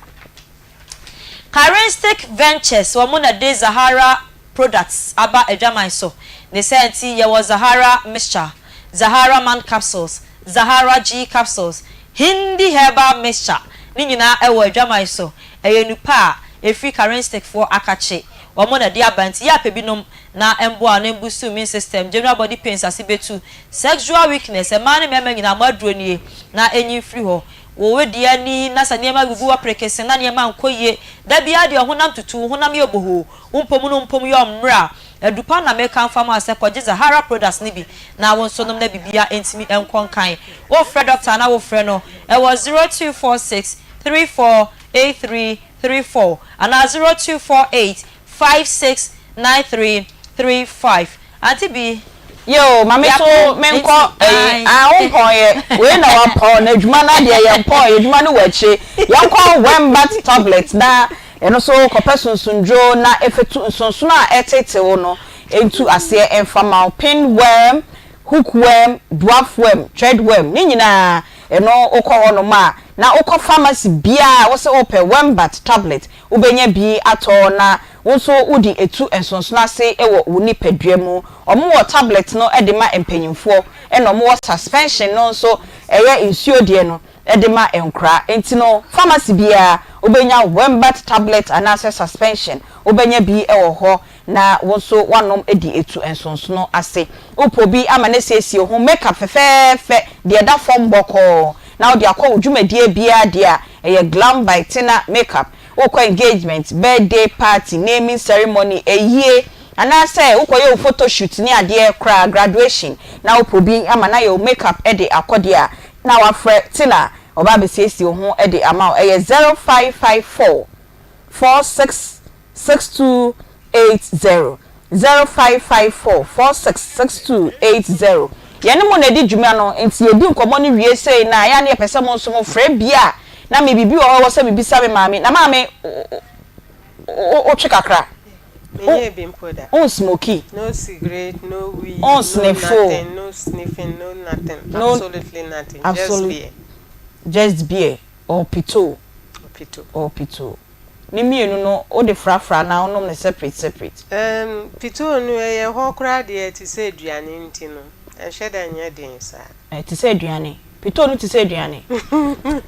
A: Karinstic Ventures, wɔn na de Zahara products aba adwaman so. Ne saa nti yɛwɔ Zahara Mixture, Zahara Man Capsules, Zahara G Capsules, Hindi Herbal Mixture, ne nyinaa ɛwɔ adwaman so. Ɛyɛ nnupa a ɛfiri Karinstic foɔ akakye. Wɔn na ɛde aba nti yɛ apɛ bi nom na ɛmboa wo na ɛmbusu immune system, general body pains ase bɛtu, sexual weakness, mmaa ne mmarima nyinaa mo aduro nie na ɛnyi mfiri hɔ. Wo wedeɛ ani na sɛ nneɛma gugu hɔ perekese na nneɛma nkɔ yie da biara deɛ ɔhonam tutu wo honam yɛ bohoo wo mpom no mpom yɛ ɔmmerɛ a adu pa na meka mfa ma wo sɛ kɔgye Zahara products no bi na wo nso nom na biribiara ntumi nkɔ nkan wo frɛ doctor na wo frɛ no ɛwɔ 0246 34 83 34 anaa 0248 56 93 35 Auntie bi.
B: Yoo ma me so
A: Yɛapɔn
B: me
A: nti
B: nkɔ ɛyi
A: ae.
B: ah wo mpɔn yɛ wei na wapɔn na adwuma no adeɛ yɛn mpɔn yɛ adwuma no wɔ akyire yɛn kɔ wɛmbat tablet na ɛno so kɔpɛ sunsunduro na ɛfɛtu nsonsono a ɛtete wo no ntu aseɛ ɛnfa ma wo pin worm hook worm dwarf worm thread worm ne nyinaa ɛno wokɔ hɔ nom a na wokɔ pharmacy biara wo sɛ wopɛ wɛmbat tablet wobɛnya bi atɔ na Wo nso wode etu nsonsono ase wɔ wo nipadua mu. Wɔwɔ tablet no de ma mpanyinfoɔ ɛna wɔwɔ suspension no nso ɛyɛ nsuo deɛ no de ma nkoraa. Enti no pharmacy biara wobɛnya Wembat tablet anaasɛ suspension wobɛnya bi wɔ hɔ na wo nso woanom de etu nsonsono ase. Wopɛ obi ama no asiesie wo ho makeup fɛfɛɛfɛ deɛ ɛda fam bɔkɔɔ na wode akɔ wo dwumadie biara deɛ a ɛyɛ Glam by Tina makeup. Wokɔ engagement, birthday party, naming ceremony, ayie, anaasɛ wokɔyɛ wo photo shoot ne adeɛ koraa, graduation, na wopɛ obi ama no ayɛ wo make up de akɔ deɛ a, na wafrɛ Tina, ɔba abɛsiesie wo ho de ama wo. Ɛyɛ 0554 46 6280, 0554 46 6280. Yɛne mo na ɛdi dwuma no, nti yɛdi nkɔmmɔ no wie sei no a, ɛyɛ a na yɛpɛ sɛ mo nso mofrɛ bi a na me biribi wɔ hɔ a ɛwɔ sɛ mebisa me maame, na maame wotwe kakra?
C: Menyɛɛ bi mpo da.
B: Wonsmoki?
C: No cigarette, no weed, no
B: Wonsnifo?
C: nothing, no sniffing, no nothing,
B: No,
C: absolutely nothing, just
B: absolute,
C: beer.
B: just beer or pitoo?
C: Or pitoo.
B: Or pitoo. Ne mmienu no wode frafra anaa wonom no separate separate?
C: Erm, pitoo no ɛyɛ hɔ koraa deɛ te sɛ aduane nti no, ɛnhyɛ da nyɛ den saa.
B: Ɛte sɛ aduane. Pitoo no te sɛ aduane.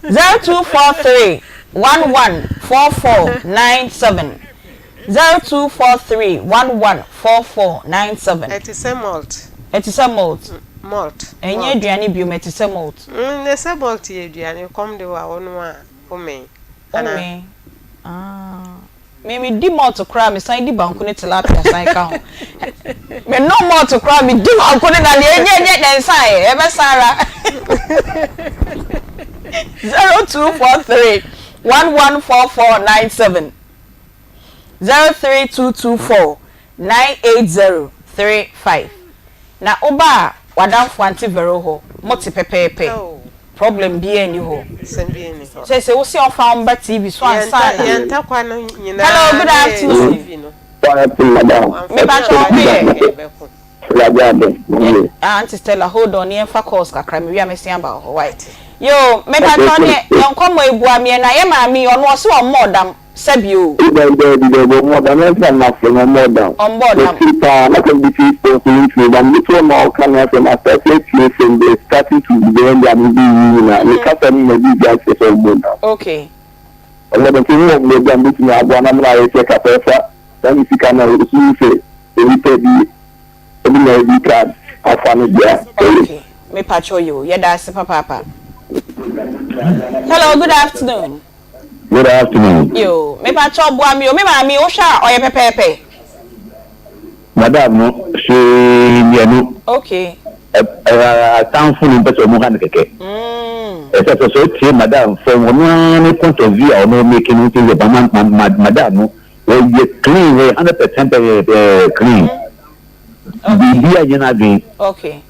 B: 0243 11 44 97 0243 11 44 97.
C: Ɛte sɛ malt.
B: Ɛte sɛ malt.
C: Malt.
B: Ɛnyɛ aduane biom, ɛte sɛ malt.
C: Mm, na sɛ malt yɛ aduane, kɔm de wo a, wonoa a, womee. Anaa?
B: Womee. Ah. Me me di malt koraa me san di banku ne tilapia san ka ho. Me nom malt koraa me di banku ne na deɛ ɛnyɛ ɛnyɛ na ɛnsan yɛ ɛbɛsan ara. 0243 114497 03224 98035 Na woba a w'adamfo Auntie Vero hɔ mote pɛpɛɛpɛ. Problem biaa nni hɔ. Seesei wo se ɔmfa wo mba TV so ansa na.
C: Yɛn ntakwa no nyinaa
B: Hello good
C: na ɛyɛ
B: afternoon.
C: TV no.
B: Me pakyɛ wo ho yɛ? Ah Auntie Stella hold on yɛnfa calls kakra me wie a mɛsen aba wo hɔ wai. Yoo me pakyɛ neɛ yɛn nkɔmmɔ yi boa meɛ na yɛ maame yi ɔno ɔse ɔmmɔɔ dam. Sɛbi o.
G: Daabi daabi daabi ɔmmɔɔ dam ɛmfa mma so no ɔmmɔɔ dam.
B: Ɔmmɔɔ dam.
G: Mete paa na sɛ mede tie phone so mentumi but mede to hɔ ma ɔka ne asɛm a start atie from the starting to the end a mede yi nyinaa ne kasa no nyinaa biribiara kyerɛ sɛ ɔmmɔɔ dam.
B: Okay.
G: Ɔmmɔɔ dam nti mewɔ mmerɛ bi a mebɛtumi aboa na mena ayɛ sɛ kasa ɛfa saa ne sika no a ɔsusu sɛ nnipa bi de ne ID card afa no deɛ a ɛyɛ.
B: Okay mepakyɛw yoo yɛda ase papaapa. Hello good afternoon.
G: Good afternoon.
B: Yoo, mepakyɛw boa me o, me maame yi wohwɛ a ɔyɛ pɛpɛɛpɛ?
G: Madam no, hwee nyɛ no.
B: Okay.
G: Ɛ atamfo no mpɛ sɛ wɔn ha no kɛkɛ. Ɛsɛ sɛ sɛ ɔtie madam from ɔno ara ne point of view a ɔno make no nti sɛ ma ma ma madam no ɔyɛ clean ɔyɛ 100% clean. Biribi anyɛ n'adwene.
B: Okay.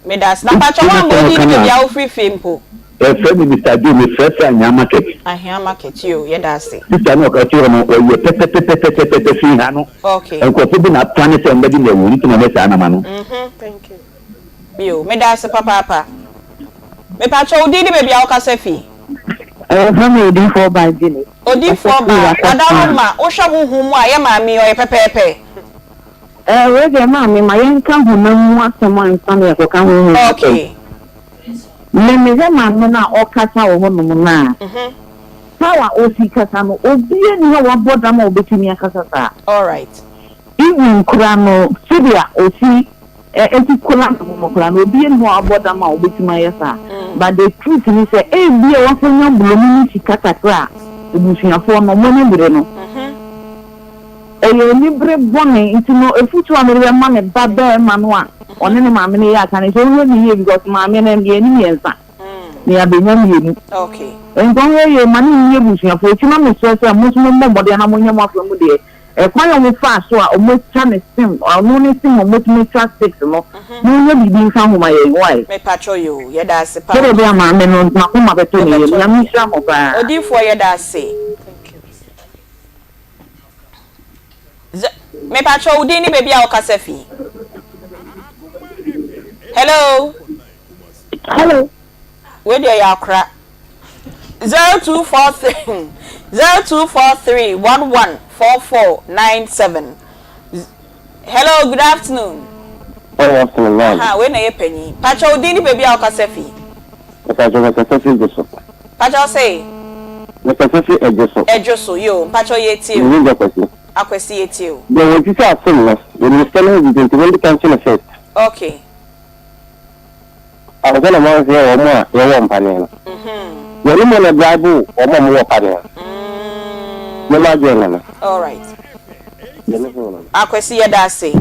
B: Medase. Na mpakyɛ woammɔ wo din ne baabi a wofiri fie mpo.
G: Yɛfrɛ me Mister Joe, mefrɛ firi Anhia market.
B: Anhia market, yoo, yɛda ase.
G: Sister no a ɔte hɔ no, ɔyɛ pɛpɛpɛpɛpɛpɛ firi ha no.
B: Okay.
G: Nkurɔfoɔ bi na aplane sɛ wɔbɛgye no awu, ne ti na ɔyɛ saa nama no.
B: Yoo, meda ase papaapa. Mepakyɛ wo din ne baabi a wokasa fi?
H: Yɛfrɛ me Odiyifoɔ Baa Janet.
B: Odiyifoɔ Baa, Wadaroma, wohwɛ honhom mu a, yɛ maame yi, ɔyɛ pɛpɛɛpɛ?
H: Eh, wei deɛ maame, ma yɛnka honam mu asɛm ansa na yɛakɔka honhom mu asɛm.
B: Okay.
H: Me mehwɛ maame no a ɔkasa wɔ hɔnom no a, how a ɔsi kasa no, obiara nni hɔ a wabɔ dam a ɔbɛtumi akasa saa.
B: Alright.
H: Even koraa no, sɛdeɛ ɔsi ɛsi kora ne ho no koraa no, obiara nni hɔ a wabɔ dam a ɔbɛtumi ayɛ saa. But the truth ne sɛ, ebia wakɔnya borɔno ne sika kakra a, abusuafoɔ no, wɔn ani bere no. Ɛyɛ anibere bɔne nti no afutuo a mede bɛma me ba barima no a ɔne ne maame no yɛ aka no sɛ ɔnhwɛ no yie because maame no yɛn mmiɛnsa na yɛabɛnya mmienu nti ɔnhwɛ yie ma ne nni abusuafoɔ akyi na mesrɛ sɛ mo nso mommɔ mmɔden na monyɛ mo afa mu deɛ ɛkwan a wɔfaa so a wɔatwa ne sim ɔno ne sim a wɔatumi atwa six no monyɛ biribi mfa ho ma yɛn why
B: Mepakyɛw yoo, yɛda ase paa.
H: Sɛdeɛ ɛbɛyɛ a maame no n'akoma bɛtɔ ne yam. Nyame nhyira mo paa.
B: Odiyifoɔ yɛda ase. Z mepakyɛw wo din ne baabi a wokasa fi? Hello.
H: Hello.
B: Wei deɛ yɛ akora. 0243 0243 114497. Hello, good afternoon.
G: Good afternoon, ma'am.
B: Aha, wei na ɛyɛ panyin. Pakyɛw wo din ne baabi a wokasa fi?
G: Mepakyɛw mekasa fi Dwoso.
B: Pakyɛw se?
G: Mekasa fi Ɛdwoso.
B: Ɛdwoso, yoo, mpakyɛw yɛtie o.
G: Me din de Akwasi.
B: Akwasi yɛtie o.
G: Deɛ wɔtwitwa asom no, yɛnim sika no ho didi nti wɔndi kan kye no first.
B: Okay.
G: Ansa na moahwɛ wɔn a yɛwɔ mpaneɛ no. Yɛne mo na bribe wɔn a wɔwɔ paneɛ no. Me m'adwene no no.
B: Alright.
G: Deɛ me hu no no.
B: Akwasi yɛda ase.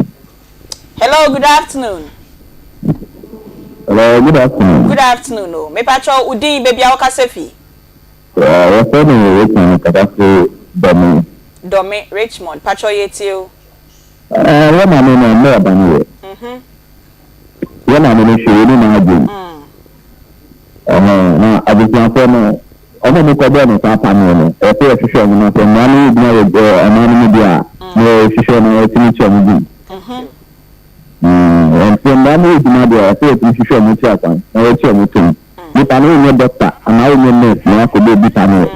B: Hello, good afternoon.
G: Hello, good afternoon.
B: Good afternoon o. Mepakyɛw wo din, baabi a wokasa fi?
G: Wɔfrɛ me Richmond, mekasa firi Dɔme.
B: Dɔme, Richmond. Pakyɛw yɛtie o.
G: Ɛɛ yɛ maame no mmerɛ ɔba no yɛ. Yɛ maame no hwee ne n'adwen. Ɛhɛn na abusuafoɔ no wɔn a wɔkɔ bɔɔ no saa paneɛ no ɛwɔ sɛ yɛhwehwɛ wɔn na sɛ mmara no yɛ adwuma wɔ ɔman no mu deɛ a na yɛhwehwɛ na yɛtumi kyerɛ wɔn bi. Sɛ mmara no yɛ adwuma deɛ a ɛwɔ sɛ yɛtumi hwehwɛ wɔn akyiri akwan na yɛkyerɛ wɔn tom. Nipa no wonyɛ dɔkta anaa wonyɛ nurse na wakɔbɔ obi paneɛ.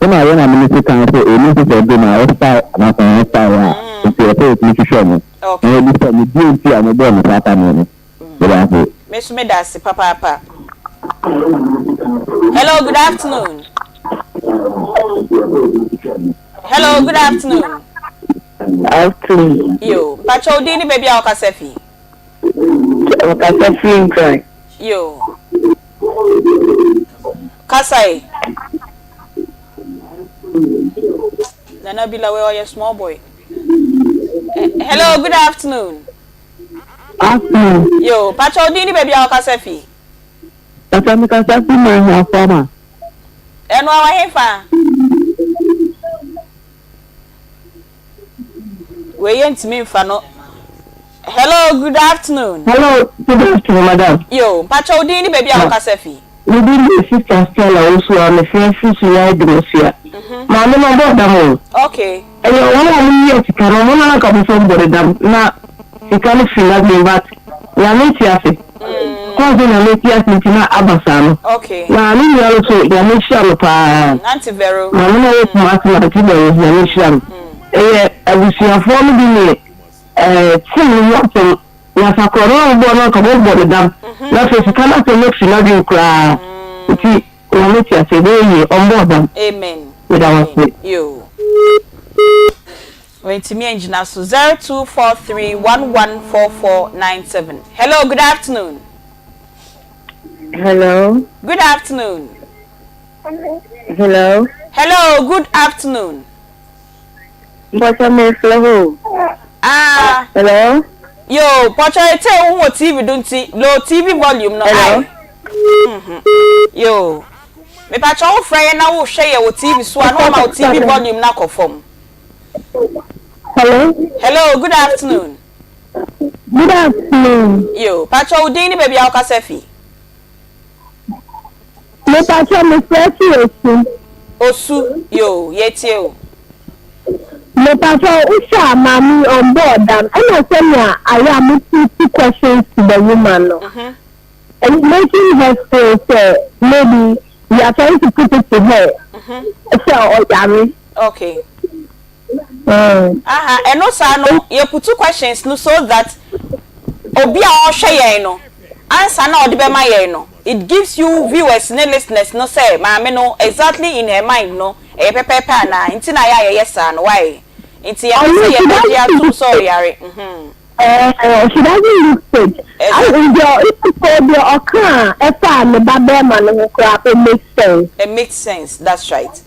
G: Sɛnea yɛn maame no si kae sɛ ɛnni nhyehyɛe bi na ɔstyle anaasɛ ɔnyɛ style a, nti ɛsɛ sɛ yɛtumi hwehwɛ no na yɛbisa no deɛ nti a wɔbɔɔ no saa paneɛ no. Meda ase.
B: Me nso meda ase papaapa. Hello, good afternoon. Hello, good afternoon.
H: Afternoon.
B: Yo, mpakyɛ wo din ne baabi a wokasa fi?
H: Ɔkasa firi Nkran.
B: Yo. Kasa e. Nana Bila wei ɔyɛ small boy. Hello, good afternoon.
H: Afternoon.
B: Yo, pakyɛ wo din ne baabi a wokasa fi?
H: Pakyɛ mekasa fi Manhia Fama.
B: Ɛno ɛwɔ hefa? Wei yɛntumi nfa no. Hello, good afternoon.
H: Hello, good afternoon, madam.
B: Yo, mpakyɛ wo din ne baabi a wokasa fi?
H: Me din de Sister Stella Owusu a mefrɛ firi Sunyani Adumasua. Maame no ɔbɔɔ dam o.
B: Okay.
H: Ɛyɛ wɔn a wɔn yɛ sika no wɔn na anka wɔn nso bɔ ne dam na sika no firi n'adwene but Nyame te ase. Kɔn sɛ Nyame te ase nti na aba saa no.
B: Okay.
H: Na ne nua no so Nyame nhyira no paa.
B: Auntie Vero.
H: Maame no a ɔwɔ Kumasi no Auntie Vero Nyame nhyira no. Ɛyɛ abusuafoɔ no bi ne ɛɛ team no ho asɛm na sakorɔ no a wɔbɔɔ no anka wɔbɔ ne dam na afei sika no asɛm no afiri n'adwene koraa nti Nyame te ase ɛbɛyɛ yie ɔmbɔɔ dam.
B: Amen.
H: Meda wo ase.
B: Yoo. Wantumi angyina so 0243114497 Hello, good afternoon.
H: Hello.
B: Good afternoon.
H: Hello.
B: Hello, good afternoon.
H: Mpɔkyɛ mefrɛ hɔ o.
B: Ah.
H: Hello.
B: Yo, pɔkyɛ ete wo ho wɔ TV do nti low TV volume no
H: Hello.
B: ai. Mhm. Yo. Mepakyɛ wo frɛ yɛn na wo hwɛ yɛ wɔ TV so a na wama wo TV volume no akɔ fam.
H: Hello.
B: Hello, good afternoon.
H: Good afternoon.
B: Yo, pakyɛ wo din ne baabi a wokasa fi.
H: Mepakyɛ mefrɛ fi Osu.
B: Osu, yoo, yɛtie wo.
H: Mepakyɛ wohwɛ a maame yi ɔmbɔɔ dam ɛna sɛnea ayɛ a mo put questions to the woman no it's making her feel sɛ maybe you are trying to put it to her sɛ ɔyare.
B: Okay. Aha, ɛno saa no, yɛ putu questions no so that obi a ɔrehwɛ yɛn no, ansa na ɔde bɛma yɛn no, it gives you viewers ne listeners no sɛ maame no exactly in her mind no, ɛyɛ pɛpɛɛpɛ anaa, nti na ayɛ a yɛyɛ saa no, why? Nti yɛmpɛ sɛ yɛbɛgye atom sɛ ɔyare, mhm.
H: Eh, she doesn't look sick.
B: Exactly.
H: Deɛ deɛ ɔka a ɛfa ne ba bɛrima no ho koraa, it makes sense.
B: It makes sense, that's right.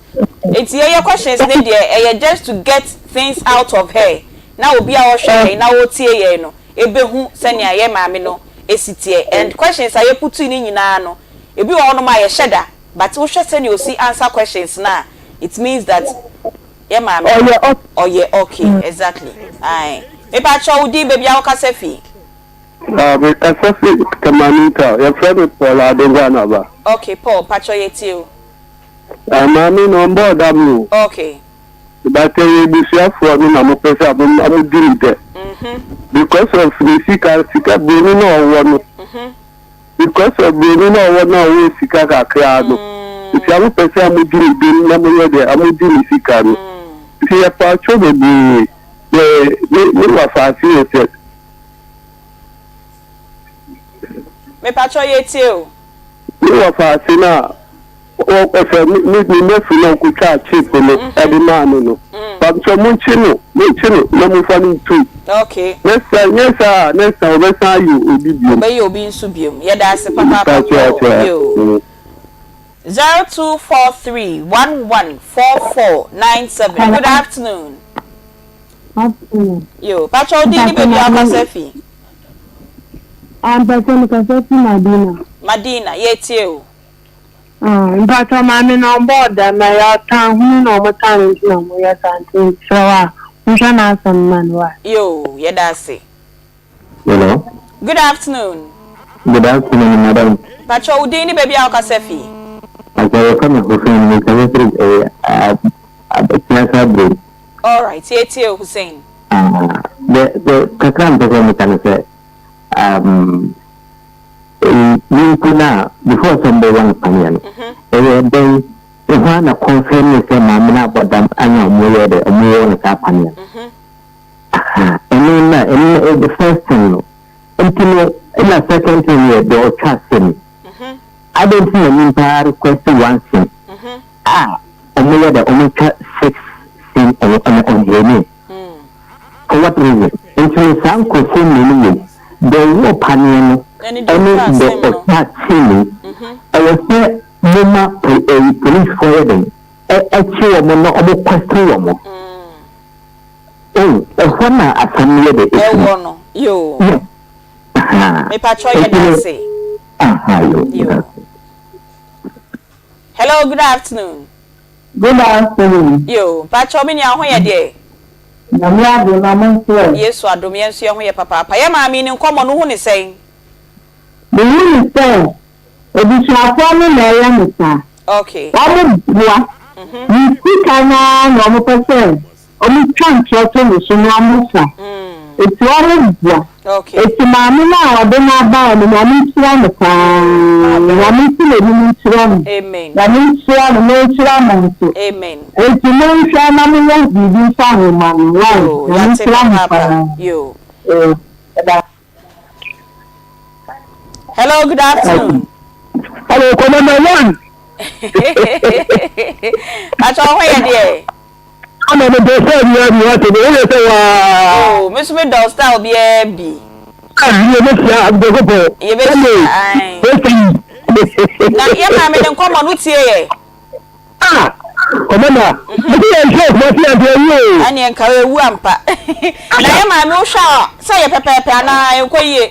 B: Nti yɛyɛ questions ne deɛ ɛyɛ just to get things out of her na obi a ɔhwɛ yɛn na ɔretie yɛn no ɛbɛhu sɛnea yɛ maame no ɛsi teɛ and questions a yɛputui no nyinaa no ebi wɔ hɔnom a yɛhyɛ da but wohwɛ sɛnea ɔsi answer questions no a it means that yɛ maame no
H: Ɔyɛ
B: ɔyɛ okay exactly ae mepakyɛw wo din baabi a wokasa fi.
G: Ah, me kasa fi Temani town. Yɛfrɛ me Paul Adeguanaba.
B: Okay Paul mpakyɛw yɛtie wo.
G: Ah maame no ɔmbɔɔ dam o.
B: Okay.
G: But ɛyɛ ebusuafoɔ no na mo pɛ sɛ ɔmo ɔmo di ne dɛ. Because of ne sika sika broni na ɔwɔ no. Because of broni na ɔwɔ na ɔwɔ sika kakra no. Nti ɔmo pɛ sɛ ɔmo di ne dɛm na mo yɛ dɛ ɔmo di ne sika no. Nti yɛ paatwo bebree dɛ ne ne wafaase yɛ sɛ.
B: Mepakyɛw yɛtie o.
G: Ne wɔfaase no a ɔsɛ ne ne nephew no a ɔkotwaa chip no de maa no no, pakyɛ monkye no, monkye no na momfa no ntom.
B: Okay.
G: Next time, nyɛ saa a, next time ɔbɛsan ayɛ obi biom.
B: Ɔbɛyɛ obi nso biom. Yɛda ase papaapa
G: Pakyɛ
B: Paul.
G: akyɛ.
B: Yoo. 0243 1144 97. Good afternoon.
H: Afternoon.
B: Yoo, pakyɛ wo din ne baabi a wokasa fi.
H: Ah mpakyɛ mekasa fi Madina.
B: Madina, yɛtie o.
H: Ah mpakyɛ maame no ɔmbɔɔ dam na ɛyɛ ɔtan hunu na ɔmo tan no nti na ɔmo yɛ saa nti mesrɛ wo a monhwɛ n'asɛm ma no wai.
B: Yoo, yɛda ase.
G: Hello.
B: Good afternoon.
G: Good afternoon madam.
B: Mpakyɛ wo din ne baabi a wokasa fi.
G: Mpakyɛ wɔfrɛ me Hussein mekasa firi eh, Abatia Sabro.
B: Alright, yɛtie o Hussein.
G: Ah, the the kakra mpɛ sɛ meka no sɛ um, nyimpa no a before sɛ mbɛwɔ no paneɛ no ɛyɛ dɛn ɛhɔ a na confirm ne sɛ maame no abɔ dam ana ɔmo yɛ dɛ ɔmo wɔ no saa paneɛ no aha ɛno na ɛno na the first thing no nti no ɛna second thing yɛ deɛ ɔtwa sim adɛn nti na nyimpa request one sim a ɔmo yɛ dɛ ɔmo twa six sim ɔmo ɔmo ɔmo For what reason? Nti no saa nkorɔfoɔ mmienu wei, deɛ ɔwɔɔ paneɛ no
B: Ɛne
G: ɛne
B: deɛ ɔtwaa
G: deɛ
B: sim no.
G: ɔtwaa sim no, ɛwɔ sɛ moma ɛyi policefoɔ yɛ dɛn? Ɛ ɛkye wɔn na wɔn question wɔn. Oh, ɛhɔ na asɛm no yɛ dɛ ɛfiri.
B: Ɛwɔ no, yoo.
G: Yes. Ahaa.
B: Mepakyɛw
G: Nti
B: yɛda
G: no,
B: ase.
G: ahaa, yoo,
B: Yoo.
G: meda ase.
B: Hello, good afternoon.
H: Good afternoon.
B: Yoo, mpakyɛw me nua wo ho yɛ deɛ?
H: Nyame adom na mo nso ɛ?
B: Yesu adom yɛn nso yɛn ho yɛ papaapa. Yɛ maame yi ne nkɔmmɔ no wo hu ne sɛn?
H: Me hu ne sɛ abusuafoɔ no na ɛyɛ no saa.
B: Okay.
H: Wɔn boa ne sika no ara na wɔn pɛ sɛ wɔn twa ntorɔ to ne so na wɔn fa. Eti wɔn boa.
B: Okay.
H: Eti maame no a ɔde no abaɛ no Nyame nhyira no paa. Nyame nsi n'anim nkyerɛ no.
B: Amen.
H: Nyame nhyira no na ɔnhyira mo nso.
B: Amen.
H: Eti monhwɛ na monyɛ biribi mfa ho ma no wai.
B: Yoo,
H: Nyame
B: yɛate
H: nhyira mo
B: papaapa.
H: paa.
B: Yoo.
H: Yoo, ɛda.
B: Hello, good afternoon.
G: Hello, Commander One.
B: Pacho ho yɛ deɛ.
G: Ama me dɔ sɛ bi abi wa te wo yɛ sɛ waa.
B: Oh, me so me dɔ style bi bi.
G: Ah, yɛ bɛ sia abdɔkɔpɔ.
B: Yɛ bɛ sia ai. Na yɛ maame ne nkɔmɔ no tie yɛ.
G: Ah! Commander, mese yɛn nkyerɛ Kumasi a nka yɛawu oo.
B: Ɛneɛ nka yɛwu ampa. Na yɛ maame wohwɛ a sɛ yɛ pɛpɛɛpɛ anaa ɛnkɔ yie?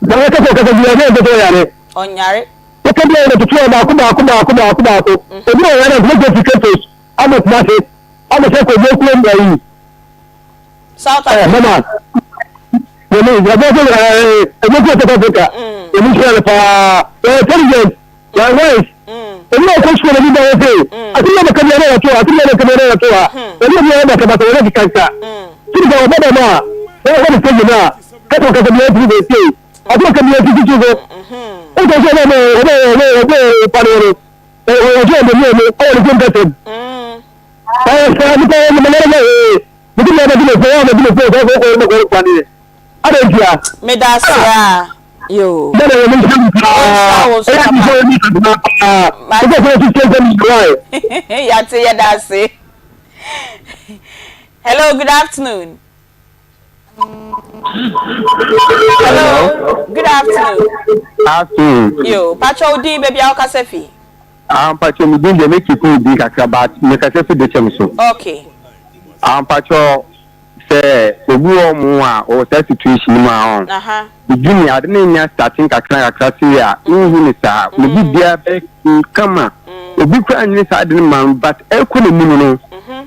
G: Na wɔka sɛ ɔkasa biara ɔnyɛ ɔmpɛ sɛ ɔyare.
B: Ɔnyare.
G: Wɔka biara wɔbɛtoto wɔn baako baako baako baako baako. Obi wɔ ɔyare a nka ɔbɛtumi afiri Cape Coast aba Kumasi abɛhyɛ Kojo kurom ayi.
B: South
G: Eh,
B: Africa.
G: mama. Nyame, yɛbɔ sɛ eh, ɛbɔ sɛ South Africa. Nyame nhyira no paa. Wɔyɛ intelligent, wɔyɛ wise. Obi a ɔkɔ sukuu na bi ba wɔ se, ase bi a bɛka bi a na wɔto ha, ase bi a bɛka bi a na wɔto ha. Obi a bi a wɔbɛka bɛka wɔyɛ keka. Tumi sɛ wɔbɔ dɛm a, wɔwɔ ne stage no a, kasa ɔkasa bi a ɔtumi bɛ tie. Ase ɔka bi a ɔtumi tutu so. Wotɔ sɛ ɔbɛ ɔbɛ ɔbɛ ɔbɛ ɔbɛ ɔbɛ no, ɔwɔ sɛ ɔbɛ mu ɔmo ɔwɔ ne fɛn kɛsɛm. Ɛyɛ saa nipa yɛ nipa yɛ ee nipa yɛ bɛ di ne fɛ yɛ bɛ di ne fɛ kɔ kɔ kɔ kɔ kɔ paneɛ adɛ ntia.
B: Meda ase a yoo.
G: Bɛrɛ yɛ mi nhyɛ mi paa
B: Ɔnhyira wo nso
G: ɛyɛ mi
B: papa.
G: sɛ mi nhyɛ paa
B: Mate.
G: ɛsɛ sɛ ɛsɛ sɛ mi why.
B: Yate yɛda ase. Hello, good afternoon. Hello, good afternoon.
G: Afternoon.
B: Yo, pacho wo din baabi a wokasa fi.
G: Ah, mpacho me din deɛ me keep wo din kakra but me kasa fi dekyɛm so.
B: Okay.
G: Ah, mpacho sɛ obi wɔ mo a ɔwɔ saa situation mu a ɔn.
B: Aha.
G: Beginning ade no nya starting kakra kakra sei a wonhu no saa. Ne biribiara bɛyɛ kama. Obi koraa nyini saa ade no ma no but ɛrekɔ n'anim no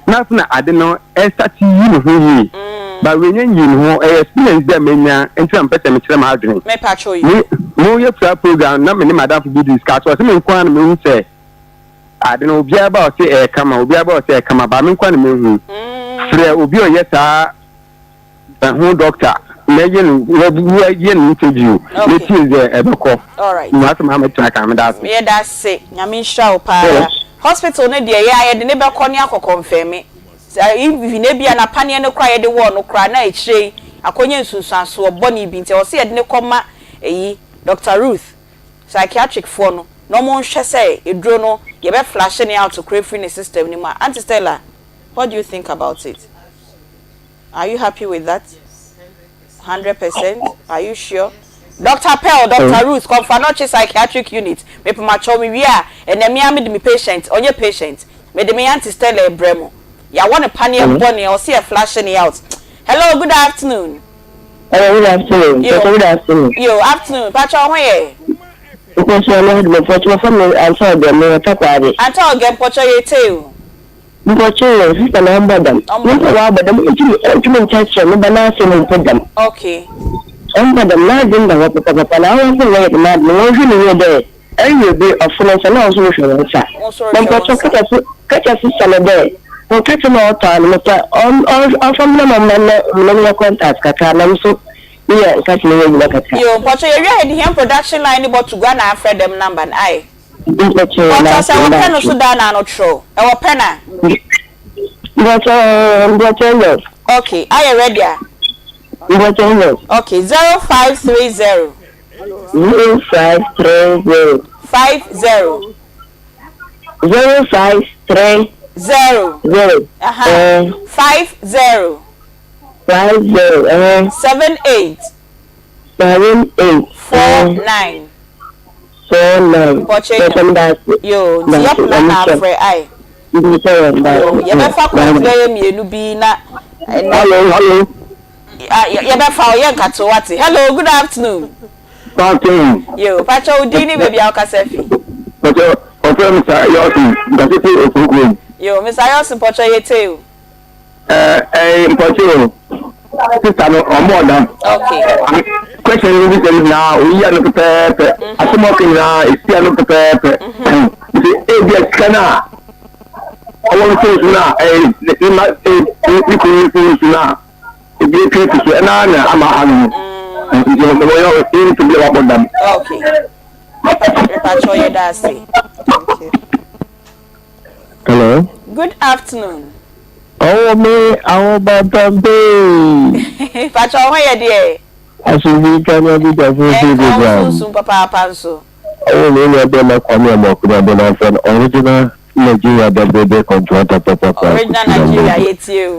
G: na afei na ade no ɛstart yi ne ho yie. But wei nyɛ nyi ne ho ɛyɛ experience bi a manya nti na mepɛ sɛ mekyerɛ m'adwene. Me moyɛ saa program na me ne m'adamfo bi discuss ɔse me nko ara na mehu sɛ ade no obiara ba ɔse ɛyɛ kama obiara ba ɔse ɛyɛ kama but me nko ara na mehu. Frɛ obi a ɔyɛ saa Ɛho doctor na yɛ no wɔ yɛ no interview na tie dɛ ɛbɛkɔ.
B: Alright.
G: Mo asɛm a mɛtena ka meda ase.
B: Yɛda ase Nyame nhyira wo paa. Hospital no deɛ yɛ a yɛde no bɛkɔ ne akɔ kɔnfɛme. Sɛ even ebia napaneɛ no koraa yɛde wɔɔ no koraa na akyire yi akɔnya nsunsuansoɔ bɔne bi nti ɛwɔ sɛ yɛde no kɔ ma ɛyi Doctor Ruth psychiatric foɔ no na ɔmo nhwɛ sɛ eduro no yɛbɛ flashe no out koraa afiri ne system no mu a. Auntie Stella what do you think about it? Are you happy with that? 100%? Are you sure? Doctor Pearl, Doctor Ruth, Kɔmfanoche Psychiatric Unit, mepamakyɛw me wie a, ɛnɛ me ara mede me patient, ɔnyɛ patient, mede me Auntie Stella rebrɛ mo. Yɛawɔ no paneɛ bɔne, ɔse yɛ flashe ne out. Hello, good afternoon.
I: Hello, good afternoon.
B: Yo,
I: Good afternoon.
B: yo, afternoon. Pakyɛ wo ho yɛ?
I: Mpɔkyɛ me mpɔkyɛ wɔfrɛ me Anta Ɔgɛ, mewɔ Takoradi.
B: Anta Ɔgɛ, mpɔkyɛ yɛtee o.
I: Mpɔkyɛw o, sister na ɔmmbɔ dam. Nyimpa ɔabɔ dam onntum onntum nnkyerɛkyerɛ ne ba n'asɛm mpo dɛm.
B: Okay.
I: Ɔmmbɔ dam, n'adwen da hɔ papapapa na awofo nnyɛ dɛm ade no, wɔnnhwɛ no yie dɛ ewie ber ɔfon nsa na ɔso rohwɛ hɔn nsa. Na mpɔkyɛw ka kyerɛ ka kyerɛ sister no dɛ nkɛtse na ɔtɔ a no mepɛ ɔmfa mbra ma mma na menye contact kakra na mo so meyɛ nkɛtse no ho edwuma kakra.
B: Yoo mpɔkyɛw yɛwie a yɛde hɛn production line no bɔto gua na afrɛ dɛm number no ae.
I: Mpɔkyɛw
B: Mpɔkyɛw sɛ
I: mate
B: wɔ pɛ no
I: mate.
B: so daa na ano trɛw ɛwɔ pɛ na.
I: Mpɔkyɛw mpɔkyɛw yes.
B: Ok ayɛ ready a.
I: Mpɔkyɛw yes.
B: Ok 0530.
I: 0530.
B: 50.
I: 053.
B: 0.
I: 0.
B: Aha.
I: Ɛɛ.
B: 50.
I: 50 ɛɛ.
B: 78.
I: 78
B: 4
I: ɛɛ.
B: 9.
I: 49.
B: Mpɔkyɛ
I: Mpɔkyɛ meda ase.
B: Yoo nti
I: Meda
B: yɛ
I: ase.
B: pena
I: Nyame
B: na
I: nhyira wo.
B: afrɛ ae.
I: Nti sɛ yɛ meda
B: Yoo
I: ase.
B: yɛbɛfa
I: Bye
B: calls
I: bye.
B: bɛyɛ mmienu bi na ɛnɛ.
G: Hello, hello.
B: Ah, yɛbɛfa wo yɛnkato wate. Hello, good afternoon.
G: Afternoon.
B: Yoo, pakyɛ wo din ne baabi a wokasa fi.
G: Pakyɛ, ɔfrɛ me Mr. Yɔsen, nkasa fi Ofurukurom.
B: Yoo, Mr. Yɔsen, pɔkyɛ yɛtee o.
G: Ɛɛ ɛɛ mpɔkye o sista no ɔmo ɔda.
B: Okay.
G: Question no bi sɛ nyinaa oyi ano pɛpɛɛpɛ asɛm ɔka nyinaa esi ano pɛpɛɛpɛ nti ebi a sika no a ɔwɔ no fon so no a ɛɛ ne ma ɛɛ ne kunu no fon so no a ebi atwa esi so ɛna na ama ha no nti ɔmo yɛ ɔyɛ nti bi a wabɔ dam.
B: Okay. Mepakyɛw yɛda ase.
G: Hello.
B: Good afternoon.
G: Ɔwɔ me ahobatampe.
B: Pakyɛ wo ho yɛ deɛ?
G: Asomdwee nka ne abadwafo mfiri
B: Ɛnka wo
G: program.
B: sunsum papaapa nso.
G: Ɔwɔ me nua bɛma Kwame Amoako na bɛma afrɛ no original Nigeria bɛbrɛbɛ contractor papapa
B: Original
G: Kofi
B: Nigeria
G: Lambo.
B: yɛtie o.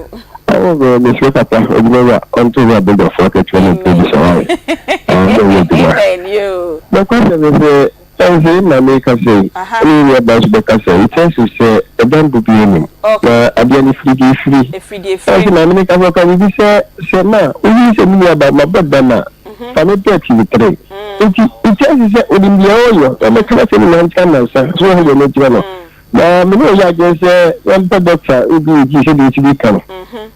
G: Ɔwɔ me mesrɛ papa adwuma wura ɔnto wura abadwafoɔ akatua no
B: Amen.
G: mprɛ bi sɛ wayɛ. Ɔno ɔyɛ adwuma.
B: Amen yoo.
G: Nokwasɛm ne sɛ. Ɛnse na meka sɛ yi, ɛne me nua baa nso bɛka sɛ, it tells you sɛ ɛdan bɔ biara nim, na adeɛ no firi deɛ ɛfiri. Ɛnse maame no ka sɛ, ɔka biribi sɛ, sɛ ma, wohunu sɛ me nua baa mabɔ dam a, fa me brɛ TV3. Nti, it tells you sɛ onim deɛ ɔreyɔ, na mɛka n'asɛm nyinaa nkyerɛ amansa, so woahu deɛ mekyerɛ no? Na me ne wo yɛ adwene sɛ yɛmpɛ dɔkta ebi egye sɛdeɛ esi bi ka no,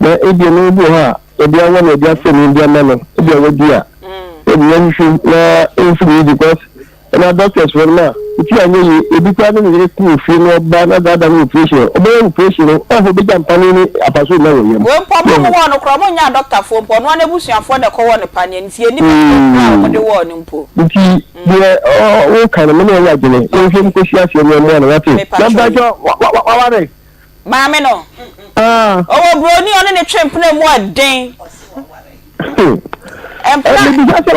G: na ebia nneɛma bi wɔ hɔ a yɛde awɔ no, yɛde afrɛ no, yɛde ama no, ebia wadi a, yɛde yɛnhwehwɛ mu na ɛmfiri ne because ɛna doctors foɔ no ma nti anyɛ yie, ebi koraa ne ne yere ko wɔ fie na ɔba na daadaa no operation, ɔbɛyɛ operation no, ɔhɔ ɔbɛgya mpa no ne apaso nyinaa wɔ yam.
B: Wei mpo ɔmo a ɔmo wɔɔ no koraa ɔmo nyɛ adɔktafoɔ mpo, ɔno ara n'abusuafoɔ na ɛkɔwɔɔ no paneɛ nti yɛnni baabi koraa a ɔmo de wɔɔ no mpo.
G: Nti Deɛ woka no me ne wo yɛ adwene. Yɛnhwɛ mu kɔsi aseɛ na yɛmmoa no wate. Na mpakyɛ waware?
B: Maame no ɔwɔ broni ɔne ne twe mpena mu ɔden. Mpena
G: Mebisa sɛ sɛ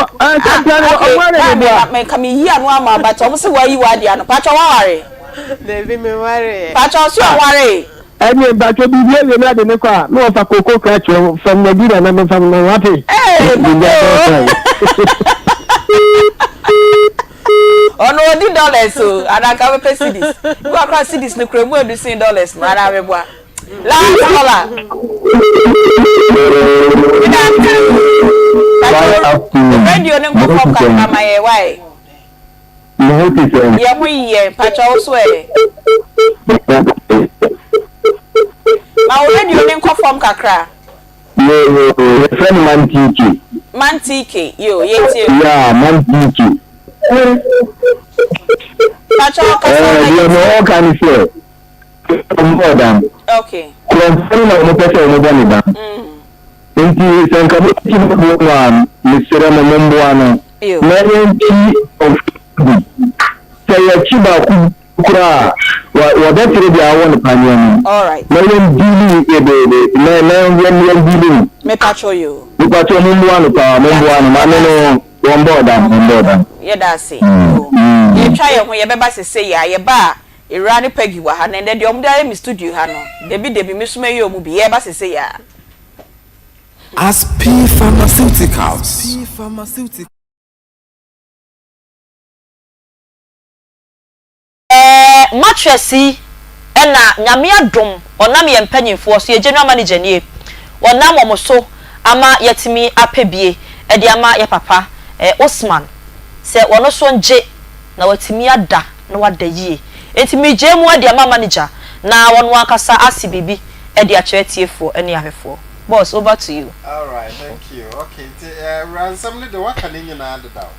G: mpena no ɔware ne boa.
B: Me nka me yi ano ama but ɔmo se wayi w'adeɛ ano. Pakyɛ waware?
C: Dabi me nwareɛ.
B: Pakyɛ ɔse ɔnwaree.
G: Ɛneɛ mpakyɛ biribi awie na ade ne kɔ a na wɔfa koko krakye ho from Nigeria na memfa no ma wate.
B: Ee koko. Ɔno odi dollars o anaa nka wobɛpɛ cedis. Bi wɔ koraa cedis no kura mu adu sen dollars no anaa meboa. Last caller. Good afternoon. Pakyɛ radio no nkɔ fam kakra ma yɛ why.
G: Me ho te sɛn?
B: Yɛ ho yɛ, mpakyɛ wo so ɛ? Ma wo radio no nkɔ fam kakra.
G: Yoo yoo, yɛfrɛ me Man TK.
B: Man TK, yoo, yɛtie wo.
G: Yeah, Man TK.
B: Mpakyɛ wo kasa na
G: yɛtie. Deɛ mewɔ ka ne sɛ, wɔbɔɔ dam.
B: Okay.
G: Kurɔfoɔ no na wɔpɛ sɛ wɔbɔ ne dam. Nti sɛ nka mobɛtumi aboa no a, mesrɛ mo momboa no na yɛnkyi ɔfo bi. Sɛ yɛkye baako bi koraa a, wɔbɛtere deɛ awɔ no paneɛ no na yɛndili na na yɛndili no. Mepakyɛw momboa no paa, momboa no. Maame no wɔmbɔɔ dam, wɔmbɔɔ dam.
B: Yɛda ase. Yɛtwa yɛn ho yɛbɛba sesei a, yɛba a Ewura ne Peggy wɔ ha na ndɛ deɛ ɔmo de ayɛ me studio ha no, dabi dabi me so mɛyɛ ɔmo bi, yɛɛba sesei aa.
J: As P Pharmaceuticals.
A: Ɛɛ mattress yi ɛna Nyame adom ɔnam yɛn mpanyinfoɔ so, yɛn general manager nie, ɔnam wɔn so ama yɛatumi apɛ bie ɛde ama yɛ papa ɛɛ Osman sɛ ɔno nso ngye na watumi ada na wada yie. Enti megyae mu de ama manager na ɔno ankasa ase biribi de akyerɛ atiefoɔ ne ahwɛfoɔ. Boss, over to you.
K: Alright, thank you. Okay, nti eh, wura nsɛm no de waka ne nyinaa dedaw.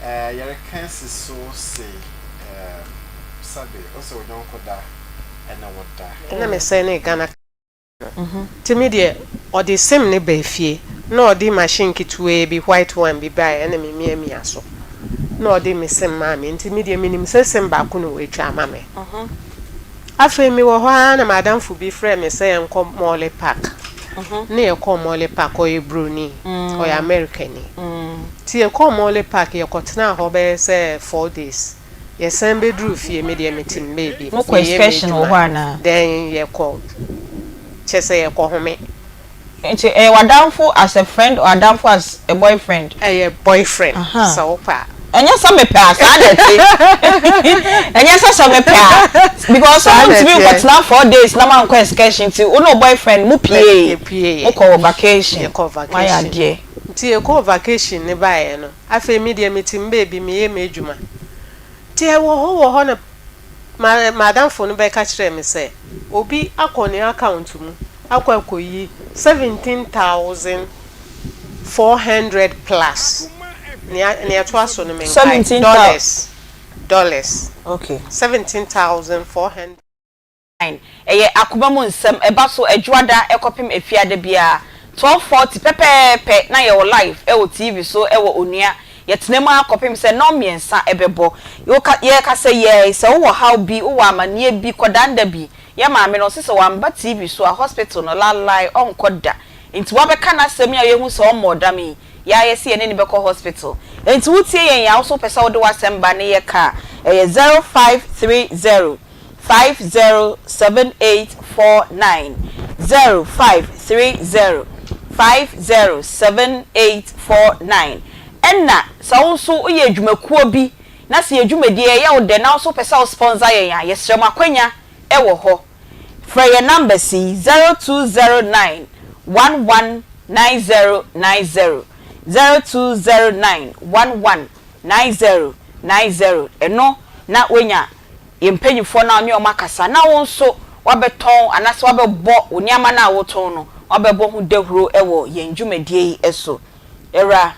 K: Eh, yɛreka asi so se eh, sɛbe ose wo yɔnko da ɛne wo da.
C: Ɛna me sɛnee Ghana card no. Nti me deɛ ɔde sim no baa fie na ɔde machine ketewaa bi white one bi baeɛ ɛna me miamia so na ɔde me sim maa me nti me deɛ menim sɛ sim baako na watwa ama me. Afei mewɔ hɔ ara na m'adamfo bi frɛɛ me sɛ yɛnkɔ Morley Park na yɛkɔɔ Morley Park ɔyɛ broni ɔyɛ Americani nti yɛkɔɔ Morley Park yɛkɔtenaa hɔ bɛyɛ sɛ 4 days. Yɛsan bɛduruu fie, me deɛ mete me baabi,
B: Mokɔ
C: meyɛ
B: excursion wɔ hɔ
C: m'adwuma,
B: anaa?
C: then yɛkɔ, kyerɛ sɛ yɛkɔhome.
B: Nti ɛyɛ w'adamfo as a friend or adamfo as a boyfriend?
C: Ɛyɛ boyfriend
B: Aha.
C: sɛ wopɛ a.
B: Ɛnyɛ sɛ mepɛ a, saa na ɛte. Ɛnyɛ sɛ sɛ mepɛ a, because
C: Saa na
B: wontumi
C: ɛteɛ.
B: nkɔtena 4 days na moankɔ excursion nti wo ne wo boyfriend mo pie,
C: Yɛpieeɛ.
B: mokɔ vacation,
C: Yɛkɔ
B: moayɛ
C: vacation.
B: adeɛ.
C: Nti yɛkɔɔ vacation no baeɛ no, Afei me deɛ mete me baabi meyɛ m'adwuma. Nti ɛwɔ hɔ wɔ hɔ na m'adamfo no bɛka kyerɛɛ me sɛ obi akɔ ne account mu akɔ akɔyi 17,400 plus, nea ɛtoa so no menkae, dollars, dollars, 17,400.
B: Ɛyɛ akoma mu nsɛm, ɛba so Ɛdwoada kɔpem Efiada biara, 12:40 pɛpɛɛpɛ na yɛwɔ live wɔ TV so wɔ Onua. Yɛtena mu ara kɔpem sɛ nnɔn mmiɛnsa bɛbɔ. Woka, yɛrekasa yi ara yi, sɛ wowɔ haw bi, wowɔ amaneɛ bi, kɔdanda bi, yɛ maame no ɔse sɛ wamba TV so a, hospital no, lalae, ɔnkɔ da. Nti wabɛka n'asɛm yi a yɛhu sɛ ɔmmɔɔ dam yi, yɛ ara yɛse yɛne no bɛkɔ hospital. Nti wotie yɛn a, wo nso wopɛ sɛ wode w'asɛm ba ne yɛka a, ɛyɛ 0530 507849 0530 507849 Ɛna sɛ wo nso woyɛ adwumakuo bi, Na sɛ yɛn dwumadie ɛyɛ wo dɛ na wo nso wopɛ sɛ wo sponsor yɛn a, yɛsrɛ mo akwanya wɔ hɔ. Frɛ yɛn numbers yi, 0209 11 9090, 0209 11 9090, ɛno na woanya yɛn mpanyinfoɔ no a wo ne wɔn akasa na wo nso woabɛtɔn anaasɛ woabɛbɔ wo nneɛma no a wotɔn no woabɛbɔ ho dawuro wɔ yɛn dwumadie yi so. Awura.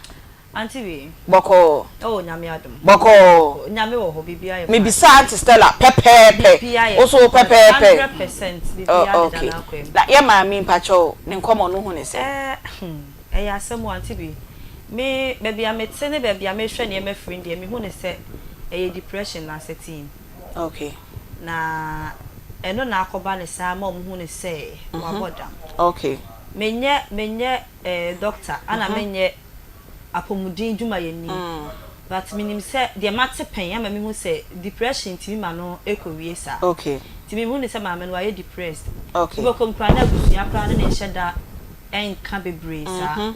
A: Auntie wei.
B: Bɔkɔɔ.
A: Oh Nyame adom.
B: Bɔkɔɔ.
A: Nyame wɔ hɔ biribiara yɛ fine.
B: Mebisa Auntie Stella pɛpɛɛpɛ.
A: Biribiara yɛ
B: Wo nso wo pɛpɛɛpɛ.
A: 100% biribiara
B: Oh
A: deda
B: okay.
A: n'akwan mu.
B: Na yɛ maame yi mpakyɛw ne nkɔmɔ no wohu ne sɛn?
A: Eh hmm ɛyɛ asɛm o Auntie Bee. Me baabi a mete ne baabi a mehwɛ nneɛma firi no deɛ mehu no sɛ ɛyɛ depression na asɛte in.
B: Okay.
A: Na ɛno na akɔba no saa ma wɔhu no sɛ wabɔ dam.
B: Okay.
A: Menyɛ menyɛ eh doctor ɛna menyɛ apɔmuden dwumayɛni but menim sɛ deɛ mate pɛn ama mehu sɛ depression tumi ma no kɔ wie saa.
B: Okay.
A: Nti mehu no sɛ maame no wayɛ depressed.
B: Okay.
A: Wobɛkɔ mu koraa na abusua koraa ne no nhyɛ da nka bebree saa.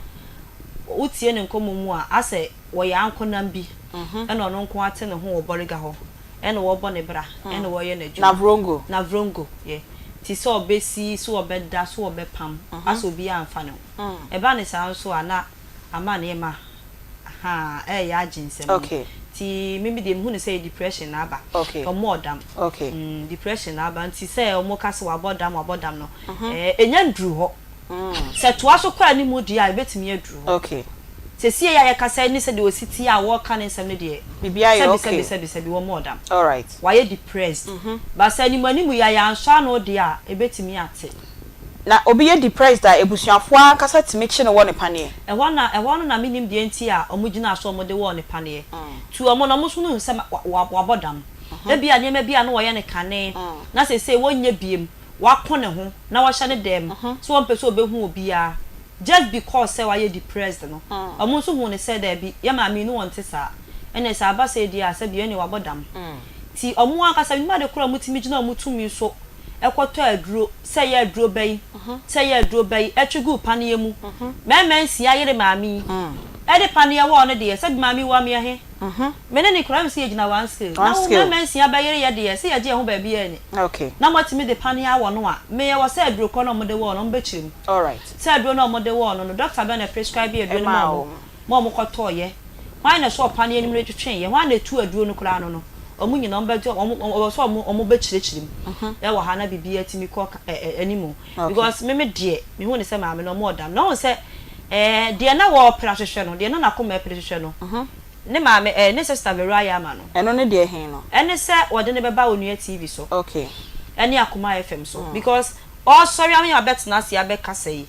A: Wotie ne nkɔmmɔ mu a asɛ wɔyɛ ankonam bi ɛna ɔno nko ara te ne ho wɔ bɔrega hɔ ɛna ɔrebɔ ne bra ɛna ɔreyɛ n'adwuma.
B: Navrongo.
A: Navrongo, yeah. Nti sɛ ɔbɛsi, sɛ ɔbɛda, sɛ ɔbɛpam asɛ obiara mfa ne ho. Ɛba no saa nso a na ama nneɛma ahaa ɛɛyɛ agye nsam no. Nti me me deɛ mehu no sɛ ɛyɛ depression na aba. Ɔmmɔɔ dam. Mm, depression na aba. Nti sɛ wɔka sɛ wabɔ dam, wabɔ dam no, ɛɛ ɛnya nnuru hɔ. Sɛ ɛtoa so kɔ anim deɛ a, ɛbɛtumi aduru hɔ. Seesei a yɛkasa yi ne sɛdeɛ ɔsi teɛ a wɔreka ne nsɛm no deɛ, sɛbi sɛbi sɛbi sɛbi wɔmmɔɔ dam. Wayɛ depressed. But sɛ anim anim yi a yɛansɔ ano deɛ a, ɛbɛtumi ate.
B: Na obi yɛ depressed a, abusuafoɔ ankasa tumi kye no wɔ no paneɛ.
A: Ɛhɔ na ɛhɔ no na mennim deɛ nti a wɔgyinaa so a wɔde wɔɔ no paneɛ. To wɔn no, wɔn nso no hu sɛ wabɔ dam. Ebia nneɛma bi a na wɔyɛ no kane, na seesei wɔnyɛ biom, wako ne ho na wahyɛ ne dɛm sɛ ɔmpɛ sɛ ɔbɛhu obiara just because sɛ wayɛ depressed no. Wɔn nso huu no sɛ daabi, yɛn maame yi no ɔnte saa. Ɛnneɛ sɛ aba sei deɛ a, sɛbi ɛnneɛ wabɔ dam. Nti wɔn ankasa, mennim ade korɔ a wɔtumi gyina wɔn tumi so kɔtɔ aduro, sɛ ɛyɛ aduro bɛyi, sɛ ɛyɛ aduro bɛyi, twe guu paneɛ mu. Mmarima nsia yere maame yi, de paneɛ wɔɔ no deɛ, sɛbi maame yi wɔ he? Me ne no koraa, ɛm sɛ yɛgyina one scale. Na wo mmarima nsia bɛyere yɛ deɛ, sɛ yɛgye yɛn ho baabi a ni. Na moatumi de paneɛ awɔ no a, me ɛwɔ sɛ aduro korɔ no a wɔde wɔɔ no, wɔbɛkyerɛ mu. Sɛ aduro no a wɔde wɔɔ no no, doctor bɛn na prescribe aduro no maa wɔn? ma wɔn kɔtɔeɛ, hwan na ɛsɔɔ paneɛ no mu de twetweeɛ, hwan na ɛtuu aduro no koraa ano no, wɔn nyinaa wɔbɛgye wɔn, ɛwɔ sɛ wɔn wɔn bɛkyerɛkyerɛ mu ɛwɔ ha na biribiara atumi kɔ ɛ ɛ anim because me me deɛ mehu ne sɛ maame no wɔn ɔdam na wɔn sɛ ɛɛ deɛ na wɔrepere ahwehwɛ no deɛ na n'akoma repere hwehwɛ no ne maame ɛɛ ne sister Vero ayɛ ama no.
B: Ɛno ne deɛ he no?
A: Ɛne sɛ wɔde no bɛba Onua TV so.
B: Okay.
A: Ɛne Akoma FM so because ɔresɔre ama yɛn abɛtena ase abɛkasa yi.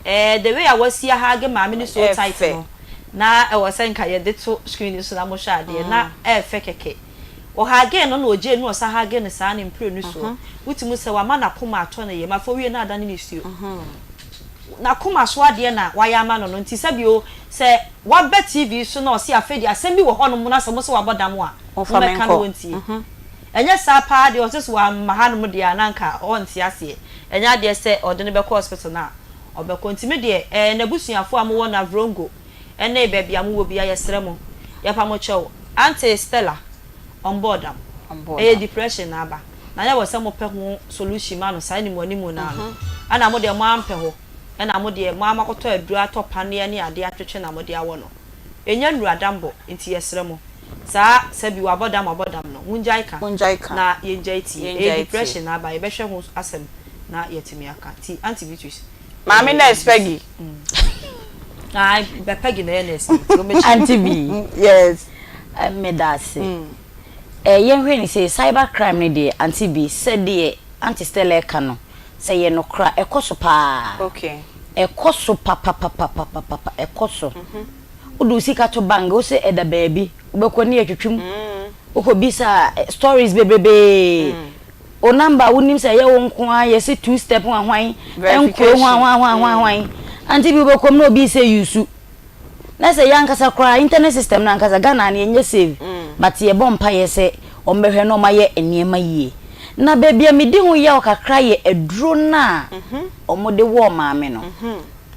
A: Eh the way a wasi ahage maame no so tight no na ɛwɔ sɛ nka yɛde to screen no so na mohwɛ adeɛ na ɛɛfɛ kɛkɛ. Ɔhagee no na ɔgyee no na ɔsan hagee no saa ne mprenu soɔ. Wotumi hu sɛ wama n'akoma atɔ ne yam. Afei ɔwie no na adane nisuo. N'akoma so adeɛ na wayɛ ama no no nti sɛbi o sɛ waba TV so na ɔse afei deɛ asɛm bi wɔ hɔnom na sɛ mose wabɔ dam a mommɛka no wɔntie. Ɛnyɛ saa paa deɛ ɔse sɛ wamma hanom deɛ a na anka ɔnte aseɛ. Ɛnyɛ adeɛ sɛ ɔde no bɛkɔ hospital no a ɔbɛkɔ. Nti me deɛ ɛɛ n'abusuafoɔ a mowɔ Navrongo ne baabi a mowɔ biara yɛsrɛ mo, yɛpa mo kyɛw. Auntie Stella ɔmbɔɔ dam. Ɛyɛ depression na aba. Na na ɛwɔ sɛ mopɛ ho solution ma no saa animuanimu no ara no. Ɛna mo deɛ moampɛ hɔ. Ɛna mo deɛ mo ara moakɔtɔ aduro atɔ paneɛ ne adeɛ atwetwe na mode awɔ no. Ɛnyɛ nnuru adammɔ nti yɛsrɛ mo. Saa sɛbi wabɔ dam wabɔ dam no mongyae ka na yɛngyae tie. Ɛyɛ depression na aba yɛbɛhwɛ ho asɛm na yɛatumi aka nti Auntie Beatrice.
B: Maame nurse Peggy.
A: Ae Peggy na ɛyɛ nurse nti ɔmmɛkyerɛ.
L: Auntie B.
B: Yes.
L: Meda ase. Eh, yɛnhwɛ no sei, cyber crime no deɛ Auntie B, sɛdeɛ Auntie Stella ɛka no, sɛ ɛyɛ nokorɛ a, ɛkɔ so paa.
B: Okay.
L: Ɛkɔ so papapapapapa, ɛkɔ so. Wode wo sika to bank, wo se ɛda baabi, wobɛkɔ ne yɛtwitwi mu. Wokɔbisa a, stories bebrebee. Wo number a wonim sɛ ɛyɛ wo nko ara, yɛse two step hwanhwan, ɛnkɔ hwanhwanhwanhwan. Ante bi wobɛkɔ mu na obi sɛ yusu. Na sɛ yɛn ankasa koraa, internet system no ankasa, Ghana no yɛnyɛ save. But yɛbɔ mpaeɛ sɛ wɔbɛhwɛ na wɔayɛ nneɛma yie. Na baabi a medi ho yaw kakra yɛ aduro no a wɔde wɔɔ maame no.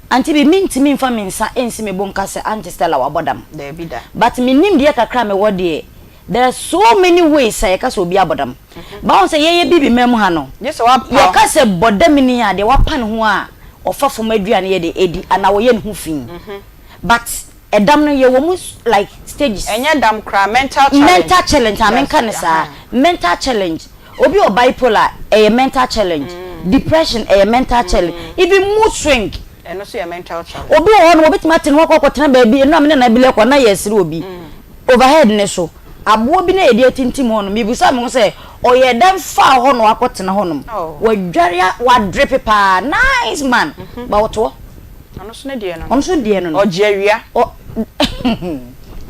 L: Auntie bi, mentumi mfa me nsa nsi me bo nka sɛ Auntie Stella wabɔ dam.
B: Daabi da.
L: But me nimdeɛ kakra a mewɔ deɛ, There are so many ways a yɛka sɛ obi abɔ dam. But wohu sɛ yɛyɛ bibi man mu ha no, yɛka sɛ bɔ dam ni a, deɛ wapa ne ho a ɔfa fam aduane yɛ de ɛdi anaa ɔyɛ ne ho fi. But ɛdam no yɛwɔ mu like stages.
B: Ɛnyɛ dam koraa, mental challenge.
L: Mental challenge, ah menka no saa. Mental challenge. Obi wɔ bipolar, ɛyɛ mental challenge. Depression ɛyɛ mental challenge. Even mood swing.
B: Ɛno nso yɛ mental challenge.
L: Obi wɔ hɔ no, obetumi ate ne ho akɔ akɔtena baabi, ɛno a me ne Nana Bile kɔ na yɛresere obi. Overhead no so, aboɔ bi na yɛde atintim hɔ no, mebisa me ho sɛ, ɔyɛɛ dɛn faa hɔ na wakɔtena hɔnom? Wadware a, wadrepe paa, nice man, but ɔte hɔ.
B: Ɔno nso ne deɛ no
L: no. Ɔno nso deɛ no no.
B: Ɔgye awia.
L: Ɔ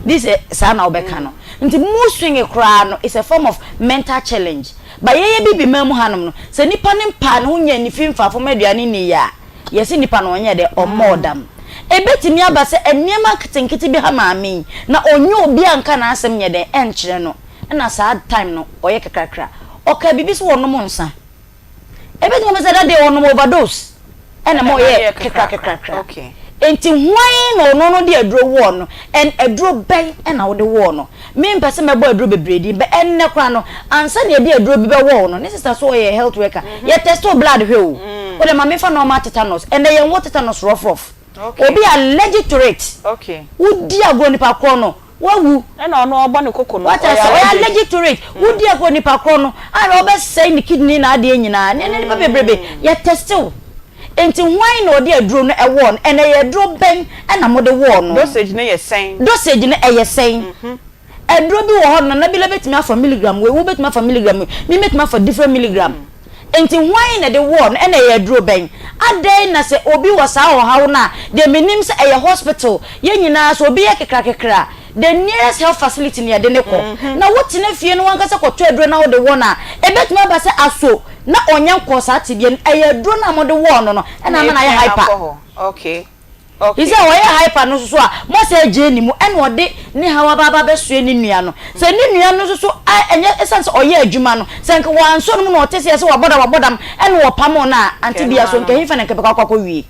L: this eh, saa na wobɛka no. Nti mood swing koraa no is a form of mental challenge. But yɛyɛ bibi man mu hanom no, sɛ nipa no mpaa ne ho nyɛɛ ne fi mfaa fam aduane nniiɛ a, Yɛse nipa no ɔnyɛ dɛ ɔmmɔɔ dam. Ebetumi aba sɛ nneɛma nketenkete bi ha maame yi na ɔnyɛ obi a nka n'asɛm nyɛ dɛn ɛnkyerɛ no ɛna saa time no ɔyɛ kakrakra. Ɔkaa biribi sɛ ɔnom nsa. Ebetumi aba sɛ that day ɔnom overdose ɛna ɛma ɔyɛɛ kekrakekrakra. Enti hwan na ɔno no de aduro wɔɔ no and aduro bɛn na wode wɔɔ no? Me mpɛ sɛ mɛbɔ aduro bebree din but ɛnnɛ koraa no ansa na yɛde aduro bi bɛwɔ wo no ne sister so ɔyɛ health worker yɛ test wo blood hwɛ o wo deɛ ma me fa normal tetanus ɛnnɛ yɛn wɔ tetanus rough rough obi allergic to it wo di agorɔ nipa korɔ no wawu
B: ɛna ɔno ɔbɔ ne koko no
L: wate ase ɔyɛ allergic to it wo di agorɔ nipa korɔ no a ɔbɛsɛe ne kidney na adeɛ nyinaa ne ne nipa bebrebe yɛ test wo. Enti hwan na ɔde aduro no wɔɔ no, and ɛyɛ aduro bɛn na mode wɔɔ no?
B: Dosage no yɛ sɛn?
L: Dosage no ɛyɛ sɛn? Aduro bi wɔ hɔ no, Nana Bila bɛtumi afa milligram wei, wo bɛtumi afa milligram wei, me mɛtumi afa different milligram. Enti hwan na ɛde wɔɔ no, ɛna ɛyɛ aduro bɛn? Adɛn na sɛ obi wɔ saa ɔhaw no a, deɛ menim sɛ ɛyɛ hospital, yɛn nyinaa sɛ obi yɛ kekrakekra a, the nearest health facility na yɛde no kɔ. Na wotena fie no wankasa kɔtɔ aduro na wode wɔ no a, ɛbɛtumi aba sɛ aso na ɔnyɛ nkɔɔ saa tebea no, ɛyɛ aduro no a mode wɔɔ no no na ama no ayɛ hyper. Te sɛ ɔyɛ hyper no nso so a, moasan agyae ne mu ɛna ɔde ne haw aba aba abɛsoɛ ne nua no. Sɛ ne nua no nso so a ɛnyɛ ɛsiane sɛ ɔyɛ adwuma no, sɛ nka wansɔ no mu na ɔte sɛ yɛsɛ wabɔ dam wabɔ dam ɛna wɔpamoo no a, ante bia so nka ɛhefa na nka ɛbɛkɔ akɔ akɔwie.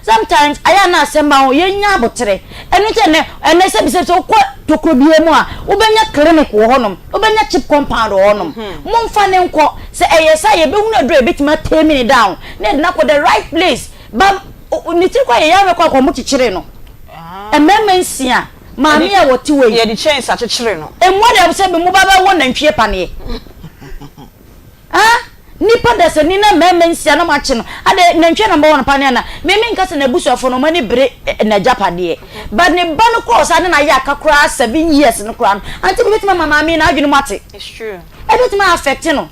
L: Sometimes ayɛ a na asɛm ba ho, yɛnnya aboterɛ. Ɛno nti ɛnɛ, ɛnɛ sɛbisɛbi sɛ wokɔ tokuro biara mu a, wobɛnya clinic wɔ hɔnom, wobɛnya chip compound wɔ hɔnom. Momfa no nkɔ. Sɛ ɛyɛ saa a, yɛbɛhunu aduro a yɛbɛtumi a tame no down na yɛde no akɔ the right place. Ba, ne tiri koraa yɛ yareɛ koraa kɔ wɔkyekyere no. Mmarima nsia, maame a wɔte hɔ yi.
B: Yɛde chains akyekyere no.
L: Mmoa deɛ sɛ mo ba bɛwɔ nantwie paneɛ. Ah nipa dasani na mmarima nsia na moakye no adɛn nantwie na mobɛwɔ no pane ana me menka sɛ n'abusuafoɔ no wɔn ani bere n'agyapadeɛ but ne ba no kɔɔ saa ne na ayɛ aka koraa seven years no koraa no ante bi bɛtumi ama maame n'adwene mu ate ɛbɛtumi a affect no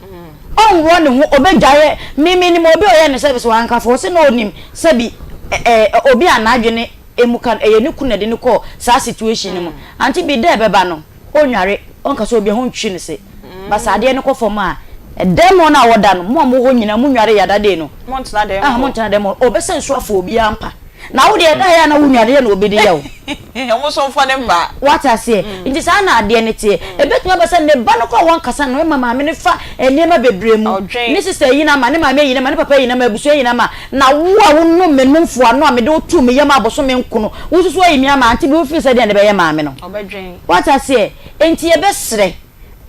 L: ɔnworɔ ne ho ɔbɛgyaeɛ me me nim obi a ɔyɛ ne service wɔ ankafo ɔse na ɔnim sɛbi ɛɛ obi a n'adwene emu ka no ɛyɛ ne kunu na ɛde no kɔɔ saa situation no mu ante bi dɛ ɛbɛba no Ɔnnware, ɔnka sɛ obi ho ntwe no se. But sɛ adeɛ no kɔ fam a, dɛm hɔ no a wɔda no, mo a mowɔ hɔ nyinaa monware yɛ ada day no.
B: Montena dɛm hɔ.
L: Montena dɛm hɔ. Ɔbɛsa nsuo afa obiara mpa. Na wo deɛ ɛda yɛ a na wonware yɛ na obi de yɛ wo.
B: Wɔn nso mfa ne mpa.
L: Woate aseɛ? Nti saa na adeɛ no teɛ. Ɛbɛtumi aba sɛ ne ba no koraa a wɔnkasa no, ɛma maame no fa nneɛma bebree mu. Ne sista ayi no ama, ne maame ayi no ama, ne papa ayi no ama, abusua ayi no ama. Na wo a wonom me nomfo ano a mede wo too me yam abosome nkono, wo nso so ayi me ama, ante bi wofiri sɛ deɛn na ɛbɛyɛ maame no? Woate aseɛ? Enti yɛbɛsrɛ,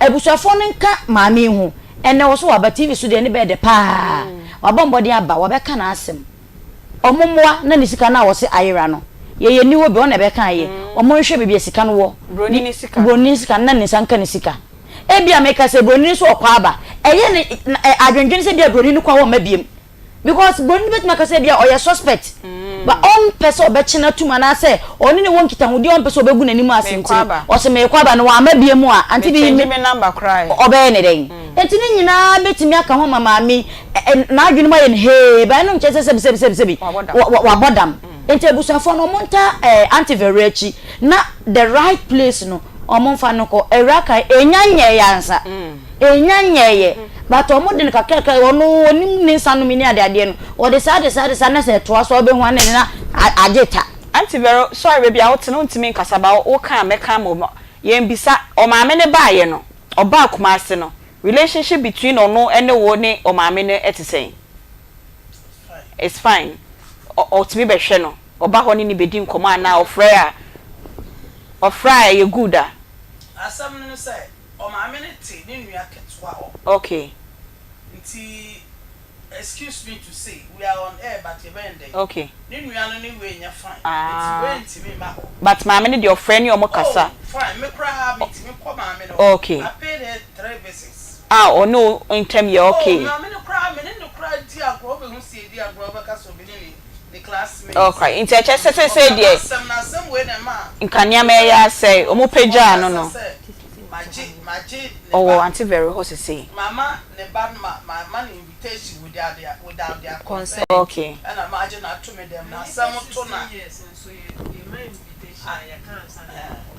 L: abusuafoɔ no nka maame yi ho. Ɛnnɛ wɔ so waba TV so deɛ ne bɛyɛ dɛ paa. Wabɔ mmɔden aba, wabɛka n'asɛm. Ɔmo mmoa na ne sika no a wɔse ayera no, yɛyɛ nni hɔ bi, ɔno na ɛbɛka ayɛ. Ɔmo nhwɛ baabi a sika no wɔ.
B: Broni ne sika.
L: Broni ne sika no na ne nsa nka ne sika. Ebia meka sɛ broni no nso ɔkɔ aba. Ɛyɛ ne adwendwene sɛ ebia broni no kɔ a wɔmma biem. Because broni no bɛtumi aka sɛ ebia ɔyɛ suspect but ɔmpɛ sɛ ɔbɛkye no atum anaasɛ ɔne no wɔ nkitahodie a ɔmpɛ sɛ ɔbɛgu n'anim ase nti no ɔse merekɔ aba no wamma bie mu a ante bi ɔbɛyɛ ne dɛn? Nti ne nyinaa bɛtumi aka ho ama maame yi n'adwene mu ayɛ no hee but ɛno nkyerɛ sɛ sɛbi sɛbi sɛbi sɛbi wabɔ dam. Nti abusuafoɔ no wɔn ntaa Auntie Vero akyi na the right place no wɔn mfa no kɔ. Awuraa kae ɛnya nyɛeɛ ansa. Ɛnya nyɛeɛ but ɔmo de no kakrakra ɔno ɔnim ne nsa nom ne adeadeɛ no ɔde saa de saa de saa na sɛ ɛtoa so a wobɛhu a na ɛde na agye ta.
B: Auntie Vero sorry baabi a wote no wontumi nkasa but woka a mɛka ama obi yɛn bisa ɔmaame no baeɛ no ɔbaa Kumasi no relationship between ɔno ne wo ne ɔmaame no te sɛn? It's fine ɔtumi bɛhwɛ no ɔba hɔ ne no bɛdi nkɔmmɔ anaa ɔfrɛ a ɔfrɛ a ɛyɛ good a?
E: Asɛm no ne sɛ, ɔmaame no te ne nua ketewa hɔ.
B: Okay.
E: Nti excuse me to say, we are on air but yɛbɛyɛ no dɛn?
B: Okay.
E: Ne nua no ne wei nyɛ fine, nti
B: Ah.
E: wei ntumi mma hɔ.
B: But maame no deɛ ɔfrɛ ne ɔmo kasa.
E: Oh, fine, me koraa metumi kɔ maame no hɔ.
B: Okay.
E: I paid her 3 visits.
B: A ɔne wo ntɛm yɛ okay.
E: Oh, maame no koraa, me ne no koraa di agorɔ, wobɛhu sɛ yɛdi agorɔ, wobɛka sɛ obi ne ne ne classmate.
B: Okay, nti ɛkyɛ sɛ seesei
E: Ɔka
B: deɛ.
E: m'asɛm, na asɛm wei na ɛma.
B: Nka nneɛma ɛyɛ asɛe, ɔmo pagyaa no no.
E: Ɔkasa sɛ, magye, magye ne
B: Ɔwɔ
E: ba.
B: Auntie Vero hɔ sesei.
E: Mama ne ba no, ma, ma no invitation without their, without their consent.
B: Okay.
E: Ɛna magye no ato me dɛm, na asɛm to na.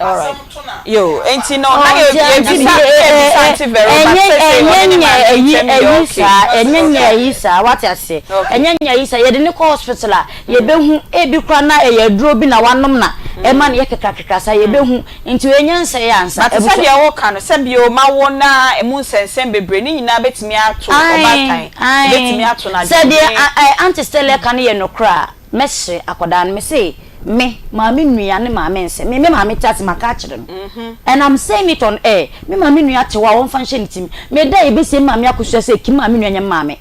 B: Alright.
E: Asɛm to na.
B: Yo, enti no,
L: Oh,
B: na yɛ
L: nti
B: yɛ
L: auntie
B: bisa
L: bi
B: yɛ bisa Auntie Vero, but
L: ɛnyɛ
B: sesei
L: ɛnyɛ
B: ɔne ne
L: nyɛ
B: maame
L: ɛyi
B: ntɛm yɛ
L: ɛyi
B: okay.
L: saa ɛnyɛ nyɛ ɛyi saa wate aseɛ
B: Okay.
L: ɛnyɛ nyɛ ɛyi saa yɛde ne kɔ hospital a yɛbɛhu ebi koraa na ɛyɛ aduro bi na wanom na ɛma no yɛ kekrakekra saa yɛbɛhu nti wei nyɛ nsɛeɛ ansa
B: But
L: abusua.
B: sɛdeɛ woka no, sɛ bio mawo na ɛmu nsɛnsɛm bebree, ne nyinaa bɛtumi ato
L: Ae,
B: ɔbaatan,
L: ae.
B: ɛbɛtumi ato no
L: Sɛ deɛ
B: adwendwen.
L: a ɛ Auntie Stella ka no yɛ nokorɛ a, mɛsrɛ akwadaa no, mese me maame nua ne maame nsɛ, me me maame te ase maka akyerɛ no and I'm saying it on air, me maame nua te hɔ a wɔmfa nhyɛ ne tirim, me da a yɛbɛsie me maame akosua sɛ Kim maame nua nyɛ me maame,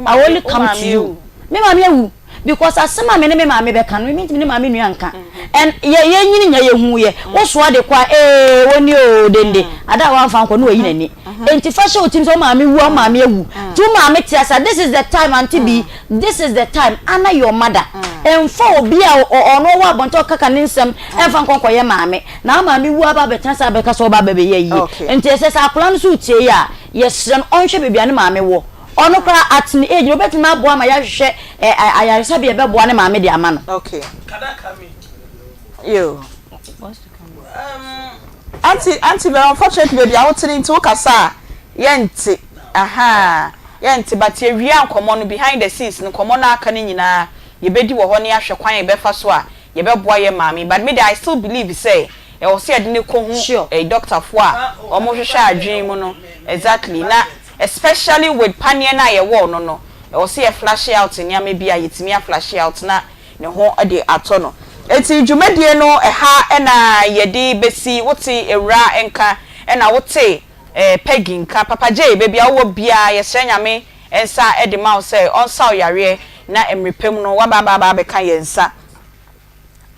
L: I will only come to you, me maame awu. Because asɛm a me ne me maame bɛka no, me mentumi ne maame nua nka. And yɛ yɛnyini nya yɛhu yɛ. Wosoa de kɔ a, ee wɔni oo dende. Ada a wamfa ankɔ no wayi n'ani. Enti fa hyɛ wo tirim sɛ wo maame wu a wo maame awu. Nti wo maame te ase a, this is the time Auntie Bee, this is the time, honour your mother. Mfa obi a ɔno ɔwɔ abɔnten a ɔkaka ne nsɛm mfa nkɔ nkɔyɛ maame. Na wo maame wu aba abɛtena ase abɛka sɛ ɔba abɛyɛ ayie. Nti ɛsɛ sɛ akwadaa no nso retie yi a, yɛsrɛ no ɔnhwɛ baabi a ne maame wɔ. Ɔno koraa at ne age no obetumi aboa ma yɛahwehwɛ ɛ ɛ ayaresabea a ɛbɛboa ne maame de ama no.
B: Okay.
E: Can I come in?
B: Yo.
E: Um.
B: Auntie, auntie but unfortunately baabi a wote no nti wokasa a yɛnte. Ahaa, yɛnte but yɛwie a nkɔmmɔ no behind the scenes no nkɔmmɔ no a aka no nyinaa yɛbɛdi wɔ hɔ na yɛahwɛ kwan a yɛbɛfa so a yɛbɛboa yɛn maame but me deɛ I still believe sɛ ɛwɔ sɛ yɛde no kɔhu
L: Sure.
B: eh, doctor foɔ a wɔhwehwɛ adwene mu no exactly na Especially with paneɛ no a yɛwɔɔ no no, ɛwɔ sɛ yɛ flashe out nneɛma bi a yɛtumi a flashe out na ne ho de atɔ no. Enti dwumadie no ɛha na yɛde bɛsi, wote Awuraa nka ɛna wote Peggy nka, Papa Jay baabi a wowɔ biara yɛsrɛ Nyame nsa de ma wo sɛ ɔnsa wo yareɛ na mmerɛ pa mu no woaba aba abɛka yɛn nsa.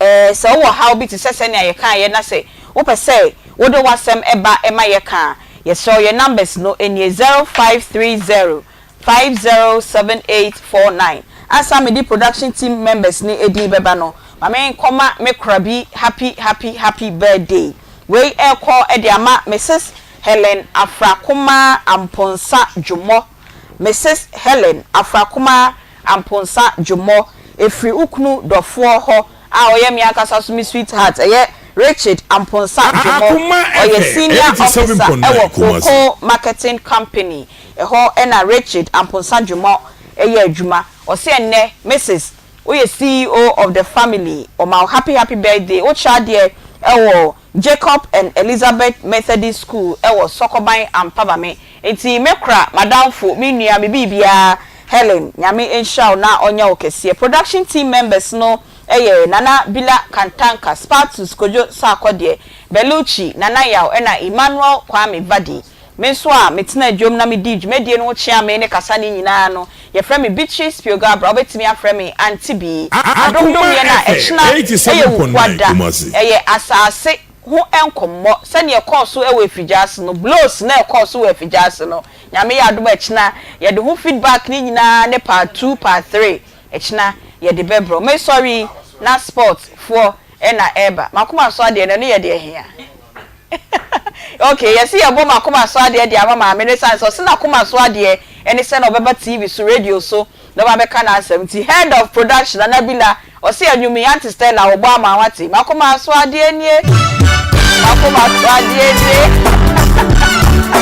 B: Ɛɛ, sɛ wowɔ haw bi te sɛ sɛnea yɛkaeɛ na sɛ wopɛ sɛ wode w'asɛm ba ma yɛka a, yɛsrɛ wo yɛn numbers no nie, 0530 507849. Ansa mede production team members no din bɛba no, ma menkɔma me kora bi happy happy happy birthday. Wei rekɔ de ama Misis Helen Afrakomaa Amponsah Dwommɔ. Misis Helen Afrakomaa Amponsah Dwommɔ, ɛfiri wo kunu dɔfoɔ hɔ a ɔyɛ me ankasa nso me sweetheart, ɛyɛ Richard Amponsah Dwommɔ,
J: Akoma
B: ɔyɛ
J: FM
B: Senior Officer
J: 87.9
B: wɔ
J: Kumasi.
B: Cocoa Marketing Company, ɛhɔ na Richard Amponsah Dwommɔ yɛ adwuma. Ɔse ɛnnɛ Mrs. Woyɛ CEO of the family, ɔma wo happy happy birthday, wokyerɛ adeɛ wɔ Jacob and Elizabeth Methodist School wɔ Sɔkɔban Ampabame, nti me kora, m'adamfo, me nua, me biribiara, Helen, Nyame nhyira wo na ɔnyɛ wo kɛseɛ. Production team members no yɛ Nana Bila Kantanka, Spartus Kojo Sarkodie, Belucci, Nana Yaw ɛna Emmanuel Kwame Vadi. Me nso a metenaa dwom na medii dwumadie no ho kyeame ne kasa no nyinaa no, yɛfrɛ me Beatrice Piogabra, wobɛtumi afrɛ me Auntie Bee. Adom
J: Akoma
B: dom yɛn a,
J: FM
B: ɛkyena yɛ Wukuada,
J: 87.9 Kumasi.
B: ɛyɛ asaase ho nkɔmmɔ, sɛdeɛ ɛkɔɔ so wɔ Afigya-ase no, blows no a ɛkɔɔ so wɔ Afigya-ase no, Nyame yɛ adom a ɛkyena yɛde ho feedback no nyinaa ne part two, part three, ɛkyena yɛde bɛbrɛ wo. Mesɔre yi na sport foɔ na ɛreba. M'akoma so adeɛ no, ɛno yɛ deɛ hia? Ok, yɛse yɛbɔ m'akoma so adeɛ de ama maame no ɛsiane sɛ ɔse n'akoma so adeɛ ɛne sɛ na ɔbɛba TV so, radio so na ɔba abɛka n'asɛm nti head of production Nana Bila ɔse anwum yi Auntie Stella ɔbɔ ama wate, m'akoma so adeɛ nie, m'akoma so adeɛ nie.